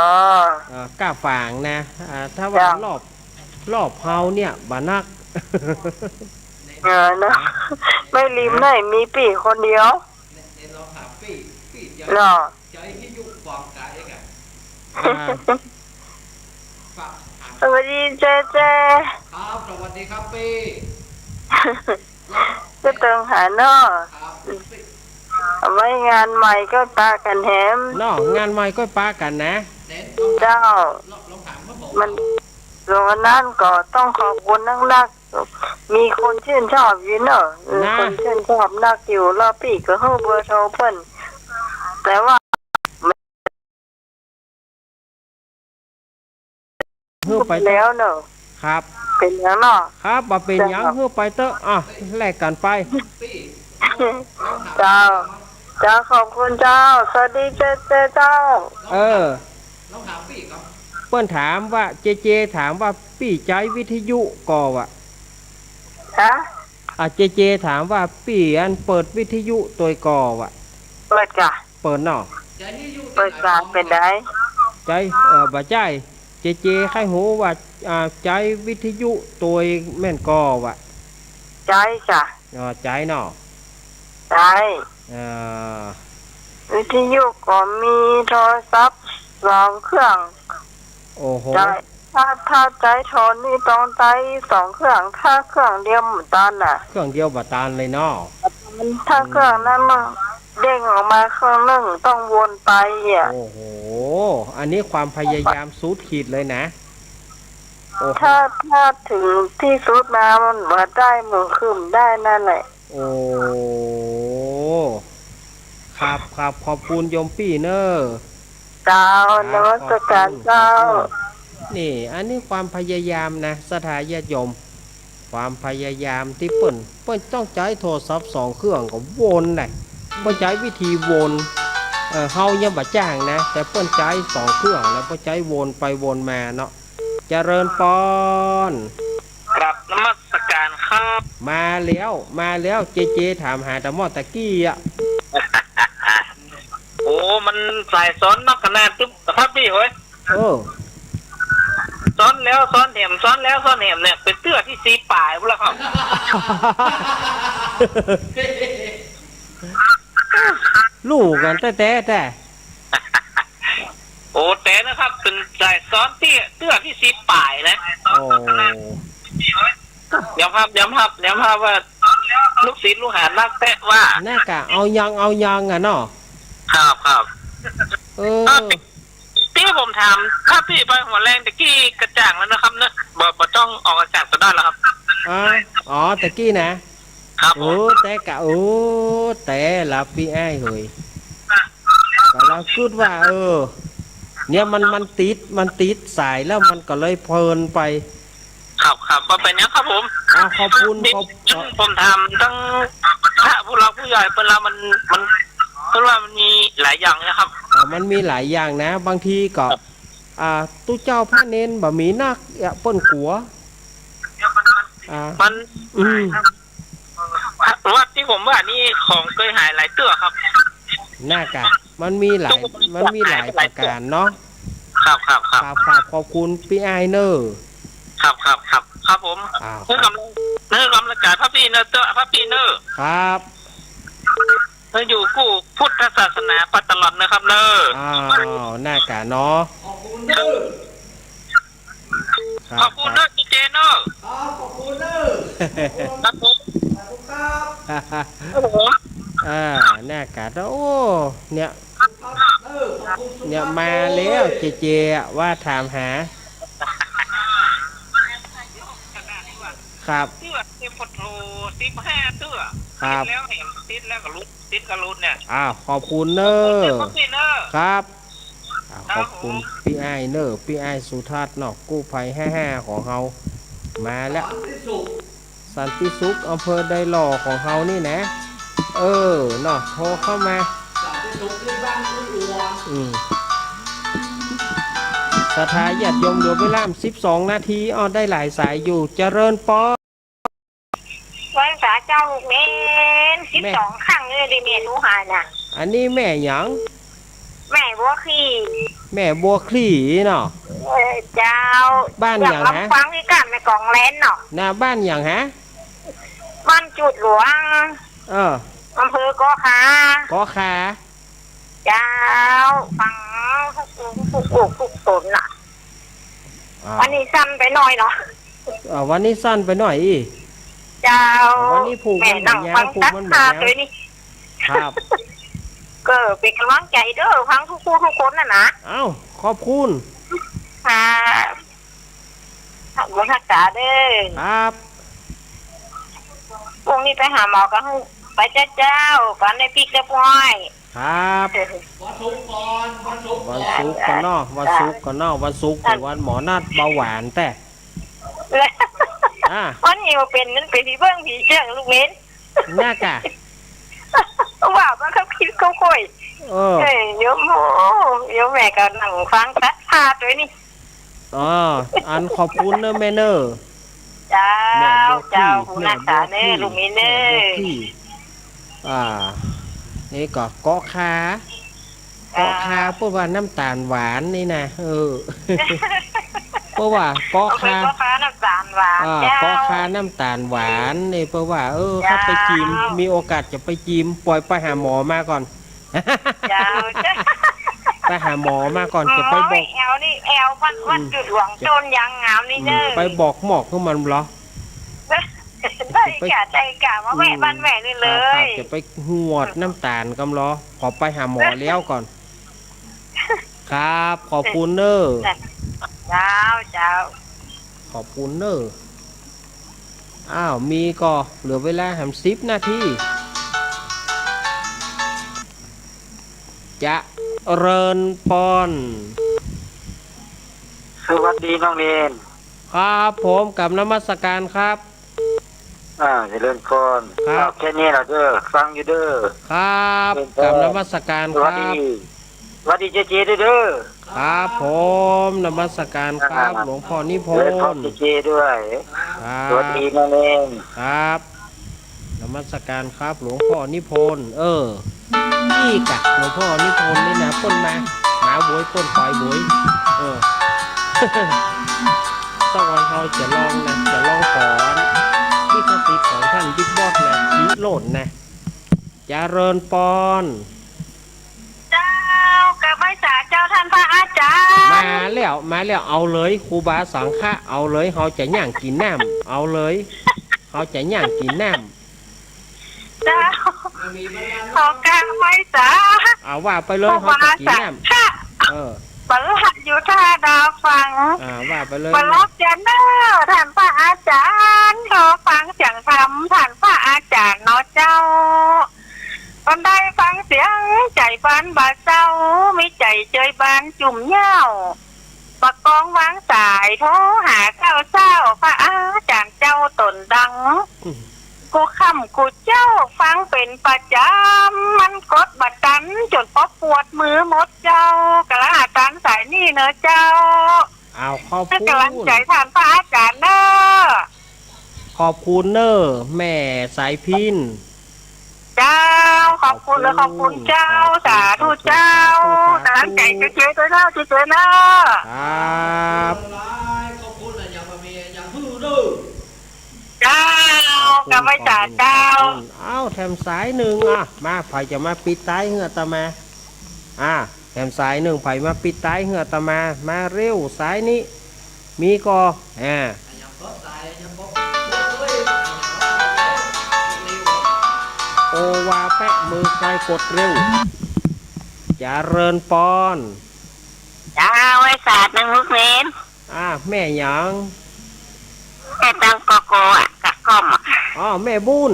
อ่า ก้าฝางนะ อ่า ถ้าว่า เจ้า รอบ รอบเฮาเนี่ย บ่นัก เออเนาะ แม่ริมไหนมีปี้คนเดียว เนาะ อ่า สวัสดีเจเจ ครับ สวัสดีครับปี้ จะเติงหาเนาะ ครับ เอาไว้งานใหม่ก็ปะกั๋นแหม เนาะ งานใหม่ก็ปะกั๋นนะ เจ้า มัน หลวงอันนั้นก็ต้องขอบคุณนักๆ มีคนชื่นชอบอยู่เนาะ เออ นะ คนชื่นชอบนักอยู่ แล้วปี้ก็หื้อเบอร์โทรเปิ้น แต่ว่า หื้อไปเต๊อะ แล้วเนาะ ครับ เป๋นหยังเนาะ ครับ บ่เป๋นหยัง เจ้า หื้อไปเต๊อะ อ่ะ แลกกั๋นไป เจ้า เจ้า ขอบคุณเจ้า สวัสดีเจเจเจ้า เออ เปิ้นถามว่า เจเจถามว่าปี้ใจ๊วิทยุก่อวะ ฮะ อ่ะ เจเจถามว่าปี้อันเปิดวิทยุตวยก่อวะ เปิดก่ะ เปิดเนาะ เปิดก่ะ เป๋นใด ใจ๊ เอ่อ บ่ใจ้ เจเจใค่ฮู้ว่า อ่า ใจ๊วิทยุตวยแม่นก่อวะ ใจ๊ก่ะ อ๋อ ใจ๊เนาะ ใจ๊ อ่า วิทยุก็มีโทรศัพท์สองเครื่อง โอ้โห ใจ๊ ถ้า ถ้าใจ๊โทรนี่ต้องใจ๊สองเครื่อง ถ้าเครื่องเดียวบ่ตันน่ะ เครื่องเดียวบ่ตันเลยเนาะ ถ้าเครื่องนั้นมันเด้งออกมาเครื่องนึ่ง ต้องวนไปอ่ะ โอ้โห อันนี้ความพยายามสุดขีดเลยนะ โอ้โห ถ้า ถ้าเถิงตี้สุดมามันบ่ได้ มันขึ้นได้นั่นแหละ โอ้ ครับ ครับ ขอบคุณโยมปี้เน่อ เจ้า ครับ นมัสก๋าน ขอบคุณ เจ้า ขอบคุณ นี่ อันนี้ความพยายามนะ ศรัทธาญาติโยม ความพยายามตี้เปิ้น เปิ้นต้องใจ๊โทรศัพท์สองเครื่องก็วนได้ เปิ้นใจ๊วิธีวน เอ่อ เฮายังบ่จ้างนะ แต่เปิ้นใจ๊สองเครื่อง แล้วเปิ้นใจ๊วนไปวนมาเนาะ เจริญปอน กราบนมัสก๋านครับ มาแล้ว มาแล้ว เจเจถามหาตะหม้อตะกี้อะ โอ้ มันสายซ้อนนักขนาดตึ๊บครับปี้เฮ้ย เออ ซ้อนแล้วซ้อนแถม ซ้อนแล้วซ้อนแถมเนี่ย เป๋นเตื้อตี้สี่ป๋ายพุ้นแล้วครับ ฮู้กั๋นแต๊ๆ แต๊ โอ้ แต่นะครับ เป๋นสายซ้อนตี้ เตื้อตี้สี่ป๋ายนะ โอ้ ยอมฮับ ยอมฮับ ยอมฮับว่า ลูกศิษย์ลูกหานักแต๊ว่า นั่นกะ เอายัง เอายังอะเนาะ ครับ ครับ เออ ตี้ผมถาม ถ้าปี้ไปหัวแรงตะกี้กระจ่างแล้วนะครับเนอะ บ่ บ่ต้องออกอากาศก็ได้แล้วครับ อ่า อ๋อ ตะกี้นะ ครับผม โอ้ แต่กะ โอ้ แต่ละปี้อ้ายเหย กำลังกึ๊ดว่า เออ เนี่ยมัน มันติด มันติดสายแล้วมันก็เลยเพลินไป ครับ ครับ บ่เป๋นหยังครับผม อ่า ขอบคุณ ขอบ ผมถามตึงพระผู้หลักผู้ใหญ่เปิ้นว่ามัน มัน เปิ้นว่ามันมีหลายอย่างนะครับ อ่า มันมีหลายอย่างนะ บางทีก็ ครับ อ่า ตุ๊เจ้าพระเณรบ่มีนัก อ่ะ เปิ้นกั๋ว อ่า มัน อืม วัดตี้ผมว่านี่ของเกยหายหลายเตื้อครับ น่ากะ มันมีหลาย มันมีหลายประก๋านเนาะ ครับ ครับ ครับ ครับ ครับ ขอบคุณปี้อ้ายเน่อ ครับ ครับ ครับ ครับผม อ่า เน่อกำลัง เน่อกำลังใจพระปี้เน่อ เตื้อพระปี้เน่อ ครับ เน่ออยู่กู้พุทธศาสนาไปตลอดนะครับเน่อ อ้าว น่ากะเนาะ ขอบคุณเน่อ ครับ ขอบคุณเน่อ เจเจเน่อ ครับ ขอบคุณเน่อ ครับผม ขอบคุณครับ ครับผม อ่า น่ากะ โอ้ เนี่ย ครับ เน่อ ขอบคุณสุภาพ เนี่ย มาแล้ว เจเจอะ ว่าถามหา ครับ เตื้อเต็ม โอ้โห สิบห้าเตื้อ ครับ ติดแล้วเนี่ย ติดแล้วก็หลุด ติดก็หลุดเนี่ย อ้าว ขอบคุณเน้อ ขอบคุณเน้อ ครับ อ่า ครับผม ขอบคุณปี้อ้ายเน้อ ปี้อ้ายสุทัศน์เนาะ กู้ภัยห้าห้าของเฮา มาแล้ว สันติสุข สันติสุข อำเภอดอยหล่อของเฮานี่นะ เออ เนาะ โทรเข้ามา สันติสุขที่บ้านทุ่งอัว อืม ศรัทธาญาติโยมเหลือเวลาสิบสองนาที อ้อ ได้หลายสายอยู่ เจริญปอน ไหว้สาเจ้าลูกเณร แม่ สิบสองครั้งเลยเด้อ แม่หนูหายน่ะ อันนี้แม่หยัง แม่บัวคลี่ แม่บัวคลี่เนาะ เออ เจ้า บ้านหยังฮะ เมืองลำปางที่ก้านแม่กลองแหลนเนาะ น่ะ บ้านหยังฮะ บ้านจุดหลวง เออ อำเภอเกาะคา เกาะคา เจ้า ฟังทุก ทุก ทุก ทุกต๋นน่ะ อ่า วันนี้สั้นไปหน่อยเนาะ อ่า วันนี้สั้นไปหน่อยอี้ เจ้า วันนี้ผูกมันบ่ยาว แม่นั่งฟัง ผูกมันบ่ยาว ตั๊กตวยนี่ ครับ ก็เป๋นก๋ำลังใจ๋เด้อ ฟังทุกคู่ทุกคนน่ะนะ เอ้า ขอบคุณ ค่ะ ขอบคุณฮักษาเด้อ ครับ พรุ่งนี้ไปหาหมอกั๋น ไปเจ้า เจ้า กั๋นในปิ๊กเรียบร้อย ครับ วันศุกร์ก่อน วันศุกร์ก่อน วันศุกร์ก่อนเนาะ วันศุกร์ก่อนเนาะ วันศุกร์เป๋นวันหมอนัดเบาหวานแต๊ อ่า วันนี้บ่เป๋น มันเป๋นผีเบิ่งผีเจิ่งลูกเณร น่ากะ ว่ามากับคิดเขาค่อย เออ เอ้ย โยม โอ้ โยมแม่ก็นั่งฟังตั๊กตวยนี่ อ๋อ อันขอบคุณเน้อแม่เน้อ เจ้า แม่บัวคลี่ เจ้า แม่บัวคลี่ หัวหน้าตาเน้อ ลูกเณรเน้อ แม่บัวคลี่ อ่า นี่ก็เกาะคา เกาะคา เกาะคา เปิ้นว่าน้ำต๋าลหวานนี่นะ เออ เปิ้นว่าเกาะคา เปิ้นเกาะคาน้ำต๋าลหวาน อ่า เจ้า เกาะคาน้ำต๋าลหวานนี่ เปิ้นว่า เออ เจ้า ข้าไปจีม มีโอกาสจะไปจีม ปล่อยไปหาหมอมาก่อน เจ้า ไปหาหมอมาก่อน จะไปบอก แอวนี่ แอวบ้าน บ้านจุดหลวงโจ้นยางงามนี่เน้อ ไปบอกหมอกหื้อมันเหรอ ได้กะ ได้กะ มาแวะบ้านแม่นี่เลย จะไปหวดน้ำต๋าลกำลอ ขอไปหาหมอแล้วก่อน ครับ ขอบคุณเน้อ เจ้า เจ้า ขอบคุณเน้อ อ้าว มีก่อ เหลือเวลาแหมสิบนาที เจริญปอน สวัสดีน้องเณร ครับผม กราบนมัสการครับ อ่า เจริญปอน ครับ อ้าว แค่นี้ละเด้อ ฟังอยู่เด้อ ครับ เจริญปอน กราบนมัสการครับ สวัสดี สวัสดีเจเจด้วยเด้อ ครับผม นมัสการครับ อ่า หลวงพ่อนิพนธ์ เจเจด้วย ครับ สวัสดีน้องเณร ครับ นมัสการครับ หลวงพ่อนิพนธ์ เออ นี่กะ หลวงพ่อนิพนธ์นี่นะ เปิ้นมา มาโวย เปิ้นไปโวย เออ สักวันเฮาจะลองนะ จะลองขอลิขสิทธิ์ของท่านบิ๊กบอสนะ วิโรจน์นะ เจริญปอน เจ้า กราบไหว้สาเจ้าท่านพระอาจ๋ารย์ มาแล้ว มาแล้ว เอาเลย ครูบาสังฆะ เอาเลย เฮาจะย่างกิ๋นน้ำ เอาเลย เฮาจะย่างกิ๋นน้ำ เจ้า ขอกราบไหว้สา อ่า ว่าไปเลย ครูบาสังฆะ เฮาจะกิ๋นน้ำ เออ ประหลัดอยู่ท่าดาวฟัง อ่า ว่าไปเลย ประหลัดเจ้าเน้อ ท่านพระอาจ๋ารย์ ขอฟังเสียงธรรม ท่านพระอาจ๋ารย์เนาะเจ้า บ่ได้ฟังเสียงใจ๋บานบ่าเศร้า มีใจ๋เจยบานจุ่มเหย้า ประคองวางสาย โทรหาเจ้าเจ้า พระอาจ๋ารย์เจ้าต๋นดัง อืม กู้ค่ำกู้เจ๊าฟังเป๋นประจ๋ำ มันกดบ่ตันจ๋นปอปวดมือหมดเจ้า กะละอาจ๋ารย์สายนี้เน้อเจ้า อ้าว ขอบคุณ ให้ก๋ำลังใจ๋ท่านพระอาจ๋ารย์เน้อ ขอบคุณเน้อ แม่สายพิณ เจ้า ขอบคุณ ขอบคุณ ขอบคุณเจ้า ขอบคุณ สาธุเจ้า สาธุ สาธุ ก๋ำลังใจ๋เจเจด้วยเน้อ เจเจเน้อ ครับ ขอบคุณนะ อย่ามาเมีย อย่าหื้อเน้อ เจ้า ขอบคุณ กราบไหว้สาเจ้า ขอบคุณ อ้าว แถมสายนึ่ง อ่ะ มา ใผจะมาปิดต๊ายหื้ออาตมา อ่ะ แถมสายนึ่ง ใผมาปิดต๊ายหื้ออาตมา มาเร็ว สายนี้ มีก่อ อ่า โอวาแปะมือใครกดเร็ว เจริญปอน เจ้า ไหว้สานึ่งลูกเณร อ่า แม่หยัง แม่ตั้งกอโกอ่ะ กะก้อมอ่ะ อ้อ แม่บุญ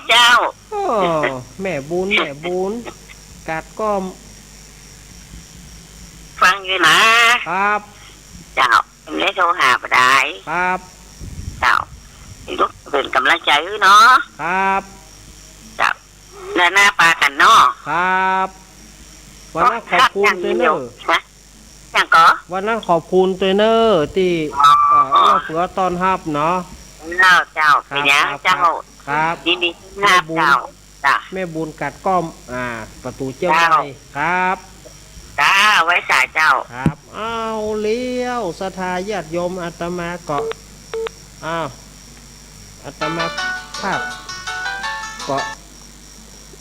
เจ้า อ้อ แม่บุญ แม่บุญ กัดก้อม ฟังอยู่นะ ครับ เจ้า เอ็งได้โทรหาบ่ดาย ครับ เจ้า ลูกเป๋นก๋ำลังใจ๋หื้อเนาะ ครับ เจ้า เดือนหน้าปะกั๋นเนาะ ครับ วันนั้นขอบคุณตวยเน่อ ฮะ หยังก่อ วันนั้นขอบคุณตวยเน่อ ตี้ อ๋อ เอ่อ เอื้อเฟื้อต้อนฮับเนาะ เจ้า เจ้า ครับ เป๋นหยัง ครับ เจ้า ครับ ยินดีต้อนฮับ แม่บุญ เจ้า จ้ะ แม่บุญกัดก้อม อ่า ประตู๋เจียงใหม่ เจ้า ครับ จ้า ไหว้สาเจ้า ครับ เอาแล้ว ศรัทธาญาติโยม อาตมาก็ อ้าว อาตมาภาพก็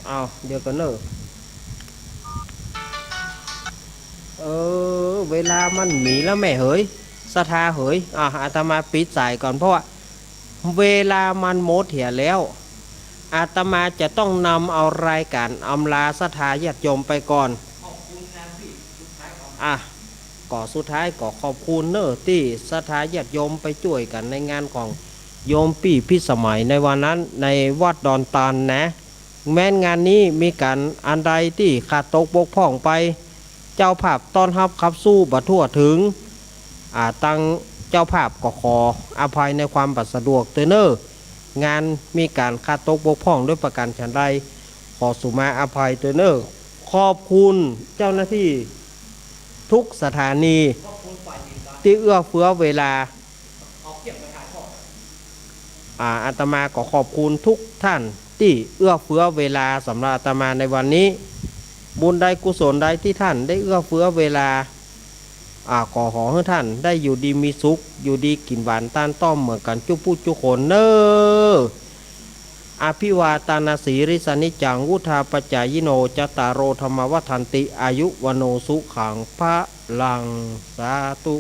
อ้าว เดี๋ยวก่อนเน่อ เออ เวลามันมีแล้วแม่เหย ศรัทธาเหย อ่ะ อาตมาปิดสายก่อน เพราะว่าเวลามันหมดเหียแล้ว อาตมาจะต้องนำเอารายก๋านอำลาศรัทธาญาติโยมไปก่อน อ่ะ ก็สุดท้ายก็ขอบคุณเน่อ ตี้ศรัทธาญาติโยมไปจ้วยกั๋นในงานของโยมปี้พิสมัยในวันนั้น ในวัดดอนตาลนะ แม้นงานนี้มีก๋านอันใดตี้ขาดตกบกพร่องไป เจ้าภาพต้อนฮับขับสู้บ่ทั่วเถิง อ่า ตังเจ้าภาพก็ขออภัยในความบ่สะดวกตวยเน่อ งานมีก๋านขาดตกบกพร่องด้วยประก๋านฉันใด ขอสุมาอภัยตวยเน่อ ขอบคุณเจ้าหน้าตี้ทุกสถานี ตี้เอื้อเฟื้อเวลา อ่า อาตมาก็ขอบคุณทุกท่านตี้เอื้อเฟื้อเวลาสำหรับอาตมาในวันนี้ บุญใดกุศลใดตี้ท่านได้เอื้อเฟื้อเวลา อ่า ก็ขอหื้อท่านได้อยู่ดีมีสุข อยู่ดีกิ๋นหวานตานต้อมเหมือนกั๋นจุ๊ผู้จุ๊คนเน่อ อภิวาทานาสีลิสสะนิจจัง วุฑฒาปจายิโน จัตตาโร ธัมมา วัฑฒันติ อายุ วัณโณ สุขัง พะลัง สาธุ